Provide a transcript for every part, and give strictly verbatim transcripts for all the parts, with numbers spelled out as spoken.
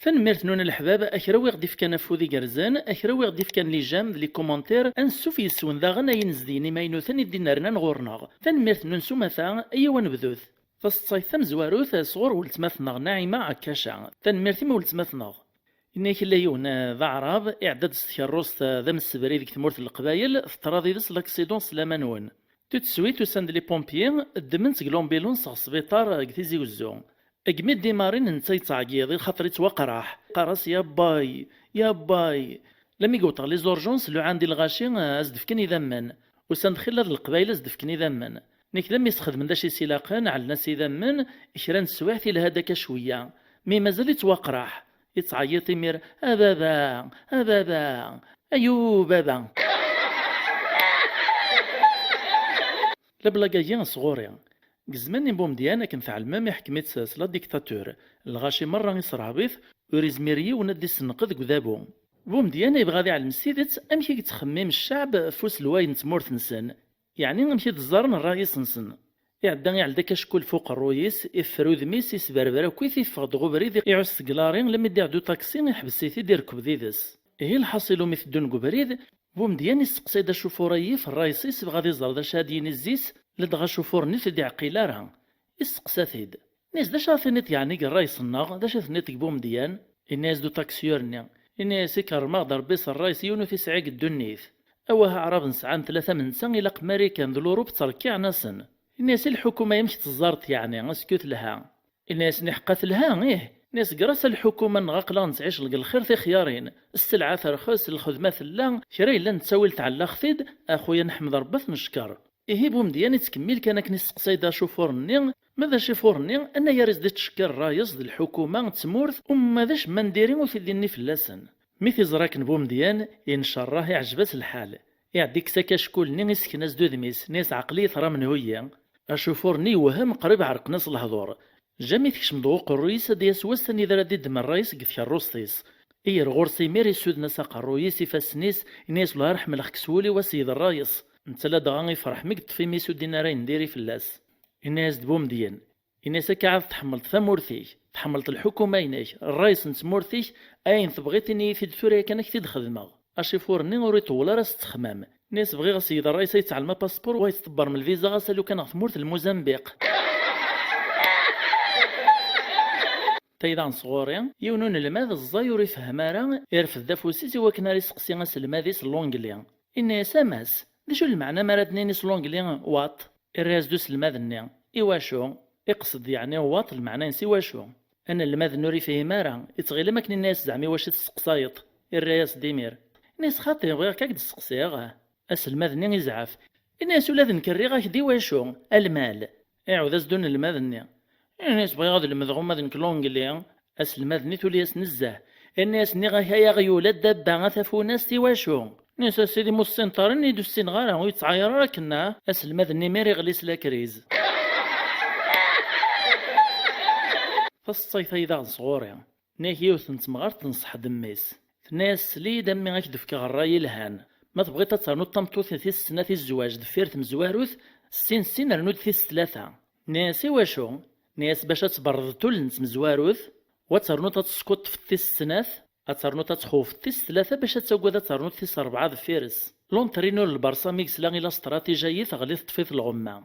Tanemmirt-nwen a leḥbab, a kra wi ɣ-d-ifkan afud igerrzen, a kra wi ɣ-d-ifkan les j'aime d les commentaires, ansuf yes-wen daɣen ayen zedyen imaynuten i d-innernan ɣur-neɣ. Tanemmirt-nwen s umata, ayaw ad nebdut. Taseḍsayt tamezwarut sɣur weltma-tneɣ Naɛima Ɛekkaca. Tanemmirt-im a weltma-tneɣ. Inna-yak yella yiwen, eh, d aɛrab, iɛedda-d s tkerrust, eh, d amsebrid deg tmurt n Leqbayel, teṭṭra did-s l'accident s laman-nwen. Tout de suite usan-d les pompiers, ddmen-t seg l'ambulance ɣer sbiṭar, eh, deg Tizi Wezzu. Deg mi d-imarin netta yettɛeggiḍ, i xaṭer yettwaqraḥ. Qqar-as: "Yabay, yabay." Lami yewweṭ ɣer les urgences, luɛan di lɣaci, eh, ad s-d-fken idammen. Usan-d xilla d Leqbayel ad s-d-fken idammen. Nekk lami sxedmen d acu i s-ilaqen, ɛellen-as idammen, kra n teswiɛt ilha-d akka cwiyya. Mi mazal yettwaqraḥ, yettɛeyyiḍ imir: "A baba, a baba, ayu baba." Leblag-agi sɣur-i. Deg zzman n Bumedyan, akken tɛelmem, iḥkem-itt s la dictature. Lɣaci merra isreɛb-it, ur izmir yiwen ad d-issenqed deg udabu. Bumedyan yebɣa ad iɛlem s tidet amek i yettxemmim ccɛeb f uselway n tmurt-nsen, yeɛni amek i d-ẓẓaren ṛṛay-is-nsen. Iɛedda iɛeld akka acku lfuq ṛṛuy-is, iffer udem-is, isberber akk-it, iffeɣ-d ɣ ubrid, iɛuss seg lari, lammi d-iɛedda uṭaksi, iḥbes-it-id, irekkeb did-s. Ihi lḥaṣil umi teddun deg ubrid, Bumedyan isteqsay-d acufur-ayi f ṛṛay-is, ibɣa ad iẓer d acu ad d-yini zzi-s, ladɣa acufur-nni ur t-id-iɛqil ara. Isteqsa-t-id. Inna-yas: "D acu ara tiniḍ yeɛni deg ṛṛay-is-nneɣ? D acu i tenniḍ deg Bumedyan?" Inna-yas-d utaksiyur-nni. Inna-yas: "Ikerrem-aɣ-d Ṛebbi s ṛṛay-is, yiwen ur t-isɛi deg ddunit. Awah aɛraben sɛan tlata, am netta ilaq Marikan d Lurup ttṛekkiɛen-asen." Inna-yas: "I lḥukuma amek teẓẓareḍ yeɛni, est-ce que telha?" Inna-yasen: "Iḥeqqa telha, ih." Inna-yas: "Grâce à lḥukuma-nneɣ aql-aɣ nettɛic deg lxir tixyarin, sselɛa terxes, lxedma tella, kra yellan nettawi-t tɛellaɣ-t-id, a xuya neḥmed Ṛebbi ad t-neckeṛ." Ihi Bumedyan ittkemmil kan akken isteqsay-d acufur-nni, ma d acufur-nni, anagar i s-d-ittcekkir ṛṛay-is d lḥukuma d tmurt, uma d acemma n diri ur t-id-inni fell-asen. Mi t-iẓra akken Bumedyan, incerreḥ, iɛjeb-as lḥal. Iɛedda ikkes akk acku-nni, isekna-as-d udem-is, inna-yas: "Ɛqel-iyi tura menhu-yi." Acufur-nni yewhem, qrib ɛerqen-as lehdur. Jami tekcem-d ɣer uqerruy-is, ad d-yas wass anida ara d-iddem ṛṛay-is deg tkeṛṛust-is. Iyer ɣur-s imir, issuden-as aqerruy-is, ifassen-is, inna-yas: "Wellah ar ḥemmleɣ-k s wul-iw a ssid ṛṛay-is." Netta ladɣa ifreḥ mi yeṭṭef imi-s ur d-inni ara ayen diri fell-as. Inna-yas-d Bumedyen, inna-yas: "Akka ɛad tḥemmleḍ tamurt-ik, tḥemmleḍ lḥukuma-inek, ṛṛay-is n tmurt-ik, ayen tebɣiḍ ini-yi-t-id tura yakan ad k-t-id-xedmeɣ." Acifur-nni ur iṭewwel ara s ttexmam. Inna-yas: "Bɣiɣ a ssid ṛṛay-is ad yettɛellem apaspuṛ, wa yettḍebber Mlviza ɣas alukan ɣer tmurt n Lmuzambiq." Tayi daɣen sɣur-i, yiwen unelmad ẓẓay ur ifehhem ara, irfed afus-is i wakken ara iseqsi aselmad-is n l'anglais. Inna-yas: "A Mass, d acu lmeɛna mi ara d-nini s l'anglais what?" Irra-yas-d uselmad-nni: "Iwacu?" Iqsed yeɛni what lmeɛna-ines iwacu. Anelmad-nni ur ifhim ara, ittɣil am akken inna-yas: "Zeɛma iwacu i testeqsayeḍ?" Irra-yas-d imir. Inna-yas: "Xaṭi, bɣiɣ kan ad k-d-steqsiɣ." Aselmad-nni izɛef. Inna-yas: "Ula d nekk rriɣ-ak-d iwacu? A lmal." Iɛawed-as-d unelmad-nni. Inna-yas: "Bɣiɣ ad lemdeɣ uma d nekk l'anglais." Aselmad-nni tuli-yas nezzeh. Inna-yas: "Nniɣ-ak ay aɣyul, a dabba, a tafunast, iwacu?" Inna-yas: "A sidi, ma ur tessineḍ ara, ini-d ur ssineɣ ara, ur yettɛayar ara akken, ah?" Aselmad-nni imir iɣli s lakriz. Taseḍsayt-ayi daɣen sɣur-i. Nniɣ-ak yiwet n temɣart tenṣeḥ-d mmi-s. Tenna-yas: "Sel-iyi-d a mmi, ad k-d-fkeɣ ṛṛay yelhan. Ma tebɣiḍ ad ternuḍ tameṭṭut tis snat i zzwaǧ deffir tmezwarut, ssin ssin rnu-d tis tlata." Nniɣ-as: "Iwacu?" Nniɣ-as: "Bac ad tberrdeḍ ul n tmezwarut, u ad ternuḍ ad teskuṭṭfeḍ tis snat, ad ternuḍ ad txewfeḍ tis tlata, bac ad tagad ad ternuḍ tis ṛebɛa deffir-s." L'entraîneur n Lbarça mi yesla i la stratégie-ayi teɣli teṭṭef-it lɣemma.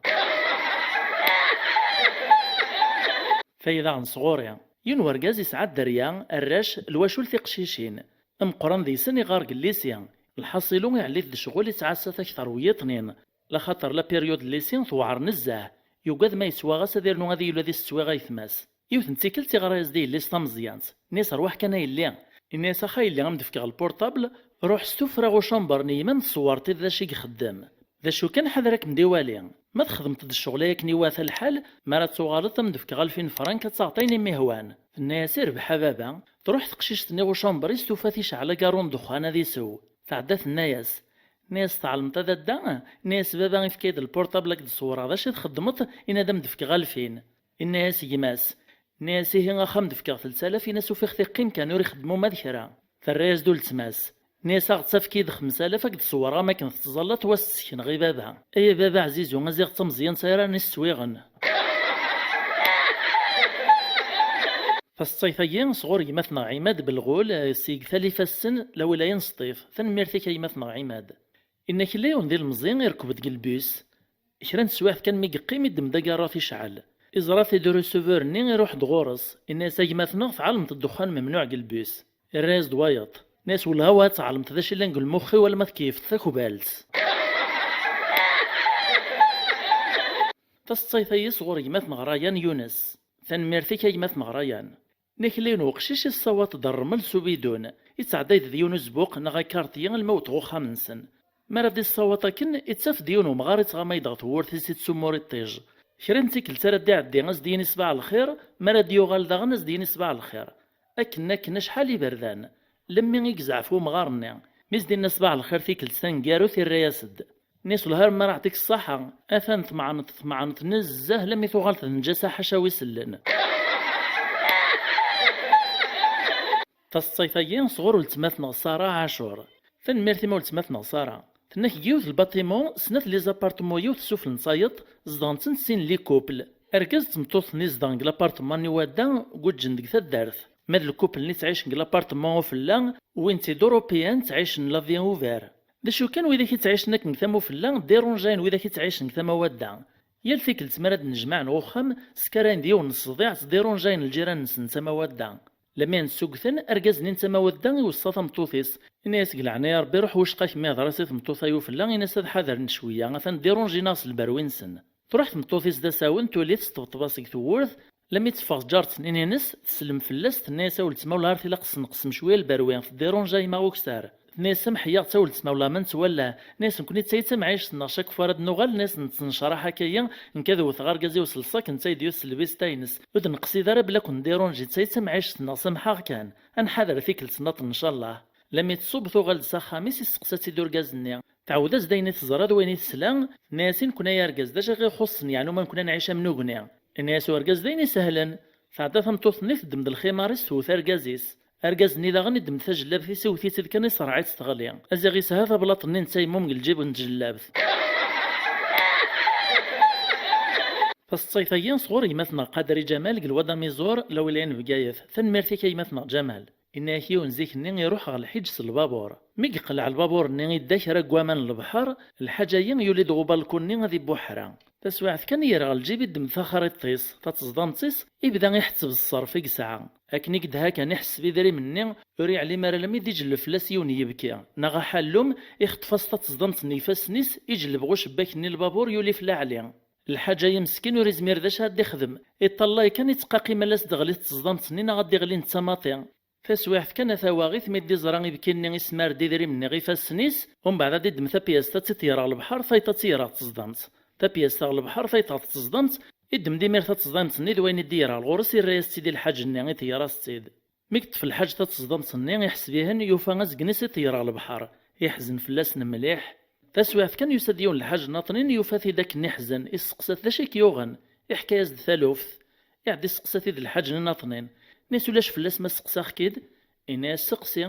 Tayi daɣen sɣur-i. Yiwen wergaz yesɛa dderya, arrac, lwacul tiqcicin. Ameqqran deg-sen iɣar deg llisi. Lḥaṣilu iɛelli-t d ccɣel ittɛassa-t akteṛ n wiyiḍnin. Laxaṭer la période n llisi tewɛer nezzeh. Yugad ma yettwaɣ-as ad irnu ad yili ad isett wi ayetma-s. Yiwet n tikkelt iɣra-yas-d i yelli-s tameẓyant. Inna-yas: "Rwaḥ kan a yelli." Inna-yas: "Ax a yelli, a m-d-fkeɣ lpurṭabl, ruḥ stufra ucamber n yemma-m tṣewwreḍ-t-id d acu i ixeddem. D acu kan ḥader ad kem-d-iwali. Ma txedmeḍ-d ccɣel-a akken iwata lḥal, mi ara tuɣaleḍ a m-d-fkeɣ alfin frank ad taɣeḍ ayen i m-ihwan." Tenna-yas: "Irbeḥ a baba." Truḥ teqcict-nni ucamber-is, tufa-t icɛel agaṛu n ddexxan ad isew. Tɛedda tenna-yas, tenna-yas: "Tɛelmeḍ a dadda?" Inna-yas: "Baba ifka-yi-d lpurṭabl ad k-d-ṣewwreɣ, d acu i txeddmeḍ? Ini-d a m-d-fkeɣ alfin." Inna-yas gma-s, inna-yas: "Ihi ax a m-d-fkeɣ telt alaf", inna-yas: "Ufiɣ-t iqqim kan ur ixeddem uma d kra." Terra-yas-d uletma-s, Nni-as: "Aɣ-ttafk-id xemsa alaf, ad k-d-ṣewwreɣ am akken tettẓallaḍ, wa s-tessekneɣ i baba." "Ay a baba ɛzizu, Maziɣ d tameẓyant ara neswiɣen." Taseṭṭayt-agi sɣur gma-tneɣ Ɛimad Belɣul, eh, seg Tal Ifassen, la wilaya n Sṭif. Tanemmirt-ik a gma-tneɣ Ɛimad. Inna kella yiwen d ilemẓi irekb deg lbus. Kra n teswiɛt kan mi yeqqim, iddem-d agarraf icɛel. Iẓra-t-id urusuvur-nni, iruḥ-d ɣur-s. Inna-yas: "A gma-tneɣ, tɛelmeḍ ddexxan memnuɛ deg lbus." Irra-yas-d wayeḍ. Inna-yas: "Wellah wa ad tɛelmeḍ d acu yellan deg lmux-iw alma tkeyyfeḍ takbalt." Taseṭṭayt-agi sɣur gma-tneɣ Rayan Yunes. Tanemmirt-ik a gma-tneɣ Rayan. Nna kella yiwen weqcic issawaḍ-d rrmel s ubidun, ittɛedday-d d yiwen uzbuq neɣ akarṭyi alma wwḍen ɣer uxxam-nsen. Mi ara d-issawaḍ akken, ittaf-d yiwen umɣar ittɣamay-d ɣer tewwurt-is, ittsumur iṭij. Kra n tikkelt ara d-iɛeddi, a s-d-yini ṣbaḥ lxir, mi ara d-yuɣal daɣen, a s-d-yini ṣbaḥ lxir. Akken, akken, acḥal iberdan. Lemmi i yezɛef umɣar-nni. Mi s-d-inna ṣbaḥ lxir tikkelt taneggarut, irra-yas-d. Nni-as: "Wellah ar ma ara ɛṭik ṣṣaḥa, atan tmeɛneḍ, tmeɛneḍ nezzeh, lammi tuɣaleḍ d nnǧasa ḥaca wi sellen." Taseṭṭayt-agi sɣur weltma-tneɣ Sara Ɛacur. Tanemmirt-im a weltma-tneɣ Sara. Tenna-k deg yiwet lbatimu, snat les appartements, yiwet sufell n tayeḍ, zedɣen-tent sin les couples. Argaz d tmeṭṭut-nni zedɣen deg l'appartement-nni wadda, guǧǧen deg taddart. Ma d lkupel-nni ttɛicen deg l'appartement ufella, wwin-tt-id Européen, ttɛicen la vie ouvert. D acu kan, widak i ttɛicen akken deg tama ufella, ddirunjayen widak i ttɛicen deg tama wadda. Yal tikkelt mi ara d-nnejmaɛen ɣer uxxam, skarayen-d yiwen n ṣṣdiɛ, ttdirunjayen lǧiran-nsen n tama wadda. Lammi nessugten, argaz-nni n tama wadda iweṣṣa tameṭṭut-is, inna-yas: "Deg leɛnaya Rebbi, ruḥ wicqa kemm ihder-as i tmeṭṭut-a ufella, ini-as ad ḥadren cwiya, atan ddirunjin-aɣ s lberwi-nsen." Truḥ tmeṭṭut-is d asawen, tuli-t teṭṭebṭeb-as deg tewwurt, lammi teffeɣ tǧaret-nni-ines, teslem fell-as, tenna-yas: "A weltma, wellah ar tili qessen-, qessem cwiya lberwi, teddirunjayem-aɣ uktar." Tenna-yas: "Samḥ-iyi-ɣ a weltma, wellah ma nettwalla." Tenna-yas: "Nekkni d tayi d tamɛict-nneɣ, cakk fu ara d-nuɣal, tenna-yas, nettencer-aḥ akka-yi, nekk ad wwteɣ argaz-iw s lṣak, netta ad d-yut s lbista-ines. Ur d-neqsid ara belli ad ken-ndirunji, d tayi d tamɛict-nneɣ, samḥ-aɣ kan. Ad nḥader tikkelt nniḍen, ncallah." Lammi tṣubb tuɣal-d s axxam-is, isseqsa-tt-id urgaz-nni. Tɛawed-as-d ayen i teẓra d wayen i tesla, tenna-yas: "I nekkni ay argaz, d acu i ɣ-ixuṣṣen yeɛni uma nekkni ad nɛic am nugni?" Yenna-yas urgaz: "D ayen isehlen." Tɛedda tameṭṭut-nni, teddem-d lximar-is, tewwet argaz-is. Argaz-nni daɣen iddem-d tajellabt-is, iwet-itt-id kan, iṣreɛ-itt teɣli. Aziɣ isha tablaṭ-nni netta yemmum deg lǧib n tjellabt. Taseṭṭayt-agi sɣur gma-tneɣ Qadri Ǧamal deg Lwad Amiẓur, lawilaya n Bgayet. Tanemmirt-ik a gma-tneɣ Ǧamal. Yenna-yak yiwen zik-nni iruḥ ɣer lḥiǧ s lbabur. Mi yeqleɛ lbabur-nni, idda kra n waman n lebḥer, lḥaǧa-yi yuli-d ɣer ubalku-nni ad ibuḥra. Taswiɛt kan, yerɣa lǧib, iddem taxriṭ-is, tateẓdamt-is, ibda iḥetteb ṣṣerf i yesɛa. Akken i yedha kan, iḥesseb idrimen-nni, ur yeɛlim ara almi d-iǧelleb fell-as yiwen n yibki. Neɣ aḥallum, ixeṭṭef-as tateẓdamt n yifassen-is, iǧelleb ɣer ucebbak-nni n lbabur, yuli f laɛli. Lḥaǧa-yi meskin ur izmir d acu ad d-ixdem. Iṭṭallay kan, ittqaqim alas d-teɣli teẓdamt-nni neɣ ad d-iɣli netta maṭi. Taswiɛt kan, a tawaɣit, mi d-iẓra ibki-nni ismar-d idrimen-nni ɣef ifassen-is, umbeɛd ad d-iddem tapyast ad tt-id-yerr ɣer lebḥer, tayeḍ ad tt-yerr ɣer teẓdamt. Tapyast ɣer lebḥer, tayeḍ ɣer teẓdamt, iddem-d imir tateẓdamt-nni d wayen i d-yerr ɣer ɣur-s, irra-yas-tt-id i lḥaǧ-nni, iṭeyyer-as-tt-id. Mi yeṭṭef lḥaǧ tateẓdamt-nni, iḥseb-ihen, yufa azgen-is iṭeyyer ɣer lebḥer. Iḥzen fell-asen mliḥ. Taswiɛt kan, yusa-d yiwen lḥaǧ nniḍnin, yufa-t-id akken iḥzen, isteqsa-t d acu i k-yuɣen. Iḥka-yas-d taluft. Iɛedda isteqsa-t-id lḥaǧ-nni nniḍnin. Inna-yas: "Ulac fell-as ma steqsaɣ-k-id?" Inna-yas: "Seqsi."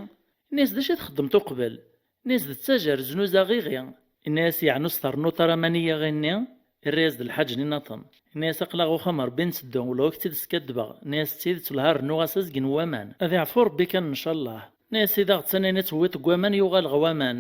Inna-yas: "D acu i txeddmeḍ uqbel?" Inna-yas: "D ttajer, znuzaɣ iɣi." Inna-yas: "Yeɛni ur s-ternuḍ ara aman i yiɣi-nni?" Irra-yas-d lḥaǧ-nni nniḍen. Inna-yas: "Aql-aɣ uxxam Rebbi netteddu, ula ur k-tt-id-skadbeɣ." Inna-yas: "D tidet, welha rnuɣ-as azgen n waman." "Ad iɛfu Rebbi kan, ncallah." Inna-yas: "Id aɣ-ttinin ad tewwiḍ deg waman, yuɣal ɣer waman."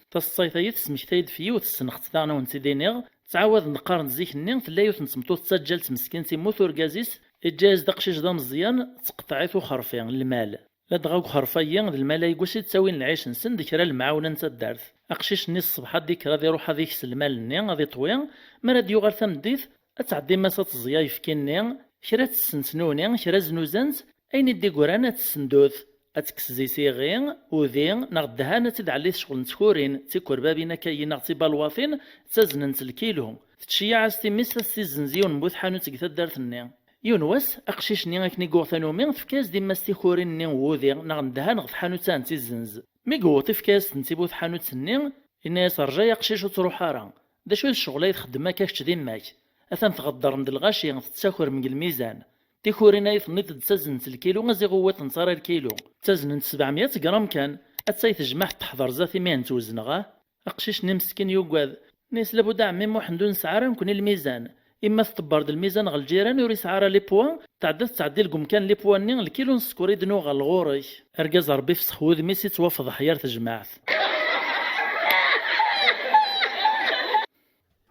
Taseṭṭayt-agi tesmektay-d f yiwet n ssnext daɣen, a wen-tt-id-iniɣ. Ttɛawaden qqaren-d zik-nni, tella yiwet n tmeṭṭut d taǧǧalt meskint, immut urgaz-is, iǧǧa-yas-d aqcic d ameẓyan, tqeṭṭeɛ-it uxerfi, lmal. Ladɣa deg uxerfi-agi, d lmalayek i d-ttawin lɛic-nsen d kra n lemɛawna n taddart. Aqcic-nni ṣṣbeḥ ad d-ikker, ad iruḥ ad ikes lmal-nni, ad iṭwi, mi ara d-yuɣal tameddit, ad tɛeddi mass ad teẓẓeg ayefki-nni, kra ad tessen tnuni, kra znuzan-tt, ayen i d-igran ad tessendut, ad tekkes zzi s iɣi, udi, neɣ ddhan, ad tt-id-ɛelli tecɣel n tkurin, d tikerbabin akka-yi neɣ d tibalwatin, ttaznent lkilu. Tettceyyiɛ-as timist ad s-tizzenz yiwen n bu tḥanut deg taddart-nni. Yiwen wass, aqcic-nni akken i yuɣ tanumi, tefka-yas-d yemma-s tikurin-nni n wudi neɣ n ddhan ɣer tḥanut-a n tizzenz. Mi yewweḍ, ifka-yas-tent i bu tḥanut-nni, yenna-yas: "Rǧa ay aqcic, ur ttruḥ ara. D acu i d ccɣel ay txeddem akka kečč d yemma-k? Atan tɣeddrem-d lɣaci, tettakrem deg lmizan." Tikurin ay tenniḍ d ttaznent lkilu, a ziɣ ur waṭent ara lkilu. Ttaznent sebɛemya gram kan. Attay tejmaɛt teḥḍer zdat imi n-tt-wezneɣ, ah. Aqcic-nni meskin yugad. Nni-as: "Labud a ɛemmi Muḥend, ur nesɛi ara nekkni lmizan. Imma tṭebber-d lmizan ɣer lǧiran, ur yesɛi ara les poids, tɛedda tettɛeddi deg umkan les poids-nni, lkilu n sskeṛ i d-nuɣal ɣur-k." Argaz, Ṛebbi ifsex wudem-is, ittwafḍeḥ yar tejmaɛt.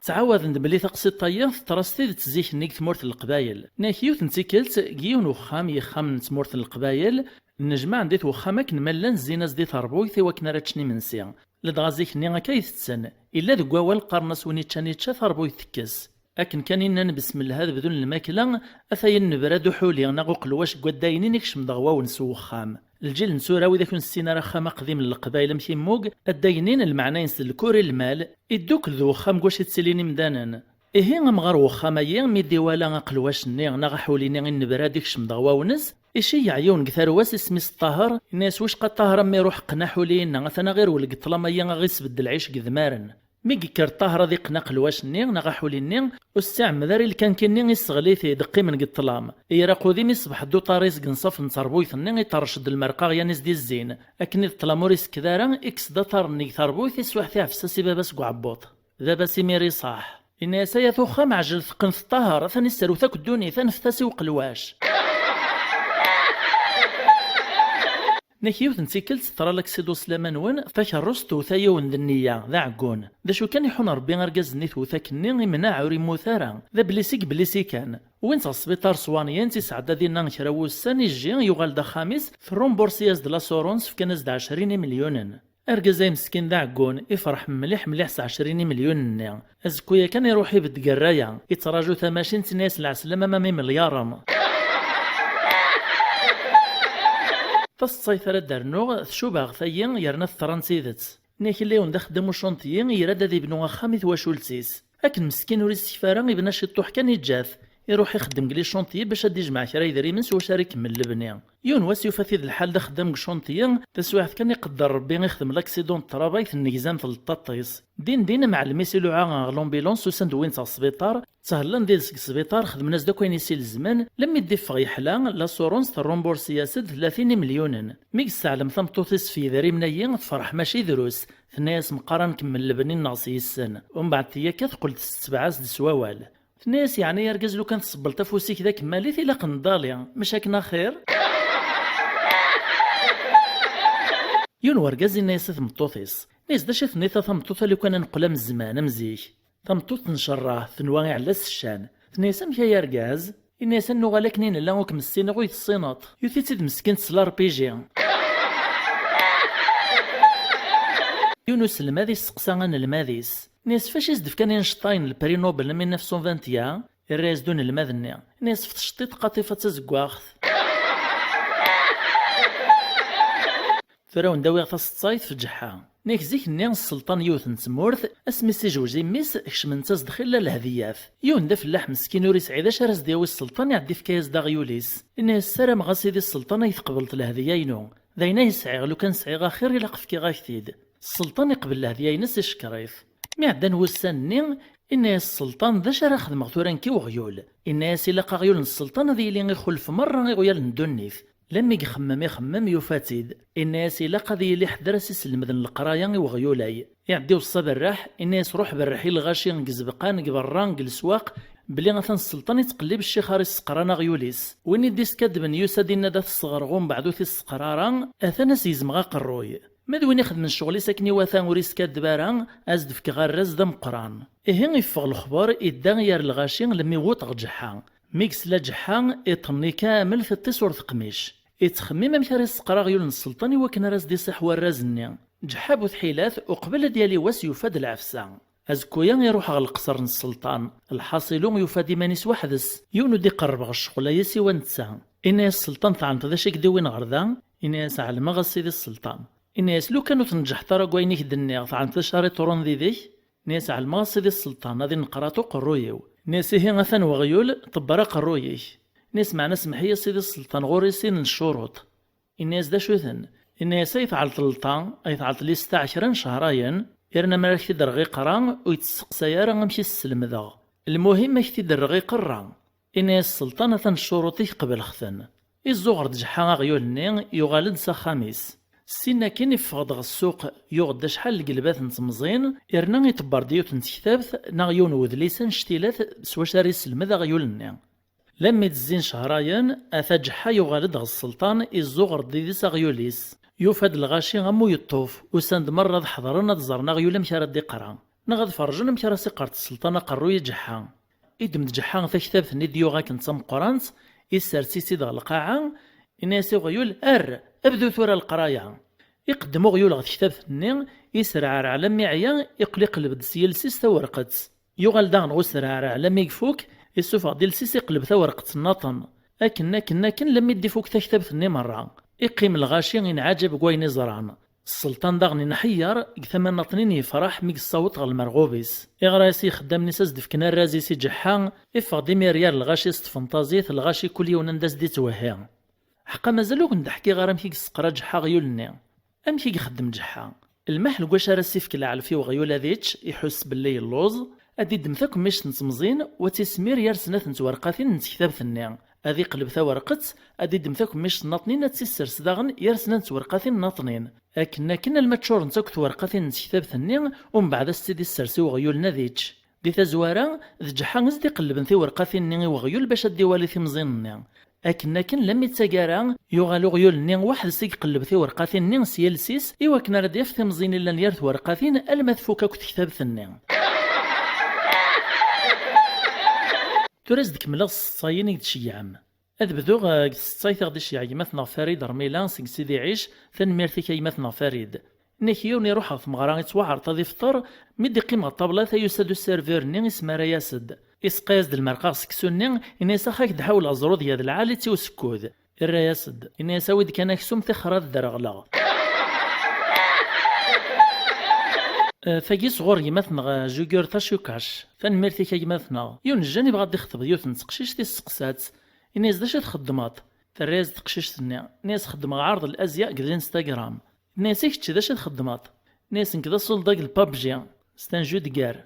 Ttɛawaden-d belli taqsiṭ-ayi teḍra s tidet zik-nni deg tmurt n Leqbayel. Nni-ak yiwet n tikkelt, deg yiwen uxxam, yexxamen n tmurt n Leqbayel, nnejmaɛen di twexxam akken ma llan zzin-as di terbuyt i wakken ara ččen imensi. Ladɣa zik-nni akka i tetten. Illa deg wawal qqaren-as win iččan ičča, terbuyt tekkes. Akken kan i nnan besmellah ad bdun lmakla, ata-yen nebrad uḥuli neɣ uqelwac deg waddaynin ikcem-d ɣer wawen s uxxam. Lǧil n tura, wid akk ur nessin ara axxam aqdim n Leqbayel amek immug, addaynin, lmeɛna-ines d lkur i lmal, iddukkel d uxxam deg wacu i ttilin imdanen. Ihi amɣar n uxxam-ayi, mi d-iwala aqelwac-nni neɣ aḥuli-nni i nebrad ikcem-d ɣer wawen-s, iceyyeɛ yiwen deg tarwa-s isem-is Ṭaher, yenna-yas: "Wicqa Ṭaher, a mmi, ruḥ qqen aḥuli-inna, atan ad ɣ-irwel deg ṭṭlam-ayi, ad ɣ-isbedd lɛic deg idmaren." Mi yekker Ṭaher ad iqqen aqelwac-nni neɣ aḥuli-nni, ur s-tt-iɛemmed ara i lkanki-nni, isseɣli-t-id, qqimen deg ṭṭlam. Iraq udim, iṣbeḥ-d uṭar-is deg nnṣaf n terbuyt-nni, iṭerrec-d lmerqa ɣer yan-is di zzin. Akken i d ṭṭlam ur isekked ara, ikkes-d aṭar-nni deg terbuyt, iswiḥ-t, iɛfes-as i baba-s deg uɛebbuṭ. Baba-s imir iṣaḥ. Yenna-yas: "Ay at uxxam, ɛjlet qqnet Ṭaher, atan isserwet akk ddunit, anfet-as i uqelwac." Nek yiwet n tikkelt teḍra laksidu s laman-nwen, takerrust tewta yiwen d nniya, d aɛeggun. D acu kan, iḥun Ṛebbi argaz-nni tewta akkenni, imneɛ, ur immut ara. D ablisi deg iblisi kan. Wwin-t ɣer sbiṭar, ṣwanyen-t, isɛedda dinna kra n wussan, ijji, yuɣal-d axxam-is, trumbursi-as-d l'assurance, fkan-as-d ɛecrin imelyunen. Argaz-a meskin d aɛeggun, ifreḥ mliḥ mliḥ s ɛecrin imelyunen-nni. Azekku yakan iruḥ ibedd gerraya, ittraǧu tamacint, tenna-yas: "Lɛeslama, ma mi melyaṛem." Taseḍsayt ara d-rnuɣ, tcuba ɣer tayi, yerna teḍra n tidet. Nni-ak illa yiwen d axeddam ucanṭyi, ira-d ad ibnu axxam i twacult-is. Akken meskin ur isekfa ara, ibna ciṭṭuḥ kan, iǧǧa-t. Iruḥ ixeddem deg les chantiers bac ad d-ijmeɛ kra yedrimen s wacu ara ikemmel lebni. Yiwen wass yufa-t-id lḥal d axeddam deg chantier, taswiɛt kan iqedder Rebbi ixdem l'accident n ṭṭrabay, tennegzam tleṭṭaṭ-is. Din din amɛellem-is iluɛa ɣer l'ambulance, usan-d wwin-t ɣer sbiṭar, tthellin did-s deg sbiṭar, xedmen-as-d akk ayen i s-ilezmen, lemmi d-iffeɣ yeḥla, l'assurance terrumbursi-as-d tlatin imelyunen. Mi yesseɛlem tameṭṭut-is f yedrimen-ayi, tefreḥ mačči drus, tenna-yas: "Meqqar ad nkemmel lebni-nneɣ s yes-sen." Umbeɛd tiyakka teqqel-d tetbeɛ-as-d s wawal. Tenna-yas: "Yeɛni argaz, lukan tsebbleḍ afus-ik d akemmal-it, ilaq nḍali, mac akken axir?" Yiwen wergaz yenna-yas i tmeṭṭut-is, yenna-yas: "D acu i tenniḍ a tameṭṭut, a lukan ad neqqel am zzman, am zik?" Tameṭṭut tencerreɛ, tenwa iɛella-s ccan. Tenna-yas: "Amek ay argaz?" Yenna-yas: "Ad nuɣal akken i nella, ur kem-ssineɣ, ur yi-tessineḍ." Yuti-tt-id meskint s l'R P G. Yiwen uselmad isteqsa anelmad-is, yenna-yas: "Fac i s-d-fkan Einstein le prix Nobel en mille neuf cent vingt et un?" Irra-yas-d unelmad-nni, yenna-yas: "F tceṭṭiḍt, qaṭifa d tazeggaɣt." Tura a wen-d-awiɣ taseḍsayt f ǧeḥḥa. Nek zik-nni sselṭan yiwet n tmurt, asmi s-ijewz i mmi-s, kecment-as-d xilla lehdiyat. Yiwen d afellaḥ meskin ur isɛi d acu ara s-d-yawi sselṭan, iɛedda ifka-yas-d aɣyul-is. Yenna-yas: "Ssarameɣ a sidi sselṭan ay tqebleḍ lehdiya-inu. D ayen ay sɛiɣ, lukan sɛiɣ axir ilaq fkiɣ-ak-t-id." Sselṭan iqbel lehdiya-ines, icekkeṛ-it. Mi ɛeddan wussan-nni, inna-yas sselṭan: "D acu ara xedmeɣ tura nekk i weɣyul?" Inna-yas: "Ilaq aɣyul n sselṭan ad yili ixulef merra iɣyal n ddunit." Lemmi ixemmem, ixemmem, yufa-tt-id. Inna-yas: "Ilaq ad yili ḥedd ara s-iselmden leqraya i weɣyul-ay." Iɛedda iweṣṣa aberraḥ, inna-yas: "Ruḥ berreḥ i lɣaci deg izebqan, deg berra, deg leswaq, belli atan sselṭan ittqellib ccix ara isseqran aɣyul-is. Win i d-iskadben yusa-d, inna-d: 'Ad t-sseɣreɣ, umbeɛd ur t-isseqra ara, atan ad s-gezmeɣ aqerruy.' Ma d win ixedmen ccɣel-is akken iwata ur iskaddeb ara, ad s-d-fkeɣ arraz d ameqqran." Ihi iffeɣ lexber, idda yer lɣaci, lemmi iwweḍ ɣer Ǧeḥḥa. Mi yesla Ǧeḥḥa, iṭṭenni kamel, tiṭ-is ur teqmic. Ittxemmim amek ara iseqer aɣyul n sselṭan i wakken ara s-d-iṣiḥ warraz-nni. Ǧeḥḥa bu tḥilat, uqbel ad d-yali wass, yufa-d lɛefsa. Azekku-ya iruḥ ɣer leqṣer n sselṭan. Lḥaṣilu, yufa-d iman-is weḥd-s. Yiwen ur d-iqerreb ɣer ccɣel-ayi siwa netta. Inna-yas sselṭan: "Tɛelmeḍ d acu i k-d-iwin ɣer da?" Inna-yas: "Ɛelmeɣ a sidi sselṭan." Inna-yas: "Lukan ur tneǧǧḥeḍ ara deg wayen i k-d-nniɣ, tɛelmeḍ d acu ara iṭurun did-k?" Inna-yas: "Ɛelmeɣ a sidi sselṭan, ad inqer aṭu uqerruy-iw." Inna-yas: "Ihi atan weɣyul, ṭebber aqerruy-ik." Inna-yas: "Meɛna semmeḥ-iyi a sidi sselṭan, ɣur-i sin n ccuruṭ." Inna-yas: "D acu-ten?" Inna-yas: "Ay tɛelṭ lṭa, ay tɛelṭ lista kra n cehrayen, yerna mi ara k-t-id-rreɣ iqra, ur yi-d-testeqsay ara amek i s-slemdeɣ. Lmuhim, ad k-t-id-rreɣ iqerra." Ini-as sselṭan: "Atan ccuruṭ-ik qebleɣ-ten." Iẓẓuɣer-d Ǧeḥḥa aɣyul-nni, yuɣal-d s axxam-is. Syin akkin iffeɣ-d ɣer ssuq, yuɣ-d acḥal n leglbat n temẓin, irna iṭebber-d yiwet n tektabt neɣ yiwen n wedlis annect-ilat s wacu ara iselmed aɣyul-nni. Lammi d-zzin cehrayen, ata Ǧeḥḥa yuɣal-d ɣer sselṭan, iẓẓuɣer-d did-s aɣyul-is. Yufa-d lɣaci am uyeṭṭuf, usan-d merra ad ḥeḍren ad ẓren aɣyul amek ara d-iqra, neɣ ad ferrjen amek ara s-iqqert sselṭan aqerruy i Ǧeḥḥa. Iddem-d Ǧeḥḥa taktabt-nni d-yuɣ akken d tameqqrant, issers-itt-id ɣer lqaɛa, ini-as i uɣyul: "Err, bdu tura leqraya." Iqeddem uɣyul ɣer tektabt-nni, isreɛreɛ lammi ɛya, iqqel iqelleb-d s yiles-is tawerqet. Yuɣal daɣen ɣer usreɛreɛ lammi ifuk, issufeɣ-d iles-is iqelleb tawerqet nnaṭen. Akken, akken, akken, lammi d-ifuk taktabt-nni merra. Iqqim lɣaci inɛaǧeb deg wayen i ẓran. Sselṭan daɣen inḥeyyer, deg tama nnaṭnin yefreḥ mi yessaweḍ ɣer lmerɣub-is. Iɣra-yas i ixeddamen-is ad s-d-fken arraz-is i Ǧeḥḥa, iffeɣ-d imir yar lɣaci s tfenṭazit, lɣaci kul yiwen anda s-d-ittwehhi. Ḥqa mazal ur ken-d-ḥkiɣ ara amek i yesseqra Ǧeḥḥa aɣyul-nni. Amek i ixeddem Ǧeḥḥa? Lmeḥ deg wacu ara s-ifk leɛlef i weɣyul ad ičč, iḥuss belli yelluẓ, ad d-iddem takemmict n temẓin, u ad tt-ismir yar snat n twerqatin n tektabt-nni. Ad iqleb tawerqet, ad d-iddem takemmict nnaṭnin, ad tt-issers daɣen yar snat n twerqatin nnaṭnin. Akken akken alma ččurent akk twerqatin n tektabt-nni, umbeɛd ad s-tt-id-issers i weɣyul-nni ad ičč. Di tazwara, d Ǧeḥḥa i s-d-iqellben tiwerqatin-nni i weɣyul bac ad d-iwali timẓin-nni. Akken akken, lammi d taggara, yuɣal uɣyul-nni weḥd-s i iqelleb tiwerqatin-nni s yiles-is, i wakken ara d-yaf timẓin illan yar twerqatin, alma tfuk akk tektabt-nni. Tura ad s-d-kemmleɣ s tseḍsayin i d-tceyyɛem. Ad bduɣ, eh, deg tseḍsayt i ɣ-d-iceyyeɛ gma-tneɣ Farid Rmila seg Sidi Ɛic, tanemmirt-ik a gma-tneɣ Farid. Nnek yiwen iruḥ ɣer tmeɣra, ittwaɛreḍ ad ifṭer, mi d-iqqim ɣer ṭṭabla, ata yusa-d userveur-nni, isemara-yas-d. Iseqqa-yas-d lmerqa ɣer seksu-nni, ini-as: "Ax, ad ak-d-ḥawleɣ ẓrudya d lɛali d tiwsekkud." Irra-yas-d, ini-as: "Awi-d kan aksum, tixer ad d-reɣleɣ." Eh, tagi sɣur gma-tneɣ, eh, Jugur Tacukac. Tanemmirt-ik a gma-tneɣ. Yiwen n jjan ibɣa ad d-ixṭeb yiwet n teqcict, isteqsa-tt. Ini-as: "D acu i txeddmeḍ?" Terra-yas-d teqcict-nni. Ini-as: "Xeddmeɣ ɛerḍ Lazya deg Instagram." Ini-as: "I kečč, d acu i txeddmeḍ?" Ini-as: "Nekk d asulḍa deg le pubg. C'est un jeu de guerre."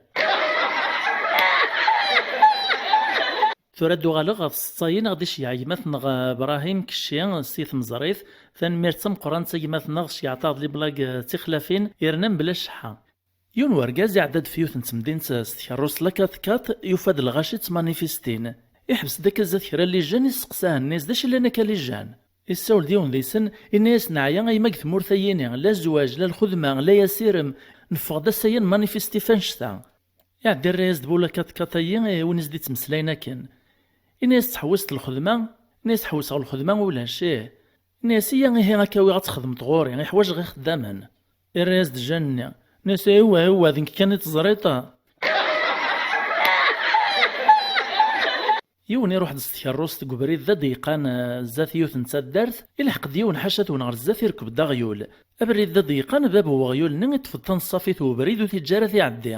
Tura ad d-uɣaleɣ ɣef tseḍsayin i ɣ-d-iceyyeɛ gma-tneɣ, eh, Brahim Kecci, si Tmeẓrit. Tanemmirt d tameqqrant a gma-tneɣ, tceyyeɛ-aɣ-d les blagues, eh, d tixlafin, yerna mebla cceḥḥa. Yiwen wergaz iɛedda-d f yiwet n temdint s tkerrust la quatre quatre, yufa-d lɣaci ttmanifistin. Iḥbes-d akka zdat kra n lijan, isteqsa henni-s: "D acu llan akka lijan?" Issawel-d yiwen deg-sen, ini-as: "Neɛya a yemma deg tmurt-ayini, la zzwaǧ, la lxedma, la asirem, neffeɣ-d ass-aya nmanifesti f annect-a." Iɛedda irra-yas-d bu la quatre quatre-ayi i win i s-d-ittmeslayen akken. Ini-as: "Tettḥewwiseḍ lxedma?" Ini-as: "Ḥewwseɣ lxedma ulac, ih." Ini-as: "Iyya ihi ad k-awiɣ ad txedmeḍ ɣur-i, ḥwaǧeɣ ixeddamen." Irra-yas-d Jane-nni. Ini-as: "Iwa, iwa, d nekk kan i teẓriḍ." Yiwen iruḥ-d s tkerrust deg ubrid d adeyyqan, eh, zdat yiwet n taddart, ilḥeq-d yiwen ḥaca-twen ɣer zdat, irkeb-d aɣyul. Abrid d adeyyqan, bab n weɣyul-nni iṭṭef-d taneṣṣafit n ubrid ur t-iǧǧa ara ad iɛeddi.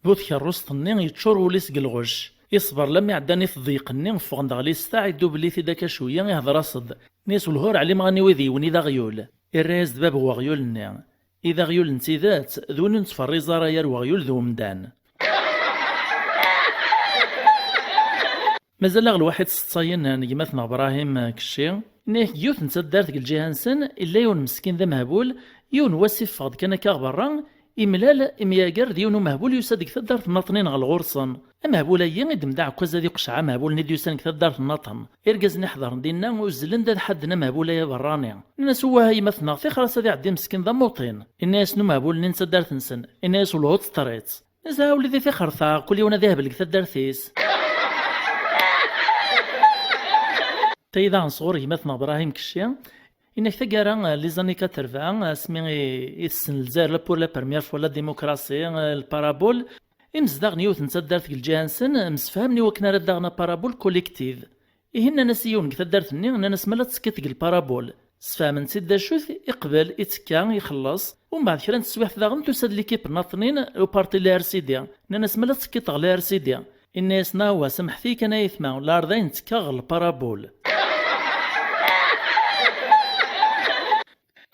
Bu tkerrust-nni yeččur wul-is deg lɣecc. Iṣber lammi ɛeddan i tḍeyq-nni, ffɣen-d ɣer listaɛ, iddubel-it-id akka cwiya, ihder-as-d. Ini-as: "Welhu ur ɛlimeɣ aniwi d yiwen i d aɣyul." Irra-yas-d bab n weɣyul-nni: "I d aɣyul n tidet, d win ur nettferriẓ ara yar weɣyul d umdan." Mazal-aɣ lwaḥid s tseḍsayin n gma-tneɣ Brahim Kecci. Ini-ak, deg yiwet n taddart deg lǧiha-nsen, illa yiwen meskin d amehbul, yiwen wass iffeɣ-d kan akka ɣer berra, imlal, imyager d yiwen umehbul yusa-d deg taddart n Naṭnin ɣer ɣur-sen. Amehbul-agi iddem-d aɛekkaz ad iqceɛ amehbul-nni d-yusan deg taddart n Naṭn. Irgazen iḥeḍren dinna uzzlen-d ad ḥadden amehbul-aya berrani. Nnan-as: "Wah, a yemma-tneɣ, tixer-as ad iɛeddi meskin d amuṭin." Inna-yasen umehbul-nni n taddart-nsen, inna-yas: "Welhu teṭṭer-itt." Nezha ula di tixert-a, kul yiwen ad ihbel deg taddart-is. Tayi daɣen sɣur gma-tneɣ Brahim Kecci. Inak taggara, eh, les années quatre-vingts, asmi i, i tessen Lezzayer la, pour la première fois, la démocratie, eh, le parabole, imezdaɣ n yiwet n taddart deg lǧiha-nsen msefhamen i wakken ara d-aɣen aparabole collectif. Ihi nnan-as i yiwen deg taddart-nni, nnan-as: "Ma la tettekkiḍ deg le parabole." Sfehmen-tt-id d acu-t, iqbel, ittekka, ixelleṣ. Umbeɛd kra n teswiɛt daɣen tusa-d l'équipe n Naṭnin, uparti la R C D. Nnan-as: "Ma la tettekkiḍ ɣer la R C D." Inna-yasen: "Awa, samḥet-iyi kan a yetma, lɛerḍ ayen ttekkaɣ ɣer le parabole."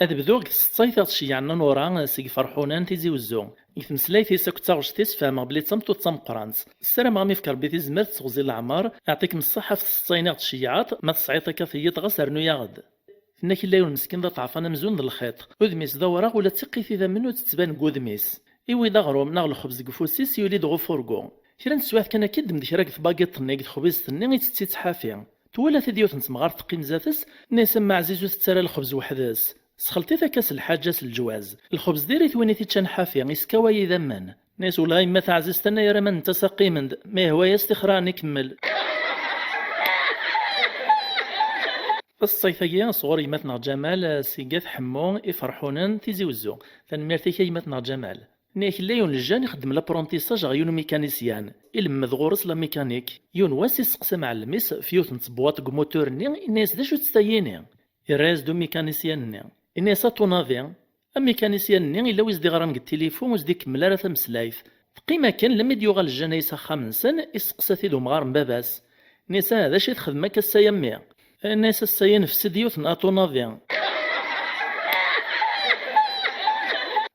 Ad bduɣ deg tseṭṭayt i ɣ-tceyyɛen Nura seg Ferḥunan Tizi Wezzu. Deg tmeslayt-is akked taɣect-is fehmeɣ belli d tameṭṭut d tameqqrant. Ssarameɣ mi yefk Rebbi tizmert, teɣzi leɛmer, iɛṭikem ṣṣeḥḥa ɣef tseṭṭayin i ɣ-d-tceyyɛeḍ, ma tesɛiḍ akka tiyiḍ ɣas rnu-yaɣ-d. Tenna-k illa yiwen meskin d aṭɛafan amzun d lxiṭ. Udem-is d awraɣ, ula d tiqqit idammen ur tettban deg udem-is. Iwi-d aɣrum neɣ lexbez deg ufus-is, yuli-d ɣer ufurgu. Kra n teswiɛt kan akka, iddem-d kra deg tbagiṭ-nni, deg texbizt-nni, ittett-itt ḥafi. Twala-t-id yiwet n temɣart teqqim zdat-s, tenna-yas: "A mma Ɛzizu, tettara lexbez weḥd-s." Tesxelṭ-it akka s lḥaǧa, s leǧwaz. Lxebz diri-t win i t-iččan ḥafi, iskaway idammen. Nna-yas: "Wellah a yemma taɛzizt, annayer aman n tasa qqimen-d, ma yehwa-yas tixraɛen ikemmel." Taseṭṭayt-agi sɣur gma-tneɣ Ǧamal, eh, seg At Ḥemmu, Iferḥunen, Tizi Wezzu. Tanemmirt-ik a gma-tneɣ Ǧamal. Nna-yak illa yiwen n ljan ixeddem l'apprentissage ɣer yiwen umicanicien. Ilemmed ɣur-s la mécanique. Yiwen wass isteqsa amɛellem-is ɣef yiwet n tebwaṭ deg umutur-nni, inna-yas: "D acu-tt tayini?" Irra-yas-d umicanicien-nni. Inna-yas: "A ton avis." Amicanicien-nni illa wi s-d-iɣran deg tilifu, ur s-d-ikemmel ara tameslayt. Teqqim akken lemmi d-yuɣal Jana-is axxam-nsen, isteqsa-t-id umɣar n baba-s. Inna-yas: "Ah, d acu i txedmem akka ass-a a mmi?" Inna-yas: "Ass-a nefsi-d yiwet n aṭunavi."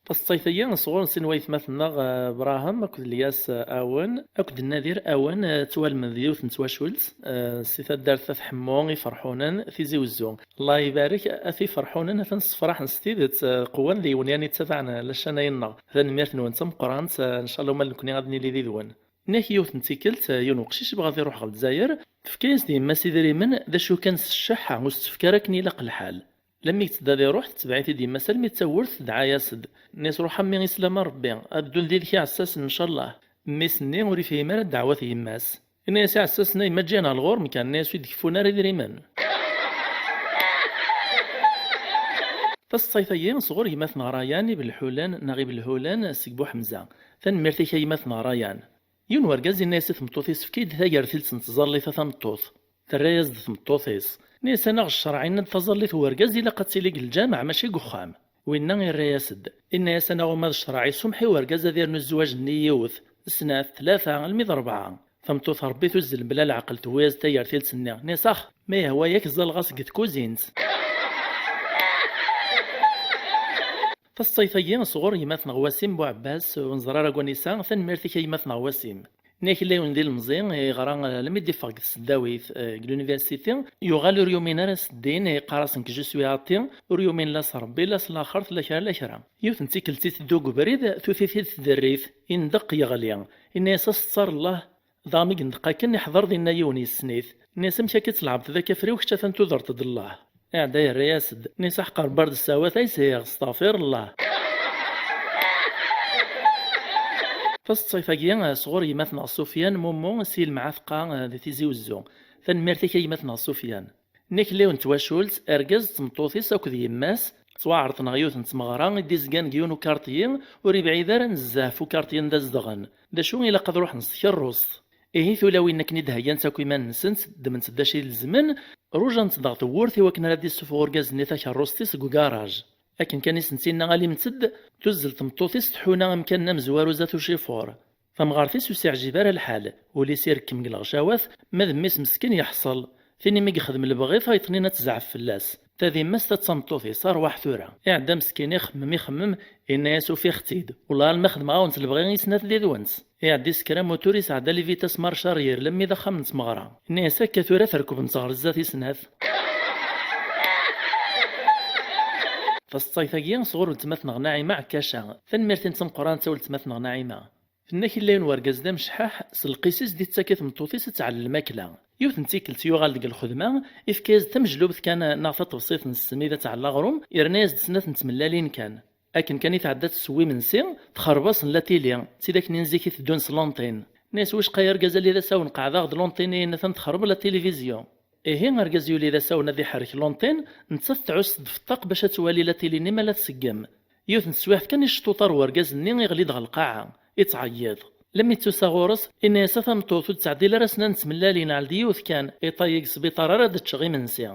Taseṭṭayt-agi sɣur sin waytmaten-nneɣ, eh, Brahim akked Lyas, eh, Awen, akked Nadir Awen, eh, ttwalmen d yiwet n twacult, eh, si taddart At Ḥemmu, Iferḥunen, Tizi Wezzu. Allah ibarek, At Iferḥunen, atan ssefraḥen s tidet, eh, qwan d yiwen yani ttabaɛen, eh, lacanayen-nneɣ. Tanemmirt-nwen d tameqqrant, eh, ncallah uma d nekni ad nili did-wen. Nna-k yiwet n tikkelt, eh, yiwen uqcic ibɣa ad iruḥ ɣer Lezzayer, tefka-yas-d yemma-s idrimen, d acu kan s cceḥḥa, ur s-tefka ara akken ilaq lḥal. Lemmi yettedda ad iruḥ, tetbeɛ-it-id yemma-s almi d tawwurt, tedɛa-yas-d. Nna-yas: "Ruḥ a mmi, islama Rebbi, ad ddun did-k iɛessasen, ncallah." Mmi-s-nni ur ifhim ara ddeɛwat n yemma-s. Inna-yas iɛessasen: "A yemma, ǧǧiɣ-n ɣer ɣur-m kan, nna-yas ur d-keffun ara idrimen." Taseṭṭayt-agi sɣur gma-tneɣ Rayan Ibelḥulan neɣ Ibelhulan seg Buḥemza. Tanemmirt-ik a gma-tneɣ Rayan. Yiwen wergaz inna-yas i tmeṭṭut-is: "Efk-iyi-d tagertilt n tẓallit a tameṭṭut." Terra-yas-d tmeṭṭut-is. Nna-yas: "Anaɣ ccreɛ yenna-d taẓallit n wergaz ilaq ad tili deg lǧameɛ mačči deg uxxam." Winna irra-yas-d. Inna-yas: "Anaɣ uma d ccreɛ isumḥ i wergaz ad irnu zzwaǧ-nni i yiwet, snat, tlata, almi d rebɛa." Tameṭṭut Rebbi tuzzel mebla leɛqel, tewwi-yas-d tagertilt-nni. Nna-yas: "Ax, ma yehwa-yak ẓẓalleɣ-as deg tkuzint." Taseṭṭayt-agi sɣur gma-tneɣ Wasim Buɛebbas, ur neẓri ara deg wanisa, tanemmirt-ik a gma-tneɣ Wasim. Nna-k illa yiwen d ilemẓi, yeɣra, eh, almi d-iffeɣ deg tseddawit, eh, deg l'université, yuɣal ur yumin ara s ddin, yeqqar-asen que je suis athée, ur yumin la s Rebbi, la s laxert, la kra, la kra. Yiwet n tikkelt iteddu deg ubrid, tuti-t-id tderrit, indeq yeɣli. Inna-yas: "A s-tettar Allah." Dɣa mi yendeq akken, iḥḍer dinna yiwen yessen-it. Nna-yas: "Amek akka i tleɛbeḍ d akafriw, kečč atan tudreḍ-d Allah?" Iɛedda yerra-yas-d. Nna-yas: "Aḥeqq rebard ssawat ay sɛiɣ, staɣfir Allah." Taseṭṭayt-agi, eh, sɣur gma-tneɣ Sufyan Mumu si Lemɛatqa, eh, di Tizi Wezzu. Tanemmirt-ik a gma-tneɣ Sufyan. Nna-k illa yiwen n twacult, argaz d tmeṭṭut-is akked yemma-s, ttwaɛerḍen ɣer yiwet n tmeɣra i d-izgan deg yiwen ukarṭyi ur ibɛid ara nezzeh ɣef ukarṭyi anda zedɣen. D acu, ilaq ad ruḥen s tkeṛṛust. Ihi tulawin akken i d-heyyant akk iman-nsent, ddment-d acu ilezmen, rujant-d ɣer tewwurt i wakken ara d-issufeɣ urgaz-nni takeṛṛust-is deg ugaṛaj. Akken kan i sent-inna alimt-d, tuzzel tmeṭṭut-is tḥuna amkan-nni amezwaru zdat ucifuṛ. Tamɣart-is ur s-iɛjib ara lḥal, ul-is irekkem deg leɣcawat, ma d mmi-s meskin yeḥṣel. Tin imi yexdem lebɣi, tayeḍ-nni ad tezɛef fell-as. Ta d yemma-s, ta d tameṭṭut-is, arwaḥ tura. Iɛedda meskin ixemmem, ixemmem, inna-yas: "Ufiɣ-tt-id. Wellah alma xedmeɣ-awent lebɣi i snat did-went." Iɛedda isker amutur, isɛedda les vitesses marche arrière, lemmi d axxam n tmeɣra. Inna-yas: "Akka tura terkbemt ɣer zdat i snat." Taseṭṭayt-agi sɣur weltma-tneɣ Naɛima Ɛekkaca. Tanemmirt-ines tameqqrant a weltma-tneɣ Naɛima. Tenna-k illa yiwen wergaz d amecḥaḥ, s lqis-is d-ittak i tmeṭṭut-is ad tɛellel lmakla. Yiwet n tikkelt yuɣal deg lxedma, ifka-yas-d tamejlubt kan neɣ taṭebsit n ssem i d ad tɛell aɣrum, yerna-yas-d snat n tmellalin kan. Akken kan i tɛedda ad tessew imensi, txerreb-asen la tili, d tid akken n zik i teddun s l'antenne. Nna-yas: "Wicqa ay argaz, alli d asawen, qeɛdeɣ-d l'antenne-ihin, atan texreb la télévision." Ihi argaz yuli d asawen ad iḥerrek l'antenne, nettat tɛuss-d f ṭṭaq bac ad twali la tili-nni ma la tseggem. Yiwet n teswiɛt kan, iceṭṭuṭar wergaz-nni, iɣli-d ɣer lqaɛa, ittɛeyyiḍ. Lemmi d-tusa ɣur-s, inna-yas: "A tameṭṭut, ur d-ttɛeddil ara snat n tmellalin, ɛell-d yiwet kan, iṭay-agi sbiṭar ara d-ččeɣ imensi."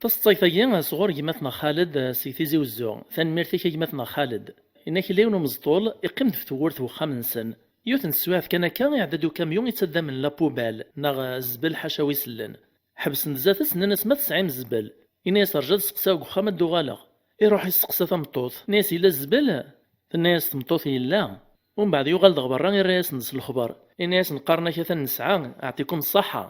Taseṭṭayt-agi sɣur gma-tneɣ Xaled, eh, seg Tizi Wezzu. Tanemmirt-ik a gma-tneɣ Xaled. Inna-k illa yiwen umeẓṭul, iqqim-d ɣef tewwurt n wexxam-nsen. Yiwet n teswiɛt kan akka, iɛedda-d ukamyun ittaddamen la poubelle, neɣ, eh, zzbel ḥaca wi sellen. Ḥebsen-d zdat-s, nnan-as: "Ma tesɛim zzbel?" Ini-as: "Rju ad seqsiɣ deg uxxam, ad d-uɣaleɣ." Iruḥ isteqsa tameṭṭut, nnan-as: "Yella zzbel?" Tenna-as tmeṭṭut: "Yella." Umbeɛd yuɣal-d ɣer berra, irra-yasen-d s lexber. Ini-asen: "Qqaren-ak atan nesɛa, aɛṭikum ṣṣaḥa."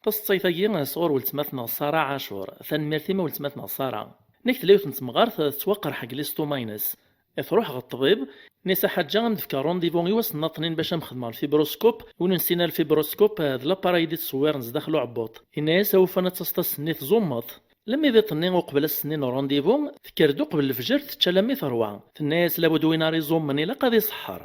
Taseḍsayt-agi sɣur weltma-tneɣ Sara Ɛacur. Tanemmirt-im a weltma-tneɣ Sara. Nekk tella yiwet n temɣart tettwaqerḥ deg listuma-ines. Truḥ ɣer ṭṭbib, nnan-as: "A Ḥaǧǧa, a m-d-fkeɣ rendez-vous i wass n tnaṭnin bac a m-xedmeɣ lfibroscope." Win ur nessin ara lfibroscope, d l'appareil i d-ittṣewwiren zdaxel uɛebbuḍ. Yenna-as: "Awufan ad taseḍ ass-nni tẓummeḍ." Lemmi d iḍ-nni uqbel ass-nni n rendez-vous, tekker-d uqbel lefjer tečča alammi terwa. Tenna-as: "Labud win ara iẓummen ilaq ad iṣeḥḥer."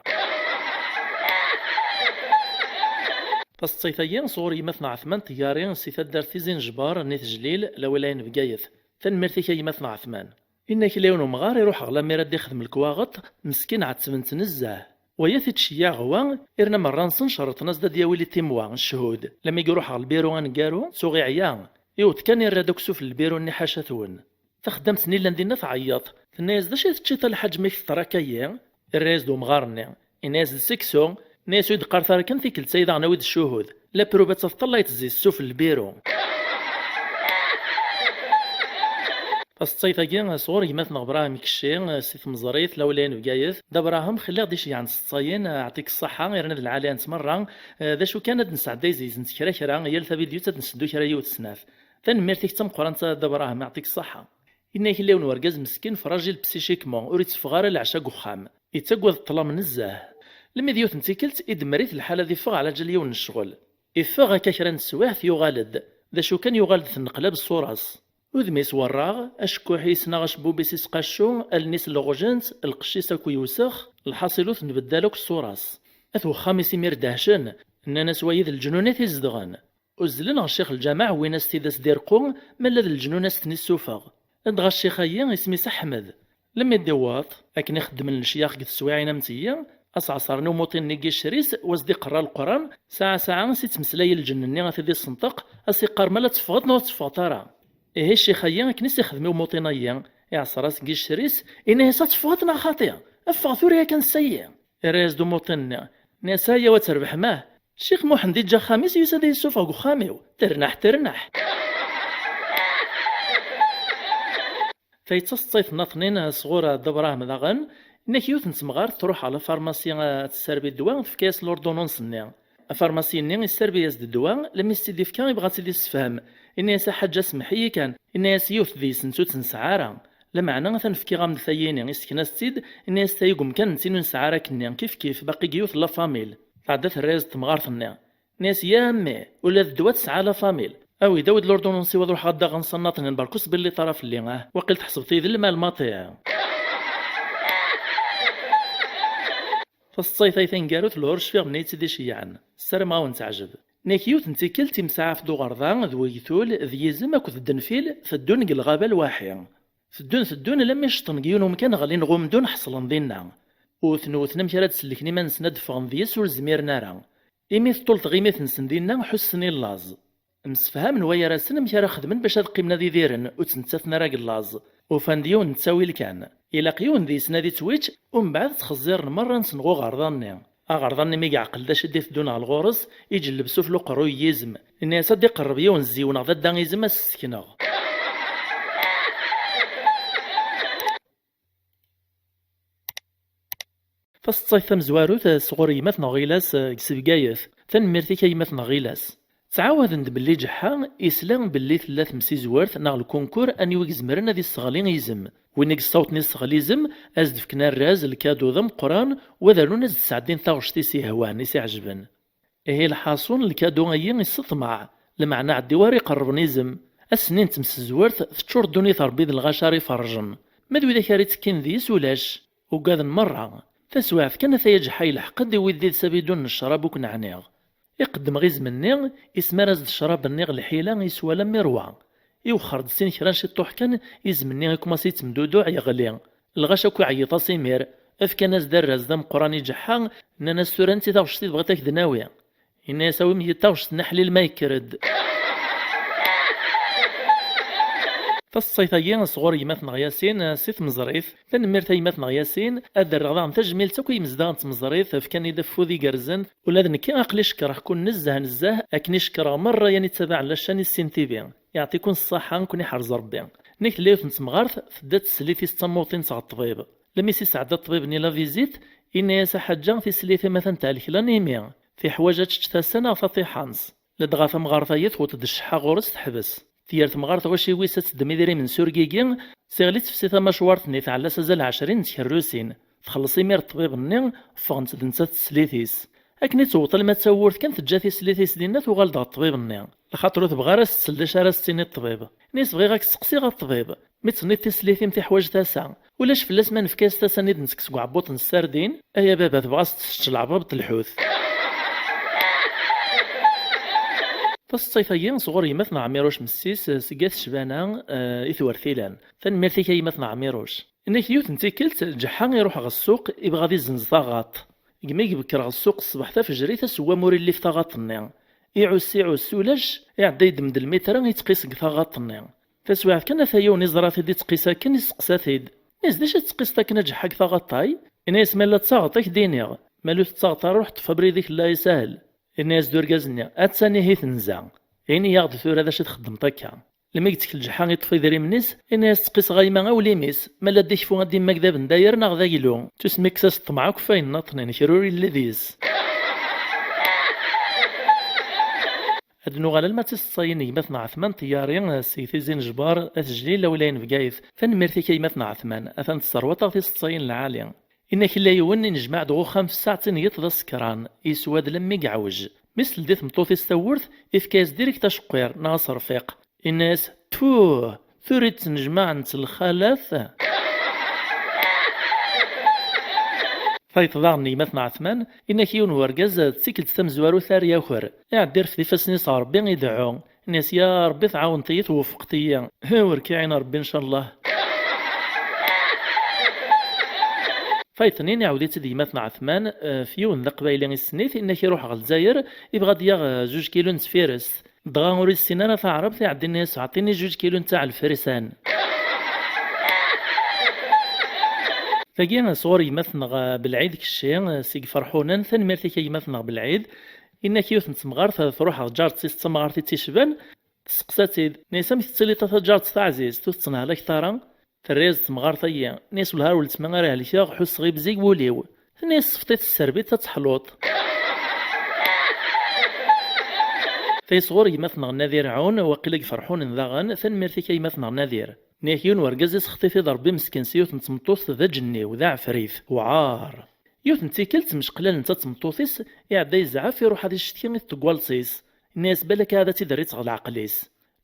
Taseḍsayt-agi sɣur gma-tneɣ Ɛetman Tgari si taddart Tizi n Jbar, nni tejlil, la wilaya n Bgayet. Tanemmirt-ik a gma-tneɣ Ɛetman. Inna-k la yiwen umɣar iruḥ ɣer lamir ad d-ixdem lekwaɣeṭ, meskin ɛettben-t nezzeh. Waya t-ittceyyiɛ ɣwa, irna merra-nsen cerrṭen-as-d ad d-yawi les témoins, cchud. Lammi iruḥ ɣer lbiru aneggaru, tuɣ iɛya. Iwweḍ kan irra-d akk sufell lbiru-nni ḥaca-twen. Taxeddamt-nni llan dinna tɛeyyeḍ. Tenna-yas: "D acu i teččiḍ a lḥaǧ, ma k-teḍra akka-yi?" Irra-yas-d umɣar-nni. Inna-yas: "D seksu." Inna-yas: "Ur yi-d-qqaret ara kan, tikkelt-ayi daɣen awi-d ccuhud. La preuve ad tt-teṭṭellayeḍ zzi-s sufell lbiru." Taseḍsayt-agi sɣur gma-tneɣ Brahim Kecci, si Tmeẓrit, la wilaya n Bgayet. Dda Brahim, xelliɣ-d iceyɛen seḍsayen, aɛṭik ṣṣaḥa, irna d lɛali-ant merra. D acu kan, ad nesɛedday zzi-sent kra kra, yal tavidyut ad nseddu kra yiwet snat. Tanemmirt-ik d tameqqrant a Dda Brahim, aɛṭik ṣṣaḥa. Inna-k la yiwen wergaz meskin, fragile psychiquement, ur itteffeɣ ara leɛca deg uxxam. Ittagad ṭṭlam nezzeh. Lemmi d yiwet n tikkelt, idemmer-it lḥal ad iffeɣ ɛla ǧal yiwen n ccɣel. Iffeɣ akka kra n teswiɛt, yuɣal-d. D acu kan, yuɣal-d tenneqlab ṣṣura-s. Udem-is werraɣ, acekkuḥ-is neɣ acebbub-is isqaccu, allen-is leɣjent, lqecc-is akk yewsex, lḥaṣil ur tenbeddal akk ṣṣura-s. At wexxam-is imir dehcen, nnan-as: "Wayi d leǧnun i t-izedɣen." Uzzlen ɣer ccix lǧameɛ, wwin-as-t-id as-d-irqu, ma yella d leǧnun as-ten-issufeɣ. Dɣa ccix-ayi isem-is Ḥmed. Lemmi d-iwweḍ, akken i xeddmen lecyax deg teswiɛin am tiyi, aseɛṣer-nni umuṭin-nni n yiccer-is, wa as-d-iqerra Leqran, saɛa saɛa as-ittmeslay i lǧenn-nni a t-id-isenṭeq, a s-iqqar ma la teffɣeḍ neɣ ur teffɣeḍ ara. Ihi ccix-ayi akken i s-ixdem i umuṭin-ayi, iɛṣer-as deg yiccer-is, ini-as: "Ad teffɣeḍ neɣ xaṭi? Ffeɣ tura yakan ssayi!" Irra-yas-d umuṭin-nni, nni-as: "Ayaw ad terbeḥ mah! Ccix Muḥend iǧǧa axxam-is, yusa-d ad yi-ssufeɣ deg uxxam-iw. Terneḥ, terneḥ!" Tayi d taseḍsayt n tnaṭnin sɣur Dda Brahim daɣen. Inna-k yiwet n temɣart truḥ ɣer lafarmasi ad tesserbi ddwa, tefka-yas lurdunans-nni. Afarmasi-nni isserbi-yas-d ddwa, lemmi s-tt-id-ifka ibɣa ad tt-id-issefhem. Inna-yas: "A ḥaǧǧa, semmeḥ-iyi kan." Inna-yas: "Yiwet deg-sent ur tt-nesɛi ara. Lameɛna atan fkiɣ-am-d tayini." Isken-as-tt-id, inna-yas: "Tayi deg umkan n tin ur nesɛi ara akkenni, kif kif, baqi deg yiwet n lafamil." Tɛedda terra-yas-d temɣart-nni. Nni-as: "Ya a mmi, ula d ddwa tesɛa la famille. Awi-d, awi-d lurdunansi-w ad ruḥeɣ ad d-aɣeɣ nnṣa n tnaṭnin, berk ur sbilliteɣ ara fell-i, ah, waqil tḥesbeḍ-iyi d lmal maṭi." Taseḍsayt-ayi taneggarut, lehur cfiɣ d neyya i tt-id-iceyyɛen. Ssarameɣ ad wen-teɛjeb. Nni-ak yiwet n tikkelt, imsaɛaf d uɣerda, d wegtul, d yizem akked ddenfil, teddun deg lɣaba lwaḥi. Teddun, teddun, alammi ceṭṭen deg yiwen umkan, ɣlin ɣ umdun, ḥeṣlen dinna. Wten, wten amek ara d-sellken iman-nsen ad d-ffɣen deg-s, ur zmiren ara. Imi teṭṭul tɣimit-nsen dinna, ḥussen i llaẓ. Msefhamen waygar-asen amek ara xedmen bac ad qqimen ad idiren, ur ttmettaten ara deg llaẓ. Ufan-d yiwen n ttawil kan. Ilaq yiwen deg-sen ad ittwič, umbeɛd ttxezziren merra-nsen ɣ uɣerda-nni. Aɣerda-nni mi yeɛqel d acu i d-iteddun ɣer ɣur-s, iǧelleb sufell uqerruy n yizem. Nni-as: "Ad d-iqerreb yiwen zziw neɣ d adda izem, ad s-sekneɣ." Taseḍsayt tamezwarut, eh, sɣur gma-tneɣ Ɣilas, eh, deg Bgayet. Tanemmirt-ik a gma-tneɣ Ɣilas. Ttɛawaden-d belli Ǧeḥḥa isla belli tella temsizwert neɣ lkunkur aniwi izemren ad isseɣli izem. Win i yessawṭen isseɣli izem, ad s-d-fken arraz, lkadu d ameqqran, u ad rnun ad s-d-sɛeddin taɣect i s-ihwan, i s-iɛejben. Ihi lḥaṣun, lkadu-ayi isseḍmeɛ, lmeɛna ɛeddi war iqerrben izem. Ass-nni n temsezwert, teččur ddunit Ṛebbi d lɣaci ara iferrjen. Ma d widak ara ittekkin deg-s, ulac. Ugaden merra. Taswiɛt kan, ataya Ǧeḥḥa yelḥeq-d, iwwi-d did-s abidun n ccrab akk n ɛniɣ. Iqeddem ɣ izem-nni, ismar-as-d ccrab-nni ɣ lḥila, iswa alammi irwa. Iwexxer-d sin kra n ciṭṭuḥ kan, izem-nni ikumasi yettemduduɛ, yeɣli. Lɣaci akk iɛeyyeḍ-as imir, fkan-as-d arraz d ameqqran i Ǧeḥḥa, nnan-as: "Tura netta i taɣect i tebɣiḍ ad k-d-nawi?" Yenna-as: "Awim-iyi-d taɣect n aḥlil ma yekker-d." Taseḍsayt-agi sɣur gma-tneɣ Yasin, eh, si Tmeẓrit. Tanemmirt a gma-tneɣ Yasin, ad d-rreɣ daɣen tajmilt akk i yimezdaɣ n Tmeẓrit, fkan-iyi-d afud igerrzen. Ula d nekki aql-i cekkreɣ-ken nezzeh nezzeh, akken i cekkreɣ merra yan ittabaɛen la chaîne Issin T V. Yeɛṭi-ken ṣṣaḥa, ad ken-iḥrez Rebbi. Nnig tella yiwet n temɣart, tedda tesli-tis d tamuṭint ɣer ṭṭbib. Lmi s-isɛedda ṭṭbib-nni la visite, yenna-yas: "A ḥaǧa, tislit-im atan thelek, l'anémie. Tiḥwaǧ ad tečč tasa neɣ taṭiḥant." Ladɣa tamɣart-agi tewweḍ-d cceḥḥa ɣur-s, teḥbes. Tger temɣart ɣuci wis ad teddem idrimen s urgigi, tiɣli tefsi tamacwart-nni tɛella-s azal ɛecrin n tkerrusin. Txelleṣ imir ṭṭbib-nni, ffɣent d nettat teslit-is. Akken i tewweḍ alma d tawwurt kan, teǧǧa tislit-is dinna, tuɣal-d ɣer ṭṭbib-nni. Lxaṭer ur tebɣi ara ad s-tsel d acu ara s-tini ṭṭbib. Ini-as: "Bɣiɣ ad k-seqsiɣ a ṭṭbib, mi d-tenniḍ tislit-im tiḥwaǧ tasa, ulac fell-as ma nefka-as tasa-nni d-nettekk seg uɛebbuḍ n ssardin?" Ay a baba, tebɣa ad s-tessečč leɛbaḍ n lḥut. Taseḍsayt-agi sɣur gma-tneɣ Ɛmiruc Messis, seg At Cbana, eh, i Twertilan. Tanemmirt-ik a gma-tneɣ Ɛmiruc. Inna-k yiwet n tikkelt, Ǧeḥḥa iruḥ ɣer ssuq, ibɣa ad izzenz taɣaṭ. Gmi ibekker ɣer ssuq ṣṣbeḥ tafejrit, asewwam ur illif taɣaṭ-nni. Iɛuss, iɛuss, ulac, iɛedda yeddem-d lmitra, ittqis deg taɣaṭ-nni. Taswiɛt kan, ata yiwen iẓra-t-id ittqis akken, isteqsa-t-id. Ini-as: "D acu i tettqiseḍ akken a Ǧeḥḥa deg taɣaṭ-ay?" Ini-as: "Ma yella d taɣaṭ, ad k-d-iniɣ. Ma ur d taɣaṭ ara, ruḥ ṭṭef abrid-ik, Allah isahel." Ini-as-d urgaz-nni: "Attan ihi tenza. Ini-yaɣ-d tura d acu i txeddmeḍ akka." Lmi yettkel Ǧeḥḥa, iṭṭef idrimen-is, ini-as: "Ttqiseɣ a yemma awlim-is, ma la d-ikfu ad d-immag d abendayer neɣ d aglu. Tusmi kkes-as ṭṭmeɛ akk f ayen nniḍen, kra ur yelli deg-s." Ad nuɣal alma d tiseḍsayin n gma-tneɣ Ɛetman Ṭeyyari, seg Tizi n Jbar, At Jlil, a wilayen Bgayet. Tanemmirt-ik a gma-tneɣ Ɛetman, atan tesserwaḍ-aɣ tiseḍsayin lɛali. Inna-k illa yiwen, inejmaɛ-d ɣ uxxam f ssaɛtin n yiḍ d asekran, yeswa-d lammi yeɛwej. Mi s-teldi tmeṭṭut-is tawwurt, ifka-yas direkt aceqqir neɣ aserfiq. Inna-yas: "Tfuh, tura i ttnejmaɛent lxalat." Tayeḍ daɣen n gma-tneɣ Ɛetman, inna-k yiwen wergaz, d tikkelt tamezwarut ar yaker. Iɛedda irfed ifassen-is ɣer Rebbi, ideɛɛu. Ini-as: "Ya Rebbi, tɛawneḍ-iyi, tweffqeḍ-iyi." Ur k-iɛin Rebbi, ncallah. Tayeḍ-nni iɛawed-itt-id gma-tneɣ Ɛetman, eh, f yiwen d aqbayli issen-it, inna-k iruḥ ɣer Lezzayer, ibɣa ad d-yaɣ, eh, zuǧ kilu n tfirest. Dɣa ur issin ara taɛrabt, iɛedda inna-yas: "Ɛṭini zuǧ kilu n taɛelfrisan." Tagi sɣur gma-tneɣ, eh, Belɛid Kecci, eh, seg Ferḥunen, tanemmirt-ik a gma-tneɣ Belɛid. Inna-k yiwet n temɣart, eh, truḥ ɣer ǧaret-is d tamɣart i tt-icban, testeqsa-tt-id, tenna-yas: "Amek tettiliḍ a taǧaret taɛzizt, ur tettnehlakeḍ ara?" Terra-yas-d temɣart-agi, tenna-yas: "Wellah ar weltma ara helkeɣ, ḥusseɣ ibzig wul-iw." Tenna-yas: "Sefṭ-it, sserb-it, ad teḥluḍ." Tayeḍ sɣur gma-tneɣ Nadir Ɛun, waqila deg Ferḥunen daɣen, tanemmirt-ik a gma-tneɣ Nadir. Nniɣ-ak yiwen wergaz isexṭi-t-id Rebbi meskin s yiwet n tmeṭṭut d aǧenniw, d aɛefrit, uɛar. Yiwet n tikkelt mecqlalent d tmeṭṭut-is, iɛedda yezɛef iruḥ ad icetki i tteggalt-is. Inna-yas: "Balak ahat ad tt-id-rriɣ ɣer leɛqel-is."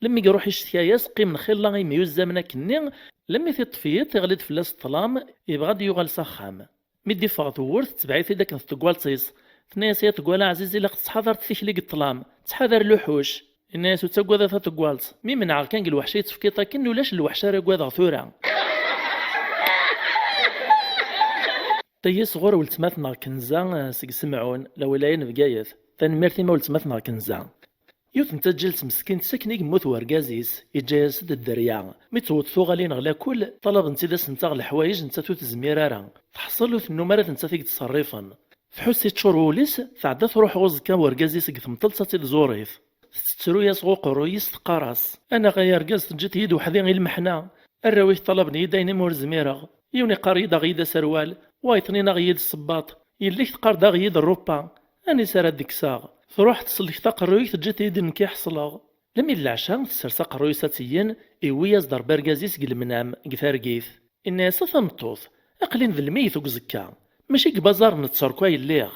Lemmi iruḥ icetki-yas, qqimen xilla imyuzzamen akkenni, lemmi tiṭṭef yiḍ, iɣli-d fell-as ṭṭlam, ibɣa ad yuɣal s axxam. Mi d-iffeɣ tewwurt, tetbeɛ-it-id akken d tteggalt-is. Tenna-yas: "Ay ateggala aɛziz, ilaq tettḥadareḍ tikli deg ṭṭlam, ttḥadar luḥuc." Inna-yas: "Ur ttagad a tateggalt, mi menɛeɣ kan deg lweḥc i yi-d-tefkiḍ akken, ulac lweḥc ara agadeɣ tura." Tayi sɣur weltma-tneɣ Kenza, eh, seg Semɛun, lawilaya n Bgayet. Tanemmirt-im a weltma-tneɣ Kenza. Yiwet n taǧǧalt meskint, s akken i yemmut wergaz-is, yeǧǧa-yas-d dderya. Mi tewweḍ tuɣalin ɣer lakul, ṭalabent-id ad sent-aɣ leḥwayeǧ, nettat ur tezmir ara. Teḥṣel ur tennum ara d nettat i yettṣerrifen. Tḥuss iččur wul-is, tɛedda truḥ ɣer uẓekka n wergaz-is deg temṭelt ad tt-id-tẓur. Tettettru-yas ɣer uqerruy-is, teqqar-as: "Anaɣ ay argaz, teǧǧiḍ-iyi-d weḥd-i i lmeḥna? Arraw-ik ṭalaben-iyi-d ayen imi ur zmireɣ. Yiwen iqqar-iyi-d aɣ-iyi-d aserwal, wayeḍ-nni aɣ-iyi-d ssebbaḍ, yelli-k teqqar-d aɣ-iyi-d rrupa. Anisa ara d-kkseɣ?" Truḥ tsellek aqerruy-ik, teǧǧiḍ-iyi-d nekk i ḥeṣleɣ. Lemmi d leɛca, tessers aqerruy-is ad tt-iyyen, iwwi-yas-d Rebbi argaz-is deg lemnam, deg targit. Inna-yas: "A tameṭṭut, aql-in d lmeyyet deg uẓekka, mačči deg baẓar n tterku ay lliɣ."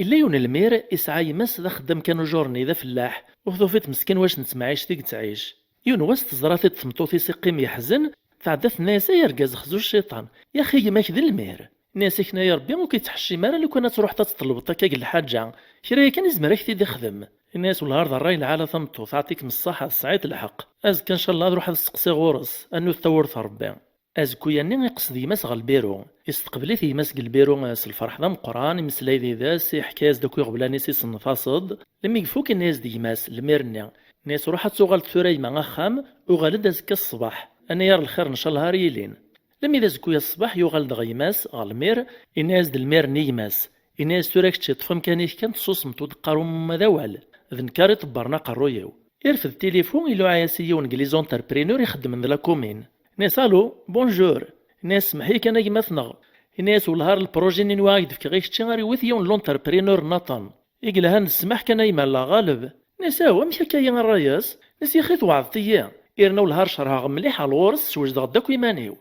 Illa yiwen lmir, isɛa gma-s d axeddam kan ujur-nni, d afellaḥ, ur tufiḍ meskin wac n temɛict i yettɛic. Yiwen wass teẓra-t-id tmeṭṭut-is iqqim yeḥzen, tɛedda tenna-yas: "Ay argaz, xzu cciṭan, yaxi gma-k d lmir." Inna-yas: "Ikna ya Rebbi, ur k-ittḥeccim ara lukan ad truḥeḍ ad teṭlebeḍ akka deg lḥaǧa, kra yakan izmer ad k-t-id-ixdem." Inna-yas: "Wellah ar d ṛṛay lɛali a tameṭṭut, aɛṭikem ṣṣaḥa, tesɛiḍ lḥeqq. Azekka ncallah ad ruḥeɣ ad steqsiɣ ɣur-s, ad nwet tawwurt n Rebbi." Azekka-nni iqsed gma-s ɣer lbiru. Isteqbel-it gma-s deg lbiru, eh, s lferḥ d ameqqran, imeslay yid-s, iḥka-yas-d akk iɣeblan-is, iṣennef-as-d. Lemmi ifuk, inna-yas-d gma-s, lmir-nni. Inna-yas: "Ruḥ ad tuɣaleḍ tura yemma axxam, uɣal-d azekka ṣṣbeḥ. Anayer lxir ncallah ara yilin." Lemmi d azekka-ya ṣṣbeḥ, yuɣal-d ɣer gma-s, ɣer lmir, inna-yas-d lmir-nni i gma-s. Inna-yas: "Tura kečč iṭṭef amkan-ik kan, tsusmeḍ ur d-qqar uma d awal. D nekk ara iṭebbren aqerruy-iw." Irfed tilifu, iluɛa-yas i yiwen n les entrepreneurs ixeddmen d la commune. Inna-yas: "Allô, bonjour." Inna-yas: "Semmeḥ-iyi kan a gma-tneɣ." Inna-yas: "Wellah ar lprojet-nni nwiɣ ad k-d-fkeɣ i kečči ar iwet yiwen n l'entrepreneur nniḍen. I yelhan d ssmaḥ kan a gma Llah ɣaleb." Inna-yas: "Aw, amek akka-yi a ṛṛay-is?" Inna-yas: "Yaxi tewɛdeḍ-iyi. Irna wellah ar cerheɣ mliḥ ɣer ɣur-s, swejdeɣ-d akk iman-iw."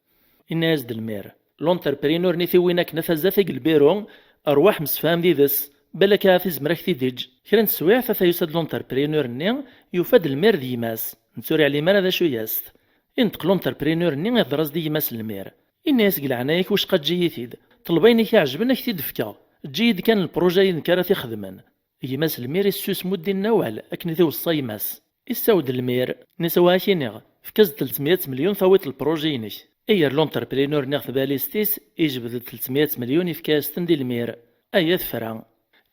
Inna-yas-d lmir: "L'entrepreneur-nni tiwin akken a tazat i lbiru, rwaḥ msefham yid-s, balak ahat izmer ad k-t-id-iǧǧ." Kra n teswiɛt, ata yusa-d l'entrepreneur-nni, yufa-d lmir d gma-s, netta ur yeɛlim ara d acu-yas-t. Inṭeq l'entrepreneur-nni, ihder-as-d i gma-s lmir. Inna-yas: "Deg leɛnaya-k, wicqa eǧǧ-iyi-t-id. Ṭleb ayen i k-iɛejben, ad k-t-id-fkeɣ. Eǧǧ-iyi-d kan lprojet-a, d nekk ara t-ixedmen." Gma-s lmir issusem, ur d-yenna awal, akken i t-iweṣṣa gma-s. Issawed lmir, inna-yas: "Awa ad k-iniɣ, efk-as-d tletmeyya melyun, tawiḍ lprojet-inek." Iger l'entrepreneur-nni ɣer tbalizt-is, ijbed-d tletmeyya melyun, ifka-yas-ten di lmir. Aya tefra.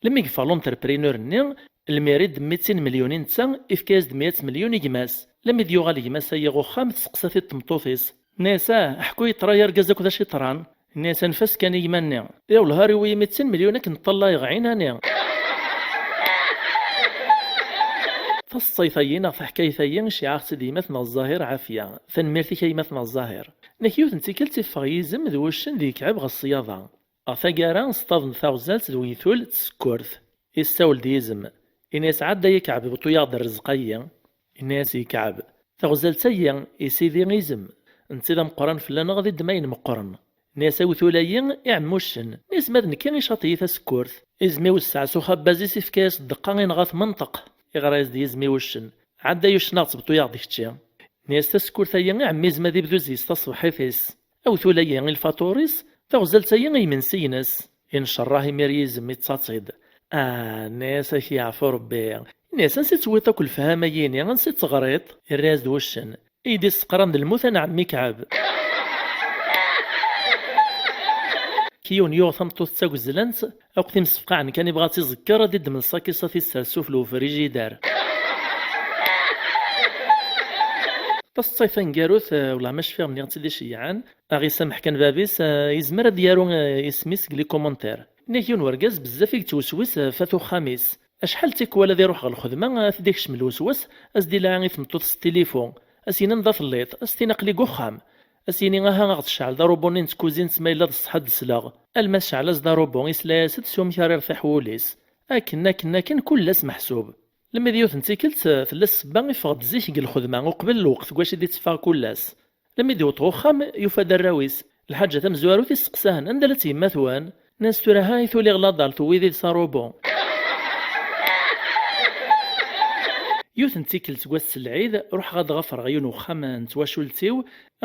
Lemmi yeffeɣ l'entrepreneur-nni, lmir i d meyya melyun i netta, ifka-yas-d meyya melyun i gma-s. Lemmi d-yuɣal gma-s-ayi ɣer uxxam, tesseqsa-t-id tmeṭṭut-is. Inna-yas: "Ah, ḥku-yi-d ṭṭra argaz akk d acu yeḍran." Inna-yas: "Anef-as kan i gma-nni. Iwleh ar iwi-yi meyya melyun akken ṭṭalleɣ iɣin-ani." Taseḍsayt-ayi neɣ taḥkayt-ayi iceyyeɛ-aɣ-tt-id gma-tneɣ Ẓahir Ɛafya. Tanemmirt-ik a gma-tneɣ Ẓahir. Nek yiwet n tikkelt iffeɣ yizem d wuccen d yekɛeb ɣer ṣṣyada. Ɣer taggara, ṣṭaḍen taɣzalt d uytul d tsekkurt. Issawel-d yizem. Inna-yas: "Ɛedda a Yekɛeb, bṭu-yaɣ-d rrezq-ayi." Inna-yas Yekɛeb: "Taɣzalt-ayi, i sidi izem, netta d ameqqran fell-aneɣ, ad iddem ayen meqqren." Inna-yas: "A utul-ayi, i ɛemmi uccen." Inna-yas: "Ma d nekki, icaṭ-iyi tasekkurt." Izem iwesseɛ s uxabbaz-is, ifka-yas ddeqqa, inɣa-t menṭeq. Iɣra-yas-d yizem i wuccen: "Ɛedda ay uccen, a ɣ-tt-bṭu-yaɣ-d kečči." Inna-yas: "Tasekkurt-ayi, i ɛemmi izem ad ibdu zzi-s taṣebḥit-is. A utul-ayi, i lfaṭur-is. Taɣzalt-ayi, i yimensi-ines." Incerrah imir yizem, ittaṭ-id. "Ah," inna-yas, "a k-yeɛfu Rebbi." Inna-yas: "Ansi tewwiḍ akk lefhama-yini? Ansi teɣriḍ?" Irra-yas-d wuccen: "I d-isseqran d lmut a ɛemmi Kɛeb." Ki yiwen yuɣ tameṭṭut d tagezlant, akk timsefqaɛen kan ibɣa ad tt-iẓekker, ad iddem lsakis ad t-issers suf lufrijidar. Taseḍsayt taneggarut, eh, wellah ma cfiɣ nniɣ-tt-id iceyyɛen, a ɣ-isameḥ kan bab-is, eh, yezmer ad d-yaru, eh, isem-is deg les commentaires. Nniɣ yiwen wergaz bezzaf i yettweswis, eh, f at uxxam-is. Acḥal d tikwal ad iruḥ ɣer lxedma, ad t-id-ikcem lweswas, ad s-d-ilaɛi i tmeṭṭut s tilifu, ad s-yini anda telliḍ, ad s-tini aql-i deg uxxam, ad s-yini aha a ɣ-tecɛel d arubu-nni n tkuzint ma yella d ṣṣeḥ ad d-sleɣ. Alma tecɛel-as d arubu, isla-yas-d s umek ara irtiḥ wul-is. Akken, akken, akken, kul ass meḥsub. Lemmi d yiwet n tikkelt, tella ssebba iffeɣ-d zik deg lxedma uqbel lweqt deg wacu i d-itteffeɣ kul ass. Lemmi d-iwweḍ ɣer uxxam, yufa-d arraw-is. Lḥaǧa tamezwarut, isteqsa-ten: "Anda la tt-yemma-twen?" Nnan-as: "Tura ha i tuli ɣer ladal, tewwi-d s arubu." Yiwet n tikkelt seg wass n lɛid, ruḥeɣ ad ɣafreɣ yiwen uxxam n twacult-iw.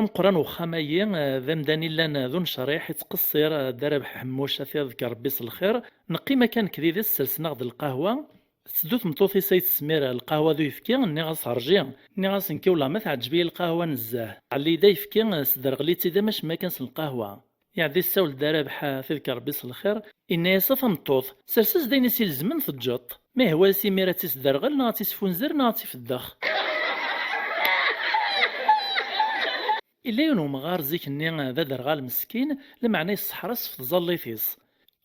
Ameqqran uxxam-ayi, eh, d amdan i llan d unecriḥ, ittqeṣṣir, eh, Dda Rabeḥ Ḥemmuc, ad t-iḍker Rebbi s lxir. Neqqim akka nekk d yid-s, sersen-aɣ-d lqahwa. Tetteddu tmeṭṭut-is ay tesmir lqahwa d uyefki, nniɣ-as: "Rji." Nniɣ-as: "Nekki wellah ma teɛǧeb-iyi lqahwa nezzeh." Ɛelli-d ayefki, sderɣel-itt-id am acemma kan s lqahwa. Iɛedda yessawel-d Dda Rabeḥ, ad t-iḍker Rebbi s lxir, inna-yas: "A tameṭṭut, sers-as-d ayen i s-ilezmen teǧǧeḍ-t. Ma ihwa-yas imir ad tt-isderɣel, neɣ ad tt-isfunzer, neɣ ad tt-ifeddex." Illa yiwen umɣar zik-nni d aderɣal meskin, lameɛna yesseḥra-s f tẓallit-is.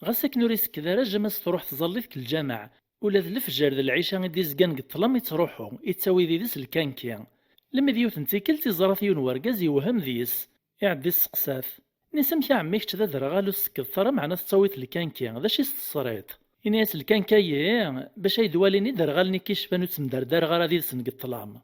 Ɣas akken ur isekked ara, jama s-truḥ tẓallit deg lǧameɛ. Ula d lefjer d lɛica i d-izgan deg ṭṭlam ittruḥu, ittawi d yid-s lkanki. Lemmi d yiwet n tikkelt iẓra-t yiwen wergaz yewhem deg-s. Iɛedda isteqsa-t. Nni-as: "Amek a ɛemmi kečč d aderɣal ur tsekkeḍ ara, meɛna tettawiḍ lkanki, d acu i s-tesriḍ?" Ini-as: "Lkanki-ayi, bac ay d-walin iderɣalen i k-icfan ur ttemderdareɣ ara d yid-sen deg ṭṭlam."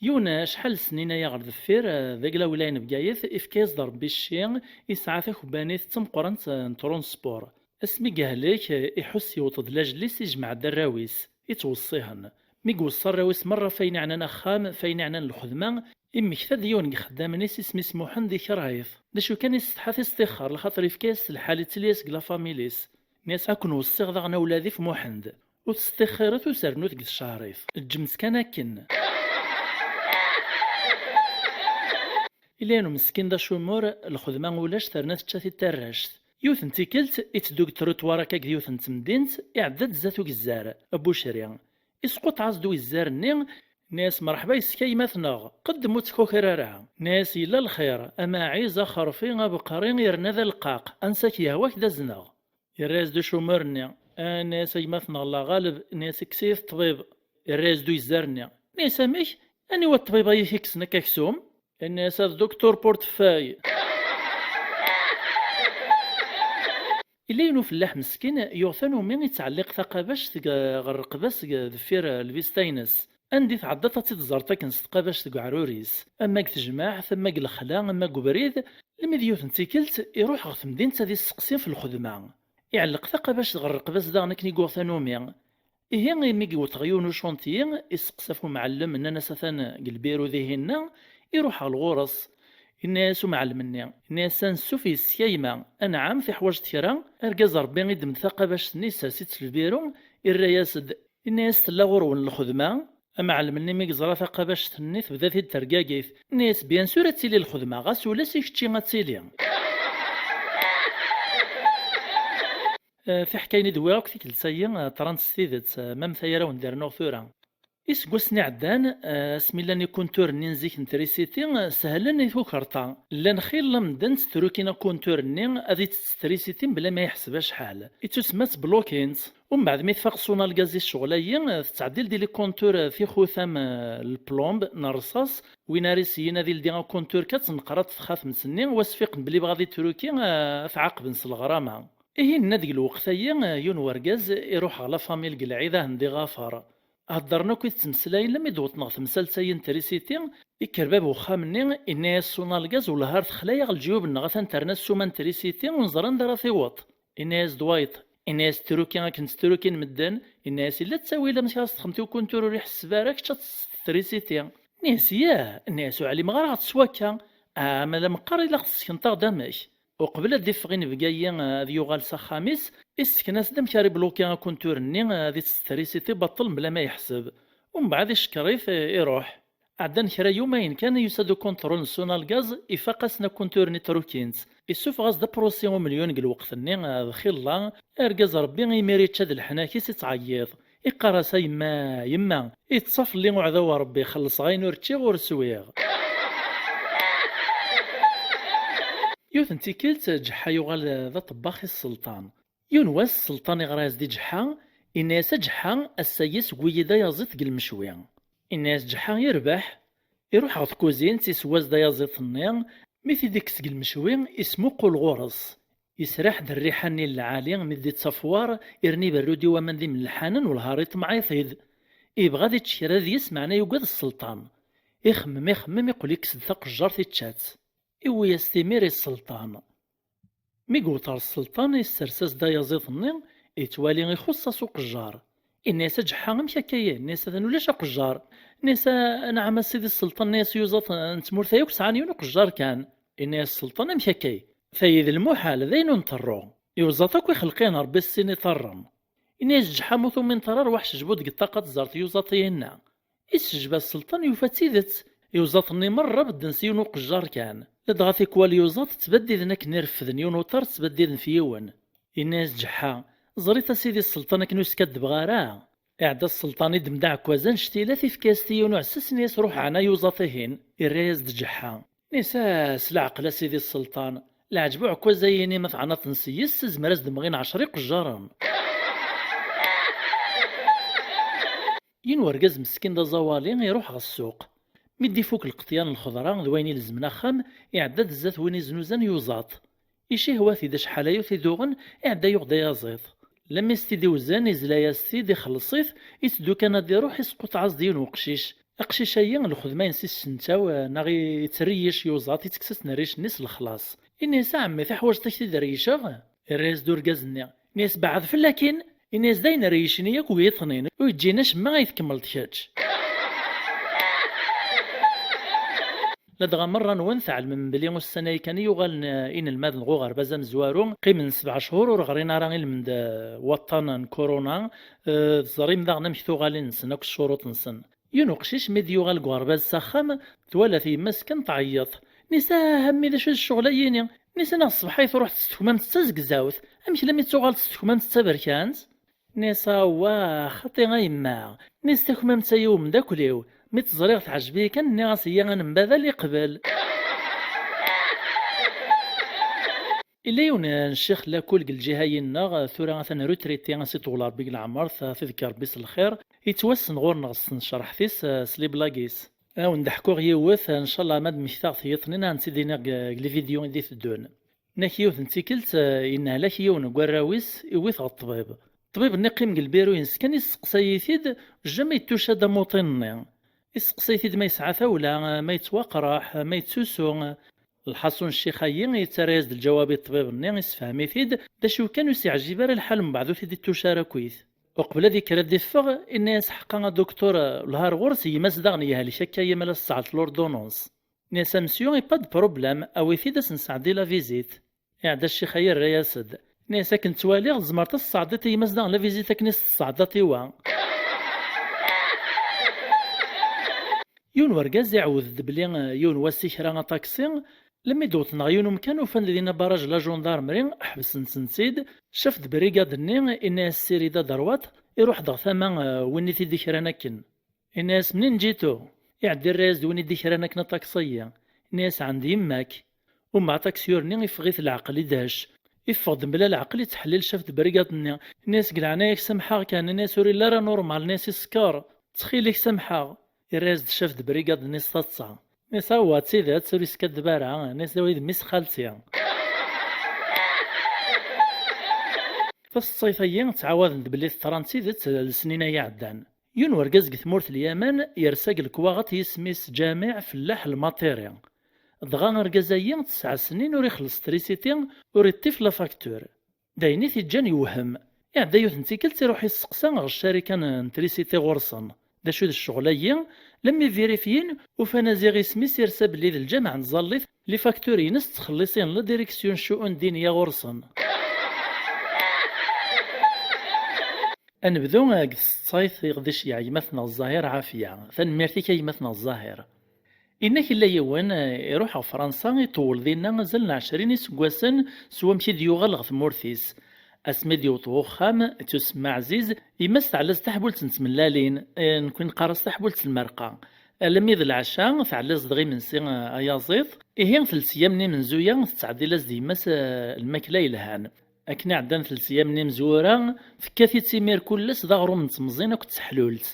Yiwen acḥal snin aya ɣer deffir, eh, deg la wilaya n Bgayet, ifka-yas-d Rebbi cci, yesɛa takebbanit d tameqqrant, eh, n transport. Asmi yehlek, eh, iḥuss yewweḍ-d lajel-is, ijmeɛ-d arraw-is, ittweṣṣihen. Mi iweṣṣa arraw-is merra f ayen iɛnan axxam, f ayen iɛnan lxedma, immekta-d yiwen deg ixeddamen-is, isem-is Muḥend, ikerh-it. D acu kan, isetḥa-t, istixxer, laxaṭer ifka-yas lḥal, ittili-yas deg la famille-is. Nni-as: "Ad ken-weṣṣiɣ daɣen a wladi f Muḥend. Ur tettixxiret, ur ternut deg tcehrit. Ǧǧem-tt kan akken." Illa-inu meskin d acumur, lxedma ulac, terna tečča-t-id tarract. Yiwet n tikkelt, itteddu deg trottoir akka deg yiwet n temdint, iɛedda-d zdat ugezzar, abucri. Isquṭeɛ-as-d ugezzar-nni, inna-yas: "Mreḥba yes-k a gma-tneɣ, qeddem ur ttkuker ara." Inna-yas: "Yella lxir, amaɛiz, axerfi, abeqri, yerna d aleqqaq, ansa k-yehwa ad k-d-azneɣ." Yerra-yas-d ucumur-nni, inna-yas: "A gma-tneɣ, Allah ɣaleb." Inna-yas: "Kkes-iyi-t ṭṭbib." Yerra-yas-d ugezzar-nni, inna-yas: "Amek? Aniwa ṭṭbib ay ak-ikksen akka aksum?" Inna-yas: "A Docteur Portefeuille." Illa-inu fellaḥ meskin, yuɣ tanumi ittɛelliq taqabact deg, ɣer rreqba-s deg, deffir, eh, lbista-ines. Anda i tɛeddaḍ ad tt-id-ẓreḍ akken s tqabact deg uɛrur-is, ama deg tejmaɛt, ama deg lexla, ama deg ubrid, almi d yiwet n tikkelt iruḥ ɣer temdint ad isseqsi ɣef lxedma. Iɛelleq taqabact ɣer rreqba-s daɣen akken i yuɣ tanumi. Ihi, imi yewweṭ ɣer yiwen ucantiyi, iseqsa ɣef umɛellem, nnan-as atan deg lbiru dihinna, iruḥ ɣer ɣur-s. Inna-yas umɛellem-nni, inna-yas: "Ansuf yes-k a gma, anɛam, tiḥwaǧeḍ kra?" Argaz Ṛebbi iddem-d taqabact-nni, issers-itt f lbiru, irra-yas-d, inna-yas: "Tella ɣur-wen lxedma?" Amɛellem-nni mi yeẓra taqabact-nni tebda-t-id tergagit, inna-yas: "Bien sûr ad tili lxedma, ɣas ulac i kečči ad tili." Eh, tiḥkayin i d-wwiɣ akk tikkelt-agi, eh, ṭṭrant s tidet, eh, ma am ta ara wen-d-rnuɣ tura. Iseggasen iɛeddan, eh, asmi llan ikunturen-nni n zik n trisiti, eh, sehlen i tukerḍa. Llan xilla medden ttrukin akuntur-nni ad ittett trisiti mebla ma yeḥseb acḥal. Ittusemma ttblukin-tt. Umbeɛd mi tfaq Sonalgaz i ccɣel-ayi, eh, tettɛeddil-d i likuntur, eh, tixutam, eh, lplomb n rrṣaṣ, win ara iseyyen ad ildi akuntur kan ad tneqqer-d txatemt-nni, wasfiqen belli bɣa ad ittruki, eh, ad t-ɛaqben s leɣrama. Ihi, nenna deg lweqt-ayi, yiwen wergaz iruḥ ɣer la famille deg lɛid ad hen-d-iɣafer. Heddren akk i tettmeslayen, lammi d-wwḍen ɣer temsalt-ayi n trisiti, ikker bab uxxam-nni, inna-yas s unalgaz: "Wellah ar texla-yaɣ leǧyub-nneɣ, atan terna ssuma n trisiti, ur neẓri anda ara tiweḍ." Inna-yas-d wayeḍ, inna-yas: "Ttruki akken ttrukin medden." Inna-yas: "Illa ttawil amek ara s-texdem i ukuntur ur iḥesseb ara, kečč ad tettett trisiti." Inna-yas: "Yah." Inna-yas: "Ur ɛlimeɣ ara ɣef swakka. Ah, ma d ameqqar ilaq tessekneḍ-aɣ-d amek." Uqbel ad d-iffeɣ inebga-yi, eh, ad yuɣal s axxam-is, issekna-as-d amek ara ibluki akuntur-nni, eh, ad ittett trisiti baṭel mebla ma yeḥseb. Umbeɛd icekkeṛ-it, eh, iruḥ. Ɛeddan kra yumayen kan, yusa-d ukunṭrul n Sonalgaz, ifaq-asen akuntur-nni trukin-t. Issufeɣ-as-d aprusi umelyun deg lweqt-nni, eh, d xilla, argaz Ṛebbi imir ičča d leḥnak-is ittɛeyyiḍ. Iqqar-as: "A yemma, yemma, iṭṭes fell-i uɛdaw n Ṛebbi, xellṣeɣ ayen ur ččiɣ ur swiɣ." Yiwet n tikkelt, Ǧeḥḥa yuɣal d aṭebbax i sselṭan. Yiwen wass, sselṭan iɣra-yas-d i Ǧeḥḥa, inna-yas: "A Ǧeḥḥa, ass-agi sewwi-yi-d ayaẓiḍ deg lmecwi." Inna-yas Ǧeḥḥa: "Yerbeḥ." Iruḥ ɣer tkuzint, isewwa-as-d ayaẓiḍ-nni, mi t-id-ikkes deg lmecwi, ismuqul ɣur-s. Israḥ-d rriḥa-nni n lɛali, mi d-ittafwar, irna iberru-d i waman d imelḥanen, wellah ar iṭmeɛ-it-id. Ibɣa ad ičč kra deg-s, meɛna yugad sselṭan. Ixemmem, ixemmem, iqqel ikkes-d taqejjart, ičča-tt. Iwwi-yas-tt imir i sselṭan. Mi yewweḍ ɣer sselṭan, issers-as-d ayaẓiḍ-nni, yettwali ixuṣṣ-as uqejjar. Inna-yas: "A Ǧeḥḥa, amek akka-yi?" Inna-yas: "Atan ulac aqejjar." Inna-yas: "Anɛam a sidi sselṭan." Inna-yas: "Iyuzaḍ n tmurt-a akk sɛan yiwen uqejjar kan." Inna-yas sselṭan: "Amek akka-yi? Tayi d lmuḥal, d ayen ur nṭerru. Iyuzaḍ akk ixelq-iten Ṛebbi s sin iṭarren." Inna-yas Ǧeḥḥa: "Ma ur tumineḍ ara, rwaḥ cejbu-d deg ṭṭaqa ad teẓreḍ iyuzaḍ-ihinna." Isejba sselṭan, yufa d tidet. Iyuzaḍ-nni merra bedden s yiwen uqejjar kan. Ladɣa tikwal iyuzaḍ ttbaddiden akken i refden yiwen uṭar, ttbaddiden f yiwen. Inna-yas Ǧeḥḥa: "Ẓrit a sidi sselṭan akken ur skaddbeɣ ara." Iɛedda sselṭan, iddem-d aɛekkaz annect-ilat, ifka-yas-t i yiwen uɛessas, inna-yas: "Ruḥ ɛna iyuzaḍ-ihin." Irra-yas-d Ǧeḥḥa. Inna-yas: "Ah, s leɛqel a sidi sselṭan. Leɛǧeb uɛekkaz-ayi-inu ma tɛnaḍ-ten s yes, tezmer ad s-d-mɣin ɛecra iqejjaren." Yiwen wergaz meskin d aẓawali iruḥ ɣer ssuq. Mi d-ifuk lqeṭyan n lxeḍra d wayen ilezmen axxam, iɛedda-d zdat win iznuzan yuẓaḍ. Icihwa-t-id acḥal aya ur t-id-uɣen, iɛedda yuɣ-d ayaẓiḍ. Lammi s-t-id-iwzen, izla-yas-t-id, ixelleṣ-it, iteddu kan ad iruḥ, isquṭeɛ-as-d yiwen weqcic. Aqcic-ayi, lxedma-ines issentaw, eh, neɣ i-, ittreyyic yuẓaḍ, ittekkes-asen rric-nni s lexlaṣ. Inna-yas: "A ɛemmi, tiḥwaǧeḍ ad k-t-id-reyyceɣ?" Irra-yas-d urgaz-nni. Inna-yas: "Beɛɛed fell-akin." Inna-yas: "D ayen reyycen-iyi akk wiyiḍ-nni, ur yeǧǧin acemma ay tkemmleḍ kečč." Ladɣa merra-nwen tɛelmem belli ussan-ayi kan i yuɣalen, eh, inelmaden ɣer uɣerbaz amezwaru, qqimen sebɛa cchur ur ɣrin ara ilmend, eh, waṭṭan n kuruna, eh, teẓrim daɣen amek tuɣalin-nsen akk ccuruṭ-nsen. Yiwen uqcic mi d-yuɣal deg uɣerbaz s axxam, twala-t yemma-s kan tɛeyyeḍ. Nisa, a mmi, d acu d ccɣel-ayini? Nisa, neɣ ṣṣbeḥ ay truḥ testekmamt d tazegzawt, amek lammi tuɣaleḍ testekmamt d taberkant? Nisa, wa, xaṭi a yemma. Nis takmamt-ayi umeddakel-iw, mi tt-ẓriɣ teɛjeb-iyi kan, nniɣ-as iyya ad nembadal, iqbel. Illa yiwen n ccix lakul deg lǧiha-yi-nneɣ, tura atan retraité, as iṭewwel Rebbi deg leɛmer, ad t-idekk Rebbi s lxir, yettwassen ɣur-neɣ s tnecreḥt-is, s les blagues-is. Ad wen-d-ḥkuɣ yiwet, ncallah ma d-mmektaɣ tiyiḍ-nni, ad wen-tt-id-iniɣ deg, deg les vidéos i d-iteddun. Nnak yiwet n tikkelt, eh, yennehlak yiwen deg warraw-is, iwwi-t ɣer ṭṭbib. Ṭṭbib-nni qqim deg lbiru-ines kan, yesteqsay-it-id, jamais yettuca-d amuṭin-nni. Yesteqsay-it-id ma yesɛa tawla, ma yettwaqraḥ, ma yettusu. Lḥaṣun, ccix-ayi yettarra-yas-d lǧawab i ṭṭbib-nni, yessefhem-it-id, d acu kan ur s-yeɛjib ara lḥal, mbeɛd ur t-id-ittuca ara akkit. Uqbel ad yekker ad d-iffeɣ, inna-yas ḥeqqa a duktur, lhar ɣur-s, gma-s daɣen yehlek akka, yamala tesɛelt l'ordonnance. Nni-as: amsyu, pas de problème, awi-t-id ad s-nesɛeddi la visite. Iɛedda ccix-ayi, yerra-yas-d. Nni-as: akken ttwaliɣ, tzemreḍ ad s-tesɛeddiḍ i gma-s daɣen la visite akken i s-tesɛeddaḍ i wa. Yiwen wergaz iɛawed-d belli, eh, yiwen wass ikra aṭaksi, lemmi d-wwḍen ɣer yiwen umkan, ufan-d dinna barraj la gendarmerie, ḥebsen-tent-id, chef de brigade-nni inna-yas: ssirid à droite, iruḥ-d ɣer tama, eh, win i t-id-ikran akken. Inna-yas: منين جيتو؟ Iɛedda irra-yas-d win i d-ikran akken aṭaksi-yi. Inna-yas: عند يمك. Umbeɛd aṭaksiyur-nni iffeɣ-it leɛqel, idhec. Iffeɣ-d mebla leɛqel, ittḥellil chef de brigade-nni. Inna-yas: deg leɛnaya-k samḥeɣ kan. Inna-yas: ur illi ara normal. Inna-yas: isekker. Ttxil-k samḥeɣ. Irra-yas-d chef de brigade-nni s taḍsa. Inna-yas: awa, d tidet, ur iskaddeb ara. Inna-yas: d awi d mmi-s xalti. Taseḍsayt-ayi ttɛawaden-d belli teḍra d tidet lesnin-a iɛeddan. Yiwen wergaz deg tmurt n Lyaman yersa deg lekwaɣeḍ, yisem-is Ǧamiɛ Fellaḥ Lmaṭiri. Dɣa argaz-ayi tesɛa snin ur ixelleṣ trisiti, ur iṭṭif la facture. D ayen i t-iǧǧan yewhem. Iɛedda yiwet n tikkelt iruḥ yesteqsa ɣer ccarika n trisiti ɣur-sen. D acu d ccɣel-ayi? Lemmi vérifiyin, ufan aziɣ isem-is irsa belli d lǧameɛ n tẓallit, les factures-ines ttxelliṣin la direction ccu'un diniya ɣur-sen. Ad nebdu, eh, deg tseḍsayt iɣ d-iceyyeɛ gma-tneɣ Ẓahir Ɛafiya. Tanemmirt-ik a gma-tneɣ Ẓahir. Inna-k illa yiwen, eh, iruḥ ɣer Fransa, iṭewwel dinna azal n ɛecrin iseggasen s wamek i d-yuɣal ɣer tmurt-is. Asmi d-yewweḍ ɣer uxxam, ittusemma ɛziz, yemma-s tɛella-as taḥbult n tmellalin, eh, nekkni neqqar-as taḥbult n lmerqa. Alammi d lɛecca, tɛella-as-d ɣer imensi, eh, ayaẓiḍ. Ihi, telt eyyam n imenzuya, tettɛeddil-as-d yemma-s, eh, lmakla yelhan. Akken iɛeddan telt eyyam n imezwura, tekkat-itt imir kul ass d aɣrum n temẓin akked teḥlult.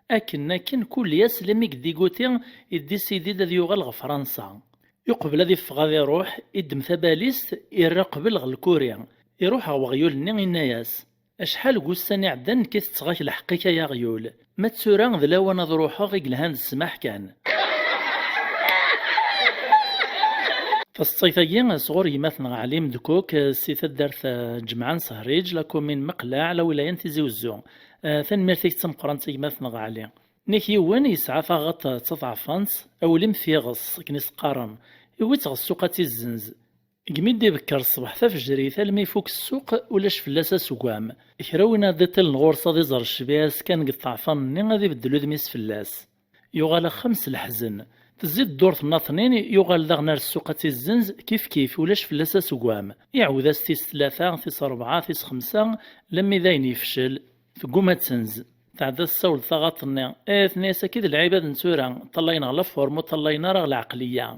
Akken, akken, kul ass, lammi yediguti, idisidi-d ad yuɣal ɣer Fransa. Uqbel ad iffeɣ ad iruḥ, iddem tabalizt, irra qbel ɣer Lkuri. Iruḥ ɣer weɣyul-nni, inna-yas: acḥal n wussan iɛeddan nekk i tetteɣ-ak lḥeqq-ik ay aɣyul. Ma d tura d lawan ad ruḥeɣ i yelhan d ssmaḥ kan. Taseḍsayt-agi sɣur gma-tneɣ Ɛli Mdekuk, si taddart, eh, Ǧemɛa n Sehriǧ, la commune Meqleɛ, la wilaya n Tizi Uzzu. Eh, tanemmirt-ik d tameqqrant a gma-tneɣ Ɛli. Nnak yiwen yesɛa taɣaṭ d taḍɛfant, awlim f iɣes, akken i s-qqaren. Iwwi-tt ɣer ssuq ad tt-izzenz. Degmi d-ibekker ṣṣbeḥ tafejrit almi ifuk ssuq, ulac fell-as asegam. Kra win ad iṭilen ɣur-s ad iẓer ccbiha-s kan deg ṭṭeɛfan-nni, ad ibeddel udem-is fell-as. Yuɣal axxam s leḥzen. Tezzi-d ddurt n Naṭnin, yuɣal daɣen ar ssuq ad tt-izzenz, kif kif, ulac fell-as asegam. Iɛawed-as tis tlata, tis rebɛa, tis xemsa, lammi dayen yefcel. Tegguma ad tenz. Tɛedda tessawel taɣaṭ-nni. Eh, tenna-yas, akka i d lɛibad n tura, ṭṭallayen ɣer la forme, ur ṭṭallayen ara ɣer lɛeqliya.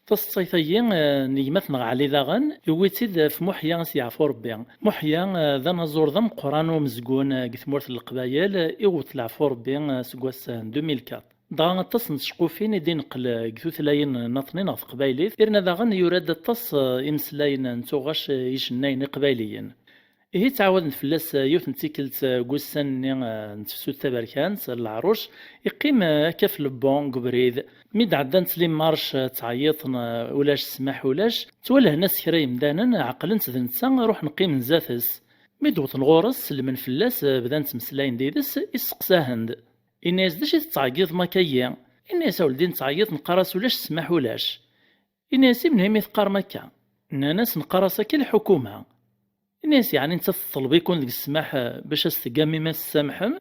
Taseḍsayt-agi, eh, n gma-tneɣ Ɛli daɣen, yewwi-tt-id ɣef Muḥya, ad s-yeɛfu Rebbi. Muḥya, eh, d anaẓur d ameqqran umezgun, eh, deg tmurt n Leqbayel, eh, iwweḍ leɛfu Rebbi, eh, seg wass, eh, n deux mille quatre. Dɣa aṭas n tceqqufin i d-ineqqel, eh, deg tutlayin n Naṭnin ɣer teqbaylit, yerna daɣen yura-d aṭas, eh, imeslayen n tuɣac, eh, icennayen iqbayliyen. Ihi ttɛawaden fell-as, eh, yiwet n tikkelt, eh, deg ussan-nni, eh, n tefsut taberkant, eh, leɛruc, iqqim, eh, akka f le banc deg ubrid. Mi d-ɛeddant les marches, eh, ttɛeyyiḍen, eh, ulac ssmaḥ ulac, ttwalhen-as kra yemdanen, ɛeqlen-tt d netta, ruḥen qqimen zdat-s. Mi d-wwḍen ɣur-s, sellmen fell-as, eh, bdan ttmeslayen did-s, isteqsahen-d. Inna-yas, d acu i tettɛeggiḍem akka-yi? Inna-yas, a weldi, nettɛeggiḍ, neqqar-as ulac ssmaḥ ulac. Inna-yas, i menhu imi teqqarem akka? Nnan-as, neqqar-as akka i lḥukuma. Inna-yas, yeɛni nettat teṭleb-iken deg ssmaḥ, eh, bac as-teggam imi as-tsamḥem?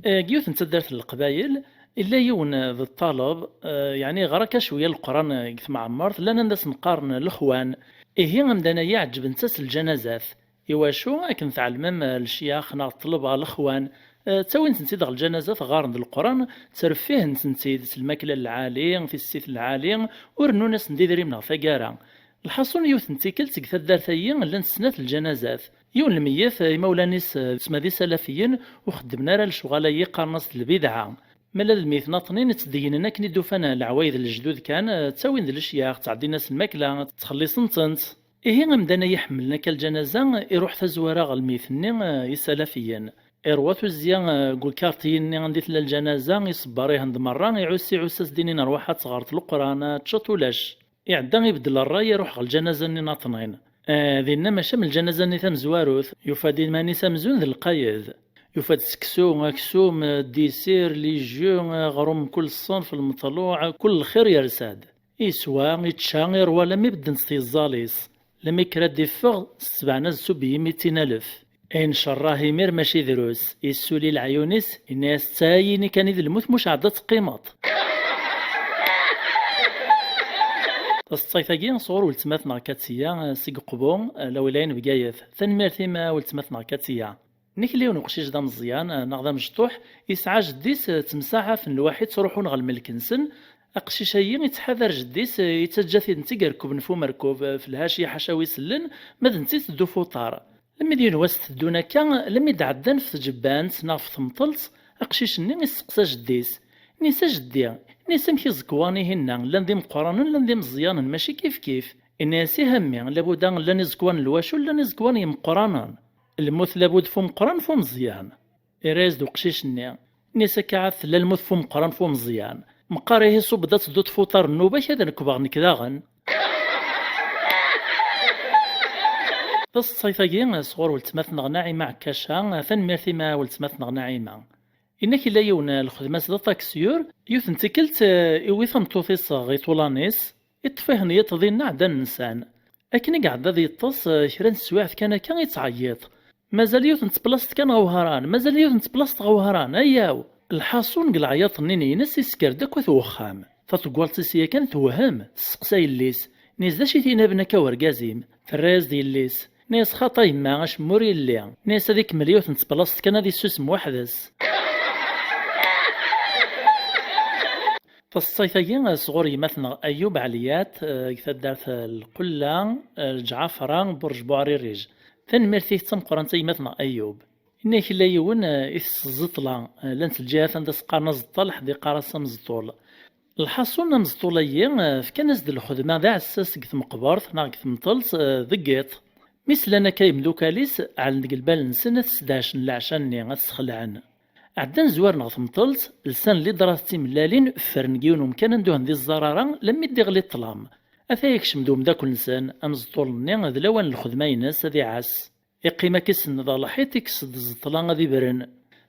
Eh, deg yiwet n taddart n Leqbayel, illa yiwen, eh, d ṭṭaleb, eh, yeɛni yeɣra kan cwiya Leqran, eh, deg temɛemmert, llan anda sen-qqaren lexwan. Ihi amdan-agi ɛeǧbent-as lǧanazat. Iwacu? Akken tɛelmem, eh, lecyax neɣ ṭṭlaba, lexwan, eh, ttawin-tent-id ɣer lǧanazat, ɣɣaren-d Leqran, ttrefihen-tent-id s lmakla n lɛali, tissit n lɛali, ur rennun-asen-d idrimen ɣer taggara. Lḥaṣun, yiwet n tikkelt deg taddart-agi llant snat lǧanazat. Yiwen n lmeyyet, eh, imawlan-is, eh, d sma d isalafiyen, ur xeddmen ara lecɣal-agi, qqaren-as d lbidɛa. Ma llan d lmeyyten aṭnin, ttdeyyinen akken i d-ufan leɛwayed n lejdud kan, eh, ttawin-d lecyax, ttɛeddin-as lmakla, ttxelliṣen-tent. Ihi amdan-agi ḥemmlen akka lǧanaza, iruḥ tazwara ɣer lmeyyet-nni, eh, isalafiyen. Irwa tuzzya, eh, deg ukarti-nni anda i tella lǧanaza, iṣebber-ihen-d merra, iɛuss, iɛuss-as-d inin: "Rwaḥ ad teɣreḍ Leqran, ad teččeḍ ulac." Iɛedda ibeddel ṛṛay, iruḥ ɣer lǧanaza-nni n aṭnin. Eh, dinna mačči am lǧanaza-nni tamezwarut, yufa-d iman-is amzun d lqayed. Yufa-d seksu, aksum, disir, les jus, aɣrum mkul ṣṣenf, lmeṭluɛ, kul lxir yersa-d. Iswa, ičča, iṛwa, lammi beddent tyeẓẓal-is. Lammi kra d-iffeɣ, setbeɛna-s-d s ubeyyi mitin alef. Ayen cerraḥ imir mačči drus, issuli leɛyun-is, inna-yas: "Ttayin-ik kan i d lmut, muc ɛedda teqqimeḍ." Taseḍsayt-agi sɣur weltma-tneɣ Katiya, seg Uqbu, Lawilayen Bgayet. Tanemmirt-im a weltma-tneɣ Katiya. Nekk illa yiwen uqcic d ameẓyan, eh, neɣ d amecṭuḥ, yesɛa jeddi-s, eh, ttemsaɛafen lwaḥi ttruḥun ɣer lmelk-nsen. Aqcic-agi yettḥadar jeddi-s, eh, yettaǧǧa-t netta i irekkuben f umerkub, eh, f lhaci ḥaca wi sellen, ma d netta iteddu f uṭar. Lammi d yiwen wass teddun akka, lammi d-ɛeddan f tjebbant neɣ f temṭelt, aqcic-nni isteqsa jeddi-s. Inna-yas: "A jeddi, inna-yas, amek iẓekwan-ihinna, llan d imeqqranen, llan d imeẓyanen, mačči kifkif?" Inna-yas: "Ih a mmi, labuda llan iẓekwan n lwacul, llan iẓekwan n yimeqqranen. Lmut labud f umeqqran f umeẓyan." Irra-yas-d uqcic-nni. Inna-yas: "Akka ɛad tella lmut f umeqqran f umeẓyan. Meqqar ihi ṣubb-d ad tedduḍ f uṭar n nnuba-k, ad rekbeɣ nekk daɣen." Taseḍsayt-agi sɣur weltma-tneɣ Naɛima Ɛekkaca, tanemmirt-im a weltma-tneɣ Naɛima. Inna-k illa yiwen, eh, lxedma-s d aṭaksiyur, yiwet n tikkelt, eh, iwwi tameṭṭut-is ɣer iṭulan-is, iṭṭef-ihen yiṭ dinna ɛeddan nsan. Akken i iɛedda ad yeṭṭes, eh, kra n teswiɛt kan akka ittɛeyyiḍ: "Mazal yiwet n teplasṭ kan ɣer Wehran, mazal yiwet n teplasṭ ɣer Wehran, ayaw!" Lḥaṣun deg leɛyaḍ-nni-ines isker-d akk at wexxam. Taṭeggalt-is yakan tewhem, testeqsa yelli-s, inna-yas: "D acu i t-inaben akka urgaz-im?" Terra-yas-d yelli-s, inna-yas: "Xaṭi a yemma, acemma ur yelli." Inna-yas: "Ad ikemmel yiwet n teplasṭ kan, ad issusem weḥd-s." Taseḍsayt-agi sɣur gma-tneɣ Ayub Ɛliyat, eh, deg taddart, eh, Lqella, eh, Lǧɛafra, Burj Buɛririj. Tanemmirt-ik d tameqqrant a gma-tneɣ Ayub. Inna-k illa yiwen, eh, itess ẓẓeṭla, eh, llant lǧihat anda s-qqaren aẓeṭṭa, leḥd iqqar-as amẓeṭṭul. Lḥaṣun, amẓeṭṭul-agi, eh, fkan-as-d lxedma d aɛessas deg tmeqbert neɣ deg temṭelt, eh, deg iṭ. Mi slan akka yemdukal-is, ɛellen deg lbal-nsen ad t-sdehcen leɛca-nni, ad t-sxelɛen. Ɛeddan zwaren ɣer temṭelt, lsan lidrat d timellalin, ffren deg yiwen umkan anda ur hen-d-iẓẓar ara, lammi d-iɣli ṭṭlam. Ata yekcem-d umeddakel-nsen, amẓeṭṭul-nni d lawan n lxedma-ines ad iɛass. Iqqim akka isenned ɣer lḥiṭ, ikkes-d ẓẓeṭla ad ibren.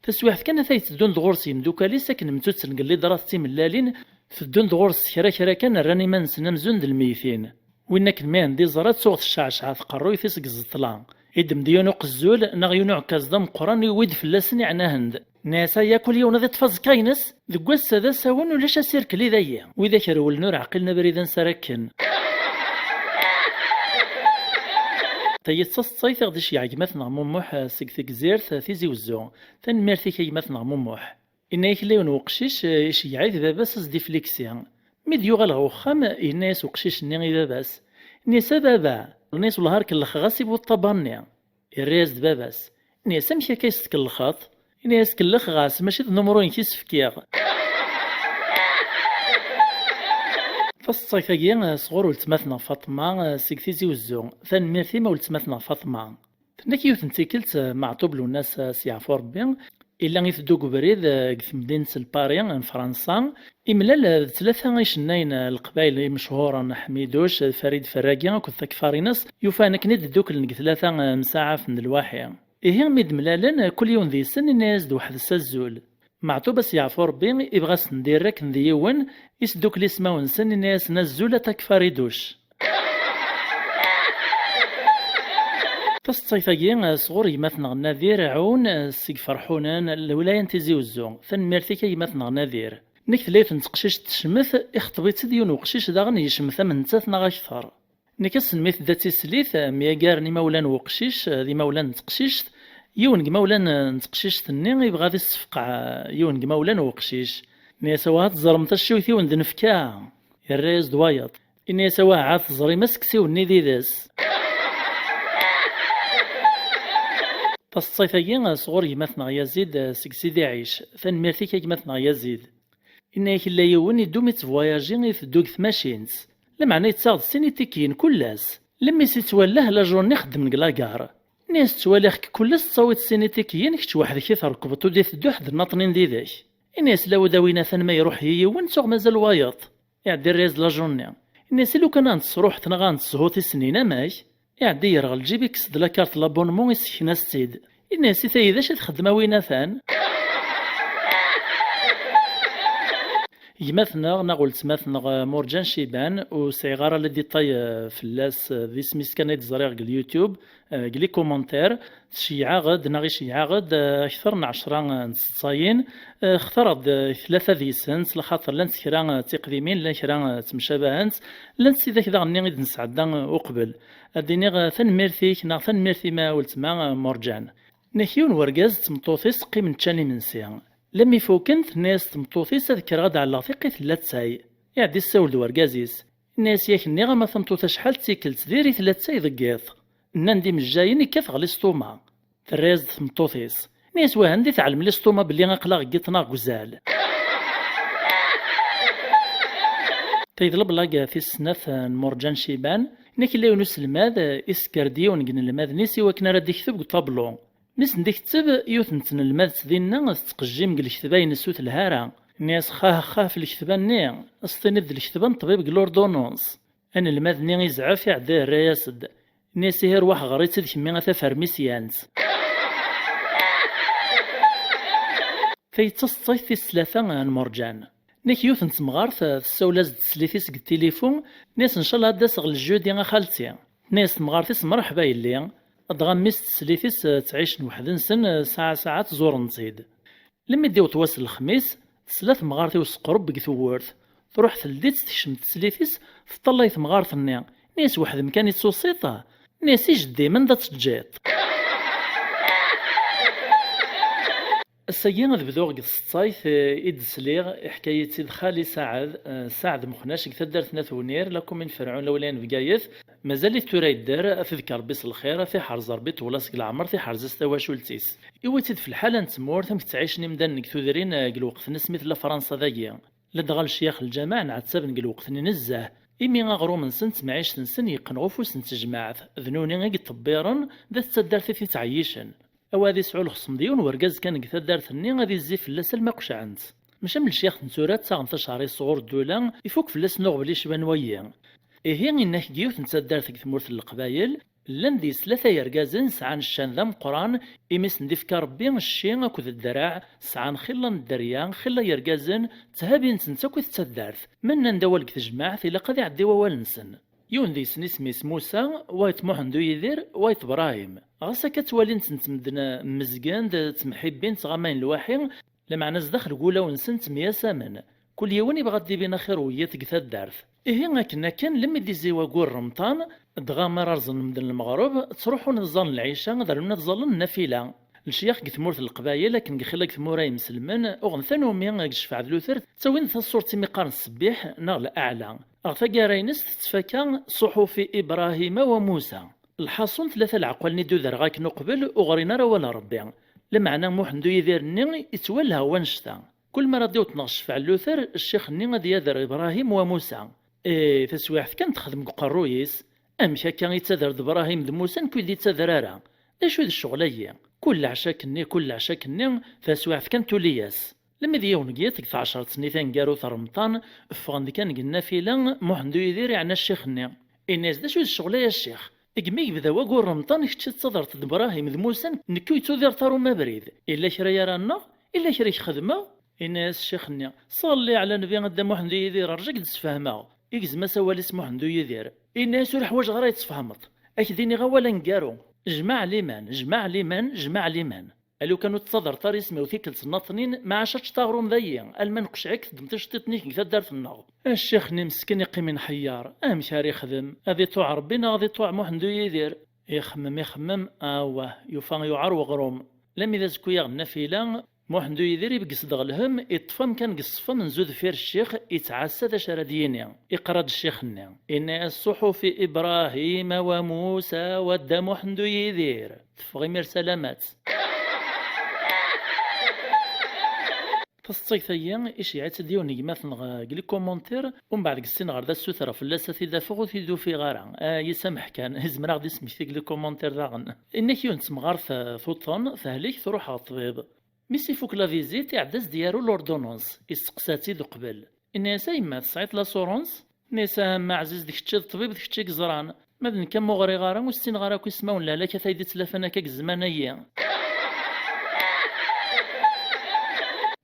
Taswiɛt kan ata yetteddun-d ɣur-s yemdukal-is akken mtutten deg lidrat d timellalin, teddun-d ɣur-s kra kra kan rran iman-nsen amzun d lmeytin. Win akken mi hen-d-iẓra tuɣ tecceɛceɛ tqerruyt-is deg ẓẓeṭla. Iddem-d yiwen uqezzul neɣ yiwen uɛekkaz d ameqqran, iwwi-d fell-asen iɛnahen-d. Nniɣ-as aya kul yiwen ad iṭṭef aẓekka-ines, deg wass-a d asawen ulac asirkel i dayi. Widak rewlen ur ɛqilen abrid ansi ara kken. Tayi d taseḍsayt i ɣ-d-iceyyeɛ gma-tneɣ Mumuḥ, eh, seg Tegzirt, eh, Tizi Wezzu. Tanemmirt-ik a gma-tneɣ Mumuḥ. Inna-yak illa yiwen weqcic, eh, iceyyeɛ-it baba-s ad s-d-ifliksi. Mi d-yuɣal ɣer uxxam, yenna-yas uqcic-nni i baba-s. Inna-yas: "A baba," inna-yas, "wellah ar kellex ɣas i buṭṭaba-nni." Irra-yas-d baba-s. Inna-yas: "Amek akka i s-tkellxeḍ?" Inna-yas: "Kellex ɣas, mačči d numru-inek i s-fkiɣ." Taseḍsayt-agi, eh, sɣur weltma-tneɣ Faṭma, eh, seg Tizi Wezzu. Tanemmirt-im a weltma-tneɣ Faṭma. Tenna-k yiwet n tikkelt, eh, Meɛṭub Lwennas, eh, s yeɛfu Rebbi, illa iteddu deg ubrid, eh, deg temdint n Paris n Fransa, imlal, eh, d tlata icennayen, eh, n Leqbayel imechuren, Ḥmiduc, eh, Farid Ferragi akked takfar-ines, yufa-n akken i d-dduklen deg tlata, eh, msaɛafen d lwaḥi. Ihi mi d-mlalen, eh, kul yiwen deg-sen inna-yas-d weḥd-s azul. Meɛṭub a s-yeɛfu Rebbi, ibɣa a sen-d-irr akken d yiwen, isdukkel ismawen-nsen, inna-yasen: "Azul a takfariduc." Taseḍsayt-agi, eh, sɣur gma-tneɣ Nadir Ɛun, eh, seg Ferḥunan, lwilaya n Tizi Uzzu. Tanemmirt-ik a gma-tneɣ Nadir. Nekk tella yiwet n teqcict tecmet, ixeṭṭeb-itt-id yiwen uqcic daɣen yecmet am nettat neɣ akter. Nekk ass-n mi tedda d tislit, eh, myagaren imawlan n uqcic, eh, d imawlan n teqcict. Yiwen n yimawlan, eh, n teqcict-nni ibɣa ad issefqeɛ, eh, yiwen n yimawlan n uqcic. Nni-as: "Awah, ad teẓrem taciwt i wen-d-nefka." Yerra-yas-d wayeḍ. Inna-yas: "Awah, ad teẓrim aseksiw-nni d ides." Taseḍsayt-agi, eh, sɣur gma-tneɣ Yazid, eh, seg Sidi Ɛic. Tanemmirt-ik a gma-tneɣ Yazid. Inna-yak: "Illa yiwen idum ittebwayaji iteddu deg tmacint. Lameɛna yettaɣ-d sin itikiyen kul ass. Lemmi s-ittwallah la journée ixeddem deg lagar. Inna-yas: 'Ttwaliɣ-k kul ass tettawiḍ sin itikiyen, kečč weḥd-k i trekbeḍ ur d-iteddu ḥedd nniḍnin did-k.'" Inna-yas: "Lawed a win atan ma iruḥ-yi yiwen, ttuɣ mazal wayeḍ." Iɛeddi yerra-yas-d la journée. Inna-yas: "I lukan ad n-tesruḥeḍ neɣ ad n-teshuḍ i snin amek?" Iɛeddi yerɣel lǧib, ikkes-d la carte l'abonnement, issekna-s-tt-id. Inna-yas: "I tayi d acu i txeddem a win atan?" Gma-tneɣ neɣ weltma-tneɣ, eh, Murǧan Ciban, ur sɛiɣ ara les détails, eh, fell-as, eh, d isem-is kan ay d-ẓriɣ deg YouTube, eh, deg les commentaires, tceyyeɛ-aɣ-d neɣ iceyyeɛ-aɣ-d, eh, akter n ɛecra, eh, n tseḍsayin, eh, xtareɣ-d, eh, tlata deg-sent, lxaṭer llant kra, eh, d tiqdimin, llan kra, eh, ttemcabahent, llant tidak daɣen-nni i d-nesɛedda, eh, uqbel. Ad d-iniɣ, eh, tanemmirt-ik neɣ tanemmirt-im a weltma, eh, Murǧan. Nek yiwen wergaz d tmeṭṭut-is qqimen ččan imensi. Lemmi fuken, tenna-yas tmeṭṭut-is: "Ad kkreɣ ad ɛelleɣ tiqqit n lattay." Iɛeddi issawel d wergaz-is. Inna-yas: "Yak nniɣ-am a tameṭṭut acḥal d tikkelt diri-t lattay deg yiḍ. Nnan-d imejjayen ikkat ɣer listuṛma." Terra-yas-d tmeṭṭut-is. Inna-yas: "Wah, anda i tɛellem listuṛma belli aql-aɣ deg yiḍ neɣ deg uzal?" Tayi d leblag tis snat n Murǧan Ciban. Nek illa yiwen uselmad, isekker-d yiwen deg inelmaden-is i wakken ara d-ikteb deg uṭablu. Mi sen-d-iketteb, yiwet n tnelmadt dinna tettqejjim deg leketba-ines ur telha ara. Nni-as: "Xah, xah ɣef leketba-nni, s-tiniḍ d leketba n ṭṭbib deg l'ordonnance." Anelmad-nni izɛef, iɛedda yerra-yas-d. Nni-as: "Ihi rwaḥ ɣer-itt-id kemmi a tafermisyant." Tayi d taseḍsayt tis tlata n Murǧan. Nek yiwet n temɣart, eh, tessawel-as-d teslit-is deg tilifu, nni-as: "Ncallah ad d-aseɣ le jeudi a xalti." Tenna-yas temɣart-is: "Mreḥba yelli." Dɣa mmi-s d teslit-is, eh, ttɛicen weḥd-nsen, eh, saɛa saɛa ttẓuren-tt-id. Lemmi d-iweṭ wass n lexmis, tesla temɣart i useqreb deg tewwurt. Truḥ teldi-tt, tekcem teslit-is, teṭṭalay temɣart-nni. Nni-as: "Weḥd-m kan i d-tusiḍ?" Nni-as: "I jeddi-m anda teǧǧiḍ?" Ass-agi ad bduɣ deg tseḍsayt, eh, i d-sliɣ, iḥka-yi-tt-id xali Saɛed, eh, Saɛed Mexnac, deg taddart n At Wenir, la commune Ferɛun, lawlaya n Bgayet. Mazal-it tura yedder, ad t-idek Rebbi s lxir, ad t-iḥrez Rebbi ṭwel-as deg leɛmer, tiḥrez-as tawacult-is. Iwi-tt-id f lḥala n tmurt, amek ttɛicen imdanen deg tudrin, eh, deg lweqt-nnes mi tella Fransa dagi. Ladɣa lecyax n lǧameɛ nɛettaben deg lweqt-nni nezzeh, imi aɣrum-nsen d temɛict-nsen yeqqen ɣef ufus n tejmaɛt, d nuni i yeṭṭebbiren, d at taddart i t-ittɛeyyicen. Awa ad isɛu lexṣem d yiwen wergaz kan deg taddart-nni, ad izzi fell-as alma qecɛen-t. Maca am lecyax n tura ttaɣen tacari sɣur ddula, ifuk fell-asen uɣbel icban wayi. Ihi, inna-k deg yiwet n taddart deg tmurt n Leqbayel, llan deg-s tlata yergazen sɛan ccan d ameqqran, imi sen-d-ifka Rebbi cci akked ddreɛ, sɛan xilla n dderya, xilla yergazen, tthabin-ten akk i taddart. Ma nnan-d awal deg tejmaɛt, ilaq ad iɛeddi wawal-nsen. Yiwen deg-sen isem-is Musa, wayeḍ Muḥend U Yidir, wayeḍ Brahim. Ɣas akka ttwalin-tent medden mmezgen-d, ttemḥibbin, ttɣamayen lwaḥi, lameɛna zdaxel n wulawen-nsen ttemyasamen. Kul yiwen ibɣa ad d-ibin axir n wiyiḍ deg taddart. Ihi akken akken, lemmi d-izzi waggur Remṭan, dɣa mi ara rẓen medden lmeɣreb, ttruḥun ad ẓẓallen lɛica, ad rnun ad ẓẓallen nnafila. Lecyax deg tmurt n Leqbayel, akken deg xilla deg tmura imselmen, uɣen tanumi deg ccfeɛ d luter, ttawin-d taṣṣurt imi qqaren ssebbiḥ neɣ laɛla. Ɣer taggara-ines tettfaka ṣuḥufi Ibrahima wa Musa. Lḥaṣun, tlata leɛqal-nni d-udareɣ akken uqbel ur ɣrin ara awal n Rebbi. Lameɛna Muḥend U Yidir-nni yettwalha wanect-a. Kul mi ara d-iweṭ neɣ ccfeɛ n luter, ccix-nni ad yader Ibrahim wa Musa. Ih, taswiɛt kan texdem deg uqerruy-is. Amek akka yettader-d Ibrahim d Musa, nekk ur yi-d-yettader ara? D acu d ccɣel-agi? Kul leɛca akkenni, kul leɛca akkenni, taswiɛt kan tuli-yas. Lemmi d yiwen n yiḍ deg tɛecṛet-nni taneggarut n Remṭan, ffɣen-d kan deg nnafila, Muḥend U Yidir iɛna ccix-nni. Inna-yas: "D acu d ccɣel-a, a ccix? Deg mi yebda waggur Remṭan, kečč tettaḍreḍ-d Ibrahim d Musa, nekk ur yi-tudireḍ ara uma abrid. Illa kra ara nneɣ? Illa kra i k-xedmeɣ?" Inna-yas ccix-nni: "Ṣalli ɛla nnbi a Dda Muḥend U Yidir, rǧu ad k-d-sfehmeɣ." Igzem-as awal-is Muḥend U Yidir. Inna-yas: "Ur ḥwaǧeɣ ara ad yi-tfehmeḍ. Ad k-d-iniɣ awal aneggaru. Jmaɛ liman, jmaɛ liman, jmaɛ liman. A lukan ur tettaḍerreḍ ara isem-iw tikkelt nnaṭnin, maɛac ad teččeḍ aɣrum dayi, alma nqecɛik teddmeḍ iceṭṭiḍen-ik deg taddart-nneɣ. A ccix-nni meskin iqqim inḥeyyer, amek ara ixdem? Ad iṭuɛ Ṛebbi neɣ ad iṭuɛ Muḥend U Yidir? Ixemmem, ixemmem, awah, yufa yuɛer weɣrum. Lami d azekka-yaɣ nnafila, Muḥend U Yidir ibeggez-d ɣer lhemm, iṭṭef amkan deg ṣṣfa amenzu deffir ccix, ittɛassa d acu ara d-yini. Iqra-d ccix-nni, inna-yas: "Ṣuḥufi Ibrahima wa Musa wa Dda Muḥend U Yidir." Teffeɣ imir salamat. Taseṭṭayt-agi, iceyyeɛ-itt-id yiwen n gma-tneɣ deg les commentaires, umbeɛd deg sin ɣer da ssutreɣ fell-as ad t-id-afeɣ ur t-id-ufiɣ ara. Ah, yisameḥ kan, izmer ad ɣ-d-ismekti deg les commentaires daɣen. Inna-k yiwen n temɣart, eh, tuṭṭen, tehlek, truḥ ɣer ṭṭbib. Mi s-ifuk la visite, iɛedda s-d-yaru l'ordonnance, isteqsa-tt-id uqbel. Inna-yas: "A yemma, tesɛiḍ l'assurance?" Tenna-yas: "Ah, a mma ɛziz, d kečč i d ṭṭbib, d kečč i yeẓran. Ma d nekk, am ur ɣriɣ ara, ur ssinen ara akk ismawen n lehlak ay d-ittlafan akka deg zzman-agi."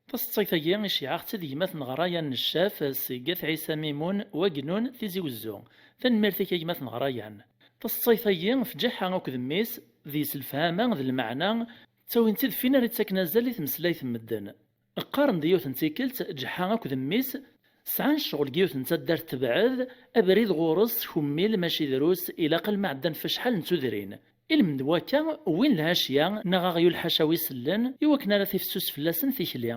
Taseṭṭayt-agi, iceyyeɛ-aɣ-tt-id gma-tneɣ Rayan Neccaf, seg At Ɛisa Mimun, Wagennun, Tizi Wezzu. Tanemmirt-ik a gma-tneɣ Rayan. Taseṭṭayt-agi, f Ǧeḥḥa akked mmi-s, deg-s lefhama d lmeɛna, ttawin-tt-id f win ara ittaken azal i tmeslayt n medden. Qqaren-d yiwet n tikkelt, Ǧeḥḥa akked mmi-s sɛan ccɣel deg yiwet n taddart tebɛed, abrid ɣur-s s kummil, mačči drus, ilaq alma ɛeddan f acḥal n tudrin. Ilmend n wakka, wwin lhacya, neɣ aɣyul ḥaca wi sellen, i wakken ara tifsus fell-asen tikli.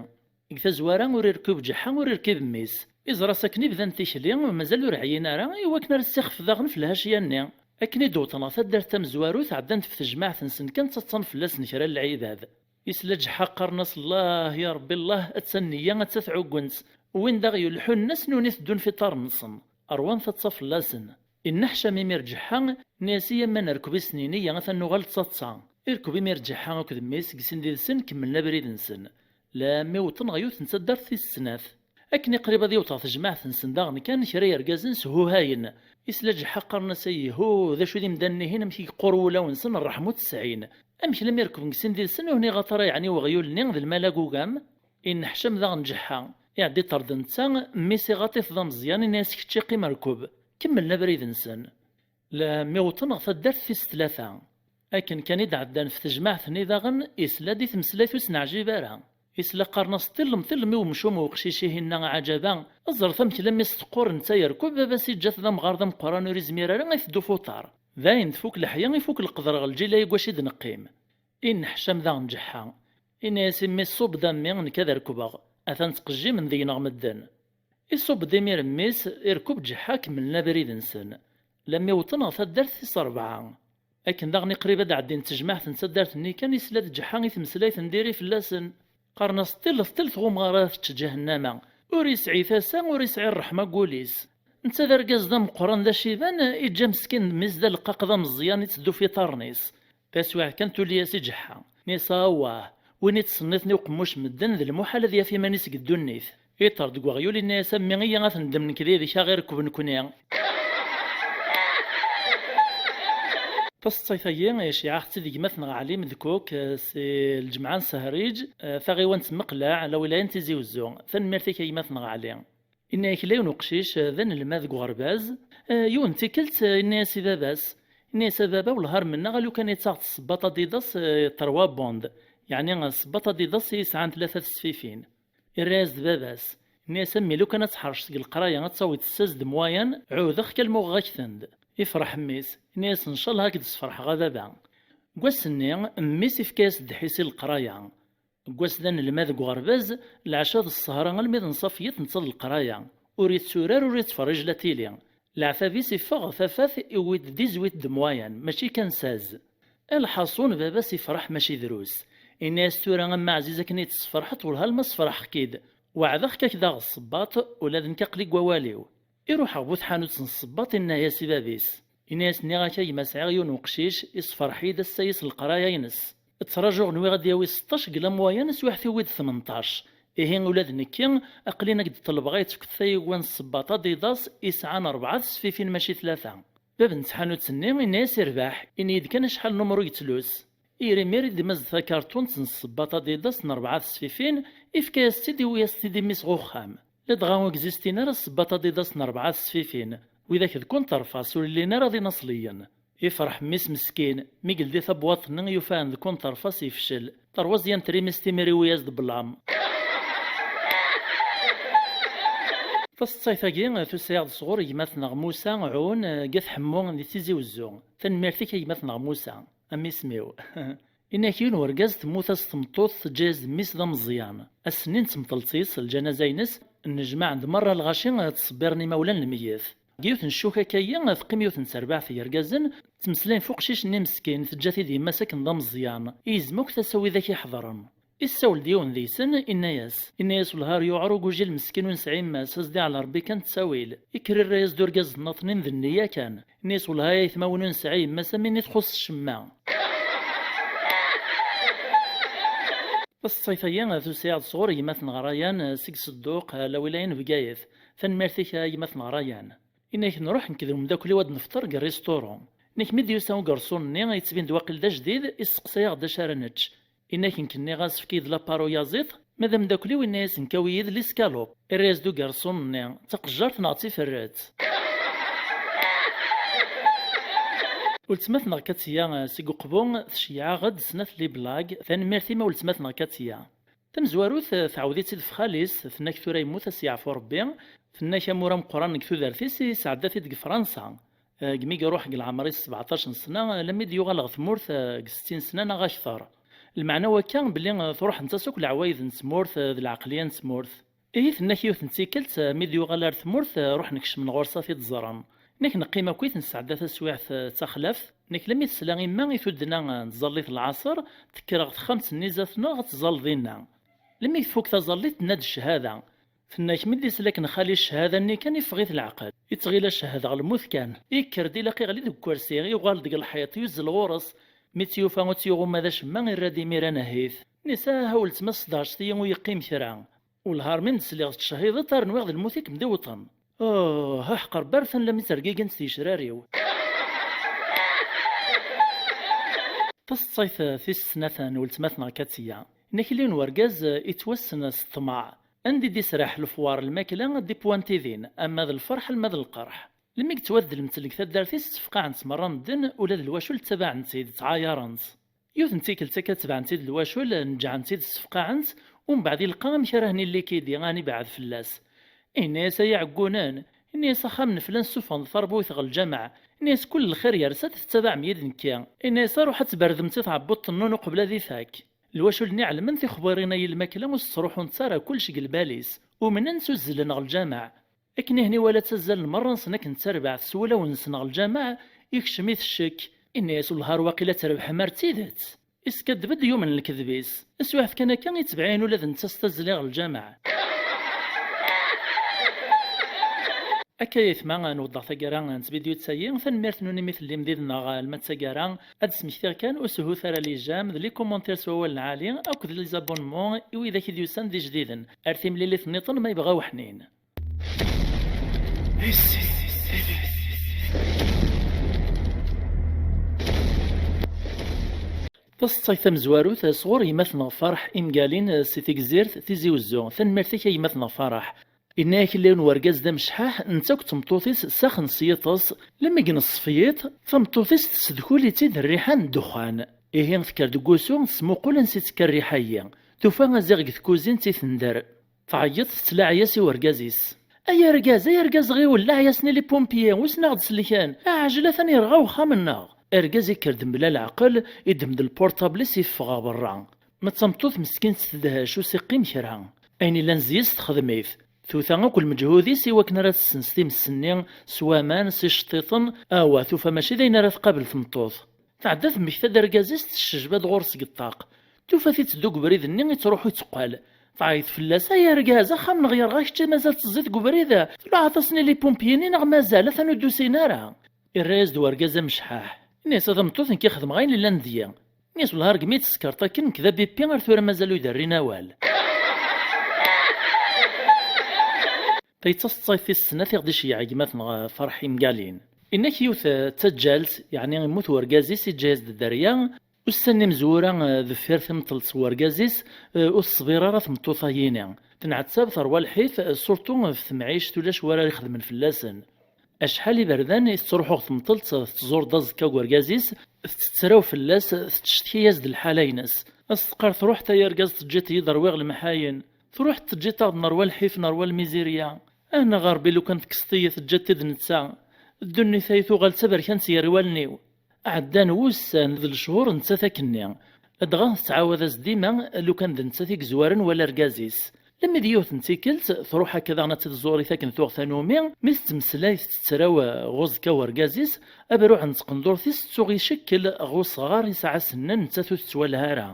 Deg tazwara, ur irkib Ǧeḥḥa, ur irkib mmi-s. Iẓra-s akken i bdan tikli, mazal ur ɛyin ara, i wakken ara s-ixef daɣen f lhacya-nni. Akken i d-wwḍen ɣer taddart tamezwarut, ɛeddan-d f tejmaɛt-nsen kan, ttaḍsan fell-asen kra n lɛibad. Isla Ǧeḥḥa qqaren-as: "Allah, ya Ṛebbi, Allah, atta nneyya, atta tɛuggent." Wwin-d aɣyul, ḥunnen-as, nuni teddun f iṭarren-nsen. Ṛwan taḍsa fell-asen. Inneḥcam imir Ǧeḥḥa, nni-as: "Iyya ma nerkeb i snin-nni, atan nuɣal d taḍsa." Irkeb imir Ǧeḥḥa akked mmi-s, deg sin did-sen kemmlen abrid-nsen. Lammi wwḍen ɣer yiwet n taddart tis snat. Akken i qrib ad iwweḍ ɣer tejmaɛt-nsen daɣen kan, kra yergazen shuhayen. Isla Ǧeḥḥa qqaren-as: "Ayhu, d acu d imdanen-ihin, amek i yeqqur wulawen-nsen, ṛṛeḥma ur t-sɛin? Amek lammi rekben deg sin did-sen, ur hniɣ aṭara yeɛni weɣyul-nni d lmal agugam?" Inneḥcam daɣen Ǧeḥḥa. Iɛedda iṭṭer-d netta, mmi-s iɣaṭ-it d ameẓyan, inna-yas: "Kečč i qqim rkub." Kemmlen abrid-nsen. Lammi wwḍen ɣer taddart tis tlata. Akken kan i d-ɛeddan f tejmaɛt-nni daɣen, isla-d i tmeslayt ur s-neɛjib ara. Isla qqaren-as: "Ṭillem, ṭillem i umcum n uqcic-ihin-a, ɛajaba! Ẓret amek lammi s-teqqur netta yerkub, baba-s iǧǧa-t d amɣar d ameqqran, ur izmir ara ad iteddu f uṭar. Dayen tfuk leḥya, ifuk leqder ɣer lǧil-a i wacu i d-neqqim." Inneḥcam daɣen Ǧeḥḥa. Inna-yas i mmi-s: "Ṣubb-d a mmi, nekk ad rekbeɣ. Atan ttqejjimen deg-neɣ medden." Iṣubb-d imir mmi-s, irkub Ǧeḥḥa, kemmlen abrid-nsen. Lammi wwḍen ɣer taddart tis ṛebɛa. Akken daɣen i qrib ad d-ɛeddin tejmaɛt n taddart-nni kan, isla-d Ǧeḥḥa i tmeslayt n diri fell-asen. Qqaren-as: "Ṭillet, ṭillet ɣumma ara tečč ǧahennama. Ur yesɛi tasa, ur yesɛi ṛṛeḥma deg wul-is. Netta d argaz d ameqqran d aciban, iǧǧa meskin mmi-s d aleqqaq d ameẓyan itteddu f iṭarren-is." Taswiɛt kan tuli-yas i Ǧeḥḥa. Nni-as: "Awah, win ittṣenniten i uqemmuc n medden d lmuḥal ad yaf iman-is deg ddunit." Iṭṭer deg weɣyul, inna-yas: "A mmi, iyya ad t-neddem nekk d yid-k, a ɣ-irkeb nekkni." Taseṭṭayt-agi, iceyyeɛ-aɣ-tt-id gma-tneɣ Ɛli Medkuk, eh, si lǧemɛa n Sehriǧ, eh, taɣiwant n Meqleɛ, lawilaya n Tizi Wezzu. Tanemmirt-ik a gma-tneɣ Ɛli. Inna-yak la yiwen uqcic, eh, d anelmad deg uɣerbaz, eh, yiwen n tikkelt, eh, inna-yas i baba-s, inna-yas: "A baba, wellah ar mennaɣ a lukan i ttaɣ-d ssebbaṭ Adidas, eh, trois bandes, yeɛni, eh, ssebbaṭ Adidas i yesɛan tlata tesfifin." Irra-yas-d baba-s, inna-yas: "A mmi, lukan ad tḥerceḍ deg leqraya, ad tawiḍ seize de moyenne, ɛuhdeɣ-k alma uɣeɣ-ak-ten-d." Ifreḥ mmi-s, inna-yas: "Ncallah ad k-d-sferḥeɣ a baba." Deg wass-nni, mmi-s ifka-yas ddḥis i leqraya. Deg wass d anelmad deg uɣerbaz, leɛca d ssehra almi d nṣafyat netta d leqraya. Ur itturar, ur ittferrij la tili. Leɛtab-is iffeɣ ɣer tafat, iwwi-d dix-huit de moyenne, mačči kan seize. Lḥaṣun, baba-s ifreḥ mačči drus. Inna-yas: "Tura a mmi ɛziz, akken i d-tessefreḥeḍ, wellah alma sefreḥeɣ-k-id. Weɛdeɣ-k ad k-d-aɣeɣ ssebbaṭ, ula d nekk aql-i deg wawal-iw." Iruḥ ɣer bu tḥanut n ssebbaṭ, inna-yas i baba-s. Inna-yas: "Nniɣ-ak a gma, sɛiɣ yiwen uqcic, issefreḥ-iyi-d ass-a s leqraya-ines. Ttrajuɣ, nwiɣ ad d-yawi seṭṭac deg la moyenne, swiɛt iwwi-d tmenṭac. Ihi ula d nekki, aql-in ad k-d-ṭelbeɣ ad yi-tefkeḍ tayegwa n ssebbaṭ Adidas isɛan rebɛa tesfifin mačči tlata." Bab n tḥanut-nni inna-yas: "Irbeḥ, ini-yi-d kan acḥal n umru i yettlus." Irimir i d-imazd takarṭunt n ssebbaṭ Adidas n rebɛa tesfifin, ifka-yas-tt-id, iwwi-yas-tt-id i mmi-s ɣer uxxam. Ladɣa ur existin ara ssebbaṭ Adidas n rebɛa tesfifin, widak d kunṭerfas, ur llin ara d inaṣliyen. Ifreḥ mmi-s meskin, mi yeldi tabwaṭ-nni yufa-n deg unṭerf-as yefcel. Terwa-as yan trimist imir iwi-as-d bblam. Taseṭṭayt-agi tusa-yaɣ-d sɣur gma-tneɣ Musa Ɛun, eh, deg At Ḥemmu di Tizi Wezzu. Tanemmirt-ik a gma-tneɣ Musa, a mmi-s-miw. Inna-k yiwen wergaz temmut-as tmeṭṭut teǧǧa-yas-d mmi-s d ameẓyan. Ass-nni n temṭelt-is, lǧanaza-ines, nnejmaɛen-d merra lɣaci, eh, ttṣebbiren imawlan n lmeyyet. Deg yiwet n ccuka akka-yi, teqqim yiwet n terbaɛt n yergazen, ttmeslayen f uqcic-nni meskin, teǧǧa-t-id yemma-s akken d ameẓyan, i yezma akk tasa widak iḥeḍren. Issawel-d yiwen deg-sen, inna-yas, inna-yas: "Wellah ar yuɛer ugujil meskin ur nesɛi yemma-s, a s-d-iɛel Rebbi kan ttawil." Ikker irra-yas-d urgaz nnaṭnin d nniya kan. Inna-yas: "Wellah ay aytma win ur nesɛi yemma-s am win i txuṣṣ ccemma." Taseṭṭayt-agi tusa-yaɣ-d sɣur gma-tneɣ Rayan, eh, seg Sedduq, eh, la wilaya n Bgayet. Tanemmirt-ik a gma-tneɣ Rayan. Inna-k nruḥ nekk d umeddakel-iw ad nefṭer deg rristuru. Nekk mi d-yusa ugerṣun-nni, yettbin-d waqil d ajdid, isteqsa-yaɣ-d acu ara nečč. Inna-k nekk nniɣ-as efk-iyi-d laparo yaẓiṭ, ma d ameddakel-iw inna-yas nekk awi-yi-d liskalup. Irra-yas-d ugerṣun-nni, d taqejjart neɣ d tiferret? Weltma-tneɣ Katiya, eh, seg Uqbu, tceyyeɛ-aɣ-d snat liblag. Tanemmirt-im a weltma-tneɣ Katiya. Tamezwarut, eh, tɛawed-itt-id f xali-s, tenna-k tura yemmut a s-yeɛfu Rebbi, tenna-k amur ameqqran deg tudert-is yesɛedda-t-id deg Fransa. Eh, deg mi iruḥ deg leɛmer-is sebɛeṭac n sna, eh, lammi d-yuɣal ɣer tmurt, eh, deg settin sna neɣ akter. Lmeɛna wakka belli, eh, truḥent-as akk leɛwayed n tmurt, eh, d lɛeqliya n tmurt. Ihi tenna-k yiwet n tikkelt, eh, mi d-yuɣal ar tmurt, eh, ruḥen kecmen ɣur-s ad t-id-ẓren. Nek neqqim akkit nesɛedda taswiɛt, eh, d taxlaft. Nek lammi tesla imma i tuddna, eh, n tẓallit n lɛaṣer, tekker ɣer texxamt-nni zdat-neɣ ad tẓall dinna. Lammi tfuk taẓallit tenna-d ccahada. Tenna-k mi d-isla akken xali ccahada-nni kan iffeɣ-it leɛqel. Ittɣil acehhed ɣer lmut kan. Ikker-d ilaq iɣli deg ukersi, iɣal deg lḥiṭ, yuzzel ɣur-s. Mi tt-yufa ur tt-yuɣ uma d acemma, irra-d imir anehhit. Nnis ah a weltma sdercet-iyi ur yeqqim kra. Wellah ar mi d-sliɣ tettcehhideḍ ar nwiɣ d lmut i kem-d-iwṭen. Oh, aḥeqq Rebbi ar tanla mi ttergigent tgecrar-iw. Taseṭṭayt tis snat n weltma-tneɣ Katiya. Inna-k yiwen wergaz, eh, ittwassen s ṭṭmeɛ. Anda i d-israḥ lefwar lmakla ad d-ipuwantidin, ama d lferḥ alma d lqerḥ. Lmi yettwaddel mtel deg taddart-is ttefqaɛen-tt merra medden, ula d lwacul ttabaɛen-tt-id, ttɛayaren-tt. Yiwet n tikkelt akka tebɛen-tt-id lwacul, neǧǧɛen-tt-id ssefqaɛen-tt, umbeɛd ilqa amek ara hen-illikidi, ɛni beɛɛed fell-as. Inna-yas: "Ay iɛeggunen," inna-yas, "axxam n flan ssufɣen-d tarbut ɣer lǧameɛ." Inna-yas: "Kul lxir yersa-d, tettabaɛem-iyi-d nekki." Inna-yas: "Aruḥ ad tberrdemt i tɛebbuḍt-nnun uqbel ad ifak." Lwacul-nni ɛelmen tixbirin-a i lmakla ur s-ttruḥunt ara, kullec deg lbal-is. Umnen-tt uzzlen ɣer lǧameɛ. Akken ihi iwala ttazzalen merra-nsen akken d tarbaɛt s wulawen-nsen ɣer lǧameɛ, ikcem-it ccek. Inna-yas: "Wellah ar waqila trebḥem ar d tidet." Iskaddeb-d yumen lekdeb-is. Taswiɛt kan akka, itbeɛ-in ula d netta s tazzla ɣer lǧameɛ. Akka ay atma, nweḍḍeɣ taggara n tvidyut-agi. Tanemmirt-nwen imi tellim did-neɣ alma d taggara. Ad d-smektiɣ kan, ur sehhut ara les j'aime d les commentaires s wawal lɛali akked les abonnements i widak i d-yusan d ijdiden. Ar timlilit nniḍen ma yebɣa uḥnin. Taseṭṭayt tamezwarut sɣur gma-tneɣ Ferḥ Imgalin si Tegzirt Tizi Wezzu. Tanemmirt-ik a gma-tneɣ Ferḥ. Inna-yak illa yiwen wergaz d amecḥaḥ, netta akked tmeṭṭut-is saxen s yiṭes, lemmi i ineṣṣef yiḍ, tameṭṭut-is tessedkul-itt-id rriḥa n ddexxan. Ihi tekker deg wusu, tesmuqul ansi tekka rriḥa-yi. Tufa aziɣ deg tkuzint i tender. Tɛeyyeḍ tettlaɛi-yas i wergaz-is. "Ay argaz, ay argaz, ɣiwel, laɛi-yasen i les pompiers, wissen ad aɣ-d-selken. Aɛjel atan yerɣa wexxam-nneɣ." Argaz ikker-d mebla leɛqel, iddem-d lpurṭabl-is iffeɣ ɣer berra. Ma d tameṭṭut meskint tedhec, ur s-iqqim kra. Ayen illan zzi-s texdem-it. Tuta akk lmeǧhud-is i wakken ara tessens times-nni s waman, s iceṭṭiṭen, awa, tufa mačči d ayen ara tqabel tmeṭṭut. Tɛedda temmekta-d argaz-is, teccejba-d ɣur-s deg ṭṭaq. Tufa-t itteddu deg ubrid-nni, ittruḥu itteqqal. Tɛeyyeḍ fell-as: "Ay argaz, axxam-nneɣ yerɣa, kečč mazal teẓẓiḍ deg ubrid? Tluɛeḍ-asen i les pompiers-nni neɣ mazal? Atan ur d-usin ara." Irra-yas-d wergaz amecḥaḥ. Inna-yas: "A tameṭṭut, nekk i xedmeɣ ayen illan deg-i." Inna-yas: "Wellah ar gmi teskerḍ akken, nekk d abipi ar tura mazal ur d-rrin awal." Tayi d taseṭṭayt tis snat i ɣ-d-iceyyeɛ gma-tneɣ Ferḥ Imgalin. Inna-k yiwet, eh, d taǧǧalt, yeɛni immut wergaz-is, iǧǧa-yas-d dderya. Ussan n imezwura, eh, deffir timṭelt n wergaz-is, eh, ur teṣbir ara tmeṭṭut-ayini. Tenɛettab, terwa lḥif, eh, surtu ɣef temɛict, ulac wara ixedmen fell-asen. Acḥal iberdan i tettruḥu ɣer temṭelt, tettẓur-d aẓekka deg urgaz-is, tettraw fell-as, tettcetki-yas-d lḥala-ines. As-teqqar: "Truḥ ay argaz, teǧǧiḍ-iyi-d rwiɣ lemḥayen. Truḥ teǧǧiḍ-aɣ-d nerwa lḥif, nerwa lmizirya. Ah, neɣ a Ṛebbi, lukan tekkseḍ-iyi, teǧǧiḍ-t-id netta. Ddunit-a tuɣal d taberkant gar wallen-iw." Ɛeddan wussan d lechur nettat akkenni. Dɣa tettɛawad-as dima, lukan d nettat i yezwaren wala argaz-is. Lemmi d yiwet n tikkelt, truḥ akka daɣen ad tt-tẓur i takken tuɣ tanumi, mi tettmeslay tettraw ɣer uẓekka wergaz-is, abruɛ n tqendurt-is tuɣ icekkel ɣer usɣar isɛa snan nettat ur tettwaleh ara.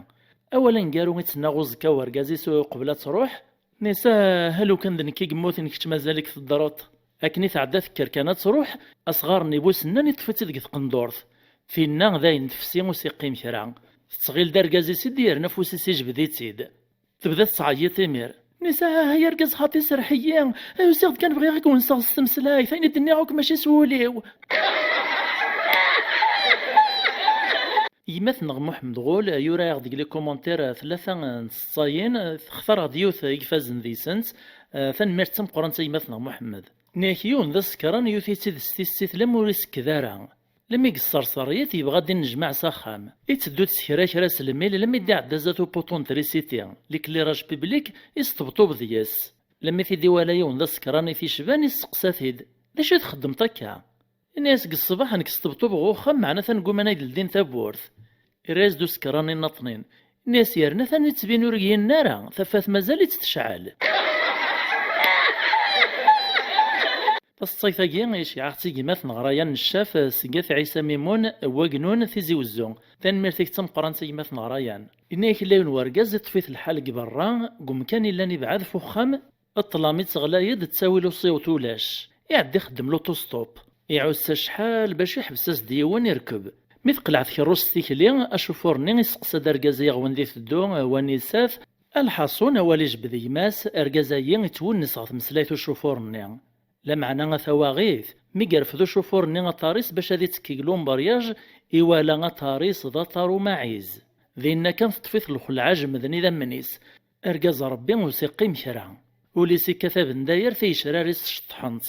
Awal aneggaru i d-tenna ɣer uẓekka wergaz-is uqbel ad truḥ, nisa: "Ah, lukan d nekk i yemmuten, kečč mazal-ik teddreḍ." Akken i tɛedda tekker kan ad truḥ, asɣar-nni bu sennan iṭṭef-itt deg tqendurt. Tinna dayen tefsi ur s-iqqim kra. Tettɣil d argaz-is i d-yerna afus-is ijbed-itt-id. Tebda tettɛeyyiḍ imir. Nisa: "Ah, ay argaz xaṭi, serreḥ-iyi. Usiɣ-d kan bɣiɣ ad k-wenseɣ s tmeslayt, ayen i d-nniɣ akk mačči s wul-iw." Gma-tneɣ Muḥemmed Ɣul yura-aɣ-d deg les commentaires tlata n tseḍsayin, textar-aɣ-d yiwet i ifazen deg-sent. Eh, tanemmirt d tameqqrant a gma-tneɣ Muḥemmed. Nniɣ-ak yiwen d asekran, yiwet-itt-id s tissit lam ur isekked ara. Lemmi yesserser-it, yebɣa ad d-innejmaɛ s axxam. Itteddu-d s kra kra s lmil, lemmi d-iɛedda zdat upuṭu n trisiti, l'éclairage public, isṭebṭub deg-s. Lemmi t-id-iwala yiwen d asekran i t-icban, isteqsa-t-id: "D acu i txeddmeḍ akka?" Ini-as: "Deg ṣṣbeḥ nekk sṭebṭubeɣ uxxam, meɛna atan gguman ad d-ldin tawwurt." Irra-yas-d usekran-nni n Naṭnin. Ini-as: "Yerna atan yettbin ur ginen ara, tafat mazal-itt tecɛel." Taseḍsayt-agi iceyyeɛ-aɣ-tt-id gma-tneɣ Rayan Ccaf seg At Ɛisa Mimun, Wagnun, Tizi Wezzu. Tanemmirt-ik d tameqqrant a gma-tneɣ Rayan. Ini-ak, yella yiwen wergaz iṭṭef-it lḥal deg berra, deg umkan yellan ibɛed f uxxam, ṭṭlam-itt ɣlay-d, ttawil uṣiwet ulac. Iɛedda ixeddem luṭustop. Iɛuss acḥal bac iḥbes-as-d yiwen irkeb. Mi teqleɛ tkerrust tikli, acufur-nni isteqsa-d argaz i yeɣwen di teddu, wanisat, alḥaṣun, awal ijbed gma-s, argaz-agi ittwennes ɣef tmeslayt ucufur-nni. Lameɛna a tawaɣit, mi yerfed ucufur-nni aṭar-is bac ad ittekki deg lumbaryaj, iwala aṭar-is d aṭar umaɛiz. Dinna kan teṭṭef-it lxelɛa, jemden idammen-is. Argaz n Ṛebbi ur s-iqqim kra. Ul-is ikkat abendayer, ticrar-is ceṭṭḥent.